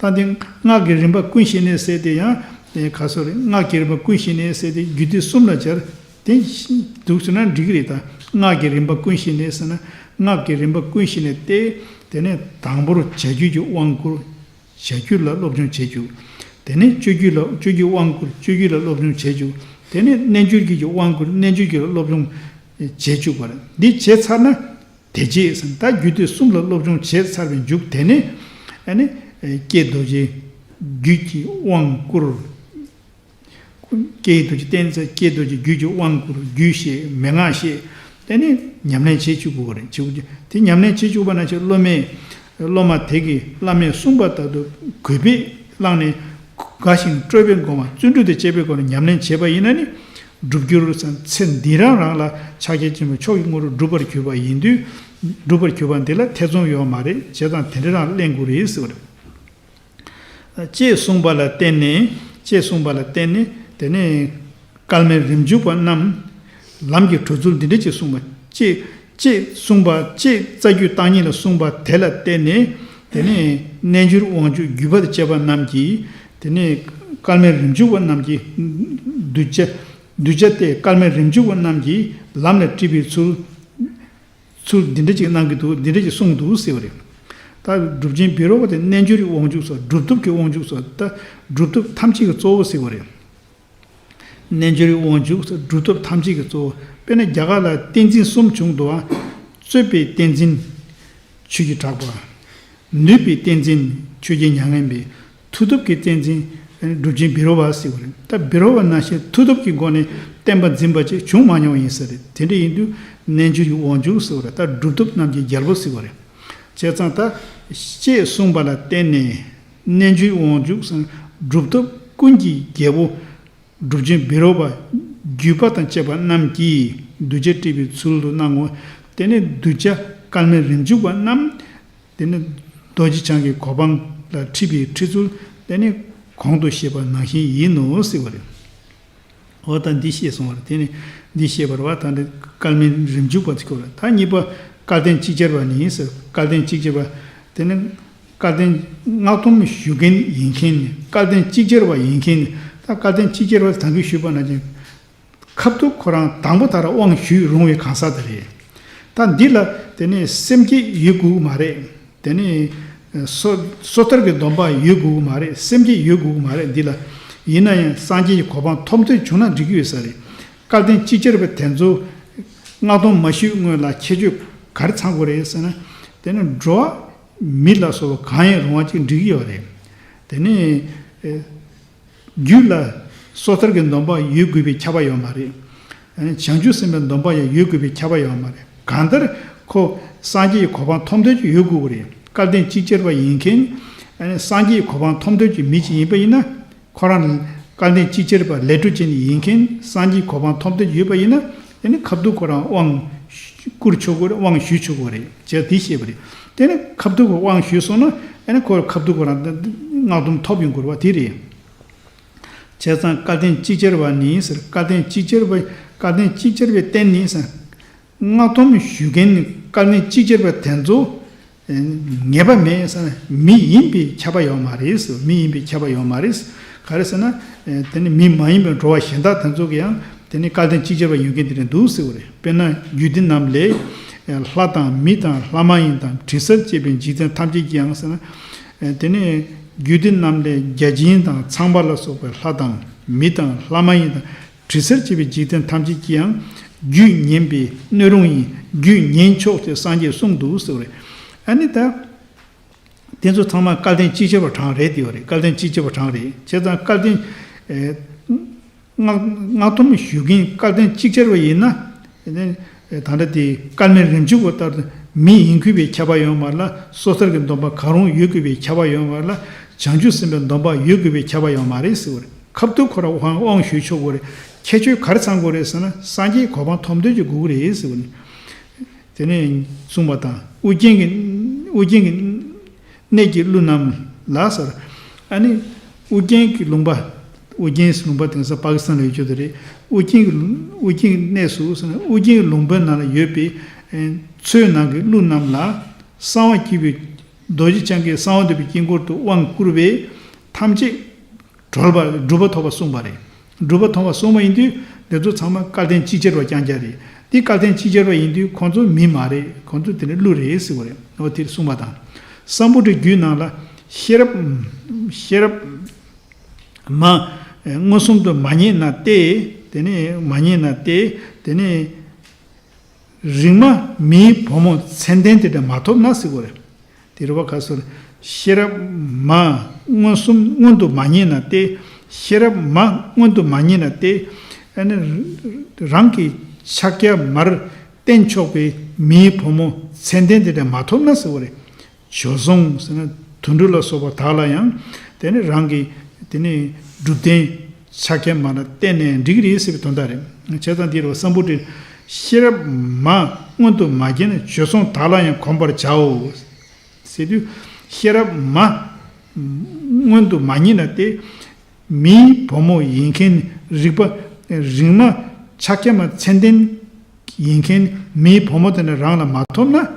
ད་འདི་སྔགས་ཀྱི་རིམ་པ་ཀུན་ཤེས་ནས་ཟེར་དེ་ཡང་དེ་ག་སོ་རེད། སྔགས་ཀྱི་རིམ་པ་ཀུན་ཤེས་ནས་ཟེར་དེ་རྒྱུད་སྡེ་གསུམ་ལ་སྦྱར། དེ་འདུག་ཟེར་ན་འགྲིག་གི་རེད། ད་སྔགས་ཀྱི་རིམ་པ་ཀུན་ཤེས་ནས་ཟེར་ན། སྔགས་ཀྱི་རིམ་པ་ཀུན་ཤེས་ནས་ཏེ། དེ་ནས་དང་པོར་བྱ་རྒྱུད་ཀྱི་དབང་བསྐུར། བྱ་རྒྱུད་ལ་སློབ་སྦྱོང་བྱེད་རྒྱུ། དེ་ནས་སྤྱོད་རྒྱུད་ལ། སྤྱོད་རྒྱུད་དབང་བསྐུར། སྤྱོད་རྒྱུད་ལ་སློབ་སྦྱོང་བྱེད་རྒྱུ། དེ་ནས་རྣལ་འབྱོར་རྒྱུད་ཀྱི་དབང་བསྐུར། རྣལ་འབྱོར་རྒྱུད་ལ་སློབ་སྦྱོང་བྱེད་བཅུག་པ་རེད། འདི་བྱས་ཚར་ན། དེ་རྗེས་ཟེར། ད་རྒྱུད་སྡེ་གསུམ་ལ་སློབ་སྦྱོང་བྱས་ཚར་བའི་མཇུག་དེ་ནས་ཨ་ནི་ཀྱེ་རྡོ་རྗེ་རྒྱུད་ཀྱི་དབང་བསྐུར། ཀྱེ་རྡོ་རྗེ་བསྟེན་ཚར། ཀྱེ་རྡོ་རྗེ་རྒྱུད་ཀྱི་དབང་བསྐུར། རྒྱུད་བཤད། མན་ངག་བཤད། དེ་ནས་ཉམས་ལེན་བྱེད་བཅུག་དགོས་པ་རེད། བྱེད་དགོས། དེ་ཉམས་ལེན་བྱེད་བཅུག་པ་ན་ཆེ་སློབ་མས། སློབ་མ་དེ་གིས་བླ་མས་གསུངས་པ་ལྟར་དུ་གུས་པས་བླངས་ནས་དགའ་ཞིང་སྤྲོ་བའི་སྒོ་ནས་བརྩོན་འགྲུས་དང་བཅས་པའི་སྒོ་ནས་ཉམས་ལེན་བྱས་པ་ཡིན་ན་ནི། འགྲུབ་འགྱུར་ཟེར། ཚེ་འདི་རང་རང་ལ་ཕྱག་རྒྱ་ཆེན་པོའི་མཆོག་གི་དངོས་གྲུབ་འགྲུབ་པར་གྱུར་པ་ཡིན་དུས། འགྲུབ་པར་གྱུར་པ་འདི་ལ་ཐེ་ཚོམ་ཡོད་མ་རེད། བྱས་ཙང་དེ་འདྲ་རང་གླེང་དགོས་རེད་ཟེར་བ་རེད། ཅེས་གསུངས་པ་ལ་བརྟེན་ནས། ཅེས་གསུངས་པ་ལ་བརྟེན་ནས་དེ་ནས་སྐལ་དམན་རིམ་འཇུག་པ་རྣམས་ལམ་གྱི་གྲོལ་ཚུལ་འདི་འདྲ་ཅིག་གསུངས་པ། ཅེས། ཅེས་གསུངས་པ། ཅེས་རྩ་རྒྱུད་བརྟག་གཉིས་ལ་གསུངས་པ་དེ་ལ་བརྟེན་ནས། དེ་ནས་རྣལ་འབྱོར་དབང་ཕྱུག་བརྒྱུད་པ་དང་བཅས་པ་རྣམས་ཀྱིས། དེ་ནས་སྐལ་དམན་རིམ་འཇུག་པ་རྣམས་ཀྱིས་གདུལ་བྱ། གདུལ་བྱ་སྟེ་སྐལ་དམན་རིམ་འཇུག་པ་རྣམས་ཀྱིས་ལམ་ལ་ཁྲིད་པའི་ཚུལ། ཚུལ་འདི་འདྲ་ཅིག་གནང་གི་འདུག་འདི་འདྲ་ཅིག་གསུངས་འདུག་ཟེར་བ་རེད། ད་གྲུབ་ཆེན་བཻ་རོ་པ་དེ་རྣལ་འབྱོར་གྱི་དབང་ཕྱུག་སོགས། གྲུབ་ཐོབ་ཀྱི་དབང་ཕྱུག་སོགས། ད་གྲུབ་ཐོབ་ཐམས་ཅད་ཀྱི་གཙོ་བོ་ཟེར་བ་རེད། རྣལ་འབྱོར་གྱི་དབང་ཕྱུག་སོགས། གྲུབ་ཐོབ་ཐམས་ཅད་ཀྱི་གཙོ་བོ། དཔེར་ན་རྒྱ་གར་ལ་བསྟན་འཛིན་གསུམ་བྱུང་འདུག་ཨ། རྩོད་པའི་བསྟན་འཛིན། ཆོས་ཀྱི་གྲགས་པ། ནུས་པའི་བསྟན་འཛིན། ཆོས་རྒྱལ་མྱ་ངན་པའི། མཐུ་སྟོབས་ཀྱི་བསྟན་འཛིན། གྲུབ་ཆེན་བཻ་རོ་པ་ཟེར་བ་རེད། ད་བཻ་རོ་པ་ནང་བཞིན་མཐུ་སྟོབས་ཀྱི་སྒོ་ནས་བསྟན་པ་འཛིན་པ་ཅིག་བྱུང་མ་མྱོང་བ་ཡིན་ས་རེད། དེ་འདྲ་ཡིན་དུས་རྣལ་འབྱོར་གྱི་དབང་ཕྱུག་ཟེར་བ་རེད། ད་གྲུབ་ཐོབ་རྣམས་ཀྱི་རྒྱལ་པོ་ཟེར་བ་རེད། བྱས་ཙང་ད་ཅེས་གསུངས་པ་ལ་བརྟེན་ནས་རྣལ་འབྱོར་དབང་ཕྱུག་ཟེར། གྲུབ་ཐོབ་ཀུན་གྱི་རྒྱལ་པོ། གྲུབ་ཆེན་བཻ་རོ་པ་བརྒྱུད་པ་དང་བཅས་པ་རྣམས་ཀྱིས་གདུལ་བྱ་ཁྲིད་པའི་ཚུལ་དུ་གནང་ངོ་། དེ་ནས་གདུལ་བྱ་སྐལ་དམན་རིམ་འཇུག་པ་རྣམས། དེ་ནི་རྡོ་རྗེ་འཆང་གི་གོ་འཕང་ལ་ཁྲིད་པའི་ཁྲིད་ཚུལ་དེ་ནི་གོང་དུ་བཤད་པ་ནང་བཞིན་ཡིན་ནོ་ཟེར་བ་རེད། འོ་ད་འདི་བཤད་སོང་བ་རེད། དེ་ནི་འདི་བཤད་པར་བ་ད་འདི་སྐལ་དམན་རིམ་འཇུག་པ་ཚིག་གོ་རེད། ད་གཉིས་པ་སྐལ་ལྡན་ཅིག་ཅར་བ་ནི་ཟེར། སྐལ་ལྡན་ཅིག་ཅར་བ་དེ་ནི་སྐལ་ལྡན་སྔགས་སྡོམ་ཞུ་མཁན་ཡིན་མཁན། སྐལ་ལྡན་ཅིག་ཅར་བ་ཡིན་མཁན། ད་སྐལ་ལྡན་ཅིག་ཅར་བ་ད་གིན་ཞུས་པ་ནང་བཞིན། ཁབ་ཏུ་ཁོ་རང་དང་པོ་དག་ལ་དབང་ཞུས་རུང་བའི་གང་ཟག་དེ་རེད། ད་འདི་ལ་དེ་ནས་སེམས་བསྐྱེད་ཡོད་དགོས་ཀྱི་མ་རེད། དེ་ནས་སོ་སོ་ཐར་གྱི་སྡོམ་པ་ཡོད་དགོས་ཀྱི་མ་རེད། སེམས་བསྐྱེད་ཡོད་དགོས་ཀྱི་མ་རེད་འདི་ལ། ཡིན་ན་ཡང་སངས་རྒྱས་ཀྱི་གོ་འཕང་ཐོབ་འདོད་བྱུང་ན་འགྲིག་གི་ཡོད་ས་རེད། སྐལ་ལྡན་ཅིག་ཅར་བ་དེ་ཚོ་སྔགས་སྡོམ་མ་ཞུས་སྔོན་ལ་ཁྱད་ཆོས་ག་རེ་ཚང་དགོས་རེད་ཟེར་ན། དེ་ནི་འགྲོ་བ་མི་ལ་སོགས་པ་གང་ཡང་རུང་བ་ཅིག་འགྲིག་གི་ཡོད་རེད། དེ་ནི་རྒྱུད་ལ་སོ་ཐར་གྱི་སྡོམ་པ་ཡོད་དགོས་པའི་ཁྱབ་པ་ཡོད་མ་རེད། བྱང་ཆུབ་སེམས་དཔའི་སྡོམ་པ་ཡང་ཡོད་དགོས་པའི་ཁྱབ་པ་ཡོད་མ་རེད། གང་ལྟར་ཁོ་སངས་རྒྱས་ཀྱི་གོ་འཕང་ཐོབ་འདོད་ཀྱི་ཡོད་དགོས་ཀྱི་རེད། སྐལ་ལྡན་ཅིག་ཅར་བ་ཡིན་མཁན། སངས་རྒྱས་ཀྱི་གོ་འཕང་ཐོབ་འདོད་ཀྱི་མི་ཅིག་ཡིན་པ་ཡིན་ན། ཁོ་རང་སྐལ་ལྡན་ཅིག་ཅར་བ་ལས་སྒྲུབ་ཅན་ཡིན་མཁན་སངས་རྒྱས་ཀྱི་གོ་འཕང་ཐོབ་འདོད་ཀྱི་ཡོད་པ་ཡིན་ན། ཨ་ནི་ཁ་ཐུག་ཁོ་རང་དབང་བསྐུར་ཆོག་གི་རེད། དབང་ཞུ་ཆོག་གི་རེད་ཅེས་དེ་བཤད་པ་རེད། དེ་ནི་ཁ་ཐུག་གི་དབང་ཞུས་སོང་ན། ཨ་ནི་ཁོ་ཁ་ཐུག་ཁོ་རང་སྔགས་སྡོམ་ཐོབ་ཡོང་དགོས་པ་དེ་རེད། བྱས་ཙང་སྐལ་ལྡན་ཅིག་ཅར་བ་ནི་ཟེར། སྐལ་ལྡན་ཅིག་ཅར་བ། སྐལ་ལྡན་ཅིག་ཅར་བའི་རྟེན་ནི་ཟེར། སྔགས་སྡོམ་ཞུ་མཁན་སྐལ་ལྡན་ཅིག་ཅར་བ་དེ་ཚོ་ངེས་པ་མེད་ཟེར་ན། མི་ཡིན་པའི་ཁྱབ་པ་ཡོད་མ་རེད་ཟེར། མི་ཡིན་པའི་ཁྱབ་པ་ཡོད་མ་རེད། ག་རེ་ཟེར་ན། དེ་ནི་མི་མ་ཡིན་པའི་འགྲོ་བ་གཞན་དག་དེ་ཚོ་གི་ཡང་དེ་ནི་སྐལ་ལྡན་ཅིག་ཅར་བ་ཡོད་མཁན་དེ་འདྲ་འདུག་ཟེར་བ་རེད། དཔེར་ན་རྒྱུད་སྡེ་རྣམས་ལས། ལྷ་དང་མི་དང་ལྷ་མ་ཡིན་དང་དྲི་ཟར་བཅས་པའི་འཇིག་རྟེན་ཐམས་ཅད་ཀྱི་ཡང་ཟེར་ན། དེ་ནི་རྒྱུད་སྡེ་རྣམས་ལས་བརྒྱ་བྱིན་དང་ཚངས་པ་ལ་སོགས་པའི་ལྷ་དང་མི་དང་ལྷ་མ་ཡིན་དང་། དྲི་ཟར་བཅས་པའི་འཇིག་རྟེན་ཐམས་ཅད་ཀྱི་ཡང་། རྒྱུད་ཉན་པའི་སྣོད་རུང་ཡིན། རྒྱུད་ཉན་ཆོག་ཅེས་སངས་རྒྱས་གསུངས་འདུག་ཟེར་བ་རེད། ཨ་ནི་ད། དེ་ཚོ་ཚང་མ་སྐལ་ལྡན་ཅིག་ཅར་བ་གྲངས་རེད་དེ་བ་རེད། སྐལ་ལྡན་ཅིག་ཅར་བ་གྲངས་རེད། བྱས་ཙང་སྐལ་ལྡན། སྔགས་སྔགས་སྡོམ་ཞུ་མཁན་སྐལ་ལྡན་ཅིག་ཅར་བ་ཡིན་ན། ད་ལྟ་དེ་སྐལ་མེད་རིམ་བྱོན་པ་ལྟར་དུ་མི་ཡིན་དགོས་པའི་ཁྱབ་པ་ཡོད་མ་རེད་ལ། སོ་ཐར་གྱི་སྡོམ་པ་གང་རུང་ཡོད་དགོས་པའི་ཁྱབ་པ་ཡོད་མ་རེད་ལ། བྱང་ཆུབ་སེམས་དཔའི་སྡོམ་པ་ཡོད་དགོས་པའི་ཁྱབ་པ་ཡོད་མ་རེད་ཟེར་བ་རེད། ཁ་ཐུག་ཁོ་རང་དབང་དབང་ཞུ་ཆོག་གི་རེད། ཁྱད་ཆོས་ག་རེ་ཚང་དགོས་རེད་ཟེར་ན། སངས་རྒྱས་གོ་འཕང་ཐོབ་འདོད་ཀྱི་དགོས་ཀྱི་རེད་ཟེར་བ་ནི། དེ་ནས་གསུངས་པ་དང་། ཨུ་རྒྱན་གྱི་ཨུ་རྒྱན་གྱི་གནས་ཀྱི་ཀླུ་རྣམས་ལ་ཟེར། ཨ་ནི་ཨུ་རྒྱན་གྱི་ལུང་པ། ཨུ་རྒྱན་ལུང་པ་དེང་སང་པ་ཀི་སི་ཐན་ལ་ཡོད་རྒྱུ་དེ་རེད། ཨུ་རྒྱན་གྱི་ཨུ་རྒྱན་གྱི་གནས་སུ་ཟེར་ན། ཨུ་རྒྱན་གྱི་ལུང་པའི་ནང་ལ་ཡོད་པའི་མཚོའི་ནང་གི་ཀླུ་རྣམས་ལ། གསང་བ་སྐྱེས་བུའི་རྡོ་རྗེ་འཆང་གིས་གསང་བ་འདུས་པའི་དཀྱིལ་འཁོར་དུ་དབང་བསྐུར་བས་ཐམས་ཅད་གྲོལ་བ་གྲུབ་པ་ཐོབ་པ་གསུངས་པ་རེད། གྲུབ་པ་ཐོབ་པ་གསུངས་པ་ཡིན་དུས། འདི་ཚོ་ཚང་མ་སྐལ་ལྡན་ཅིག་ཅར་བ་རྐྱང་རྐྱང་རེད། འདི་སྐལ་ལྡན་ཅིག་ཅར་བ་ཡིན་དུས་ཁོང་ཚོ་མི་མ་རེད། ཁོང་ཚོ་དེ་ནི་ཀླུ་རེད་ཟེར་བ་རེད། འོ་དེར་གསུངས་པ་དང་། སམ་བྷོ་ཊའི་རྒྱུད་ནང་ལ། ཤེས་རབ་ཤེས་རབ་མ་མངོན་སུམ་དུ་མ་རྙེད་ན་སྟེ། དེ་ནི་མ་རྙེད་ན་སྟེ། དེ་ནི་རིག་མ་མིའི་བུ་མོ་མཚན་ལྡན་དེ་འདྲ་མ་ཐོབ་ན་ཟེར་བ་རེད། དེ་རུ་བ་ཁ་སོར། ཤེས་རབ་མ་མངོན་སུམ་མངོན་དུ་མ་རྙེད་ན་སྟེ། ཤེས་རབ་མ་མངོན་དུ་མ་རྙེད་ན་སྟེ། ཨ་ནི་རང་གི་ཕྱག་རྒྱ་མར་བསྟན་ཆོག་པའི་མིའི་བུ་མོ་མཚན་ལྡན་དེ་འདྲ་མ་ཐོབ་ན་ཟེར་བ་རེད། བྱོལ་སོང་ཟེར་ན་དུད་འགྲོ་ལ་སོགས་པ་དག་ལ་ཡང་དེ་ནི་རང་གི་དེ་ནི་སྒྲུབ་རྟེན་ཕྱག་རྒྱ་མ་ལ་བརྟེན་ནས་འགྲིག་གི་རེད་ཟེར་བའི་དོན་དག་རེད། བྱས་ཙང་འདིར་བ་སམ་བྷོ་ཊའི་ཤེས་རབ་མ་མངོན་དུ་མ་རྒྱས་ན། བྱོལ་སོང་དག་ལ་ཡང་གོམས་པར་བྱའོ་ཟེར་དུས། ཤེས་རབ་མ་མངོན་དུ་མ་རྙེད་ན་སྟེ། མིའི་བུ་མོ་ཡིན་མཁན་རིག་པ་རིག་མ་ཕྱག་རྒྱ་མ་མཚན་ལྡན་ཡིན་མཁན་མིའི་བུ་མོ་དེ་འདྲ་རང་ལ་མ་ཐོབ་ན།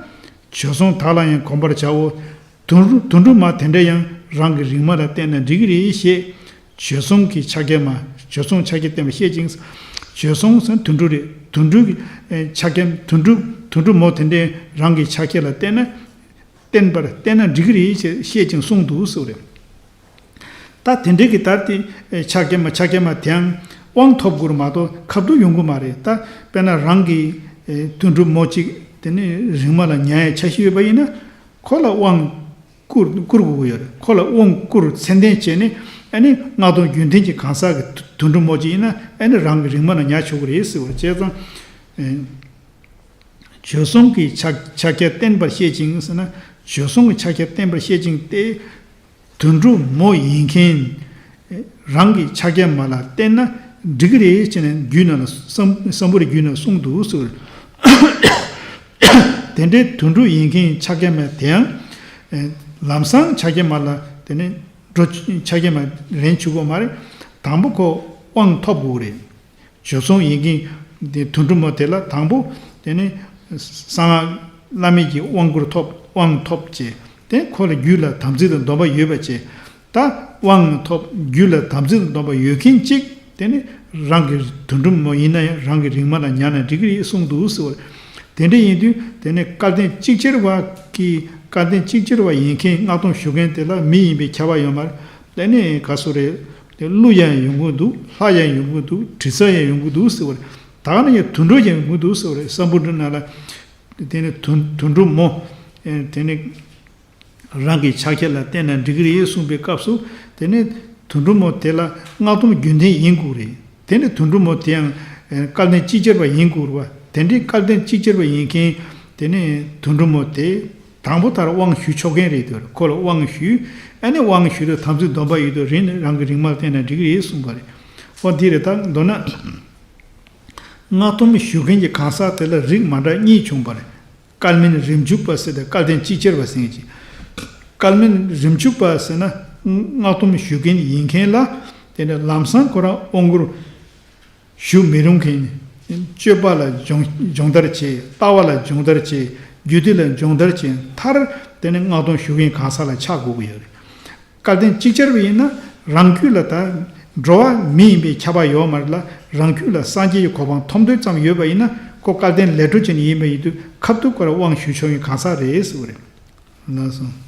བྱོལ་སོང་དག་ལ་ཡང་གོམས་པར་བྱའོ། དུད་འགྲོ་དུད་འགྲོ་མ་དེ་འདྲ་ཡང་རང་གི་རིག་མ་ལ་བརྟེན་ན་འགྲིག་གི་རེད་ཞེས། བྱོལ་སོང་གི་ཕྱག་རྒྱ་མ། བྱོལ་སོང་ཕྱག་རྒྱ་བསྟན་པར་བཤད་ཅིང་། བྱོལ་སོང་ཟེར་ན་དུད་འགྲོ་རེད། དུད་འགྲོ་གི་ཕྱག་རྒྱ་དུད་འགྲོ་དུད་འགྲོ་མོ་དེ་འདྲས་རང་གི་ཕྱག་རྒྱ་ལ་བརྟེན་ན། བརྟེན་པར་བརྟེན་ན་འགྲིག་གི་རེད་ཅེས་བཤད་ཅིང་གསུངས་འདུག་ཟེར་བ་རེད། ད་དེ་འདྲའི་གི་ད་དེ་ཕྱག་རྒྱ་མ་ཕྱག་རྒྱ་མ་དེའང་དབང་ཐོབ་དགོས་རེད་མ་གཏོགས་ཁ་ཐུག་ཡོང་གི་མ་རེད། ད་དཔེར་ན་རང་གི་དུད་འགྲོ་མོ་གཅིག་དེ་ནི་རིག་མ་ལ་ཉར་ཡ་འཆར་གཞི་ཡོད་པ་ཡིན་ན། ཁོ་ལ་དབང་བསྐུར་བསྐུར་དགོས་ཀྱི་ཡོད་རེད། ཁོ་ལ་དབང་བསྐུར་མཚན་ལྡན་བྱས་ནས། ཨ་ནི་སྔགས་སྡོམ་རྒྱུན་ལྡན་གྱི་གང་ཟག་གི་དུད་འགྲོ་མོ་གཅིག་ཡིན་ན། ཨ་ནི་རང་གི་རིག་མ་ལ་ཉར་ཆོག་གི་རེད་ཟེར་བ་རེད། བྱས་ཙང་། བྱོལ་སོང་གི་ཕྱག་ཕྱག་རྒྱ་བསྟན་པར་བཤད་ཅིང་ཟེར་ན། བྱོལ་སོང་གི་ཕྱག་རྒྱ་བསྟན་པར་བཤད་ཅིང་སྟེ། དུད་འགྲོ་མོ་ཡིན་མཁན་རང་གི་ཕྱག་རྒྱ་མ་ལ་བརྟེན་ན་འགྲིག་གི་རེད་ཅེས་ནས་རྒྱུད་ནང་ལ་སམ་སམ་བྷོ་ཊའི་རྒྱུད་ནང་གསུངས་འདུག་ཟེར། དེ་འདྲའི་དུད་འགྲོ་ཡིན་མཁན་ཕྱག་རྒྱ་མ་དེའང་ལམ་སང་ཕྱག་རྒྱ་མ་ལ་དེ་ནས་འགྲོ་ཕྱག་རྒྱ་མ་རན་ཆོག་གི་མ་རེད། དང་པོ་ཁོ་དབང་ཐོབ་དགོས་རེད། བྱོལ་སོང་ཡིན་མཁན་དེ་དུད་འགྲོ་མོ་དེ་ལ་དང་པོ་དེ་ནི་གསང་སྔགས་བླ་མེད་ཀྱི་དབང་བསྐུར་ཐོབ། དབང་ཐོབ་བྱས་ཏེ་ཁོ་ལ་རྒྱུད་ལ་དམ་ཚིག་དང་སྡོམ་པ་ཡོད་པ་བྱས། ད་དབང་ཐོབ་རྒྱུད་ལ་དམ་ཚིག་དང་སྡོམ་པ་ཡོད་མཁན་གཅིག་དེ་ནི་རང་གི་དུད་འགྲོ་མོ་ཡིན་ན་ཡང་རང་གི་རིག་མ་ལ་ཉར་ན་འགྲིག་གི་རེད་གསུངས་འདུག་ཟེར་བ་རེད། དེ་འདྲ་ཡིན་དུས་དེ་ནས་སྐལ་ལྡན་ཅིག་ཅར་བ་གི་སྐལ་ལྡན་ཅིག་ཅར་བ་ཡིན་མཁན་སྔགས་སྡོམ་ཞུ་མཁན་དེ་ལ་མི་ཡིན་པའི་ཁྱབ་པ་ཡོད་མ་རེད། དེ་ནས་ག་སུ་རེད། དེ་ཀླུ་ཡང་ཡོང་གི་འདུག་ལྷ་ཡང་ཡོང་གི་འདུག་དྲི་ཟ་ཡང་ཡོང་གི་འདུག་ཟེར་བ་རེད། ད་ག་ནས་ཡང་དུད་འགྲོ་ཡང་ཡོང་གི་འདུག་ཟེར་བ་རེད། ས་འབུ་འདྲ་ན་ལ་དེ་ནས་དུད་དུད་འགྲོ་མོ་དེ་ནས། རང་གི་ཕྱག་ཁྱེར་ལ་བརྟེན་ན་འགྲིག་གི་རེད་གསུངས་པའི་སྐབས་སུ། དེ་ནས་དུད་འགྲོ་མོ་དེ་ལ་སྔགས་སྡོམ་རྒྱུན་ལྡན་ཡིན་དགོས་རེད། དེ་ནས་དུད་འགྲོ་མོ་དེ་ཡང་སྐལ་ལྡན་ཅིག་ཅར་བ་ཡིན་དགོས་རེད་བ། དེ་འདྲའི་སྐལ་ལྡན་ཅིག་ཅར་བ་ཡིན་མཁན་དེ་ནས་དུད་འགྲོ་མོ་དེ་དང་པོ་ལྟར་དབང་ཞུ་ཆོག་མཁན་རེད་དེ། ཁོ་ལ་དབང་ཞུས། ཨ་ནི་དབང་ཞུས་དུས་དམ་ཚིག་སྡོམ་པ་ཡོད་དུས་རིང་རང་གི་རིག་མ་ལ་བརྟེན་ན་འགྲིག་གི་རེད་གསུངས་པ་རེད། ཨོ་འདི་རེད། ད་མདོར་ན། སྔགས་སྡོམ་ཞུ་མཁན་གྱི་གང་ཟག་དེ་ལ་རིགས་མ་འདྲ་གཉིས་བྱུང་བ་རེད། སྐལ་མིན་རིམ་འཇུག་པ་ཟེར་ཏེ་སྐལ་ལྡན་ཅིག་ཅར་བ་ཟེར་མཁན་གྱི། སྐལ་མིན་རིམ་འཇུག་པ་ཟེར་ན་སྔགས་སྡོམ་ཞུ་མཁན་ཡིན་མཁན་ལ། དེ་ནས་ལམ་སང་ཁོ་རང་དབང་བསྐུར་ཞུ་མི་རུང་མཁན། སྤྱོད་པ་ལ་སྦྱོང་སྦྱོང་བརྡར་བྱེད། ལྟ་བ་ལ་སྦྱོང་བརྡར་བྱེད། རྒྱུད་སྡེ་ལ་སྦྱོང་བརྡར་བྱེད་མཐར་དེ་ནས་སྔགས་སྡོམ་ཞུ་མཁན་གང་ཟག་ལ་ཆགས་དགོས་ཀྱི་ཡོད་རེད། སྐལ་ལྡན་ཅིག་ཅར་བ་ཡིན་ན་རང་རྒྱུད་ལ་ད་འགྲོ་བ་མི་ཡིན་པའི་ཁྱབ་པ་ཡོད་མ་རེད་ལ། རང་རྒྱུད་ལ་སངས་རྒྱས་ཀྱི་གོ་འཕང་ཐོབ་འདོད་ཙམ་ཡོད་པ་ཡིན་ན་ཁོ་སྐལ་ལྡན་ལས་འཕྲོ་ཅན་ཡིན་པ་ཡིན་དུས་ཁ་ཐུག་ཁོ་ལ་དབང་ཞུ་ཆོག་མཁན་གང་ཟག་རེད་ཟེར་བ་རེད། ལགས་སོ།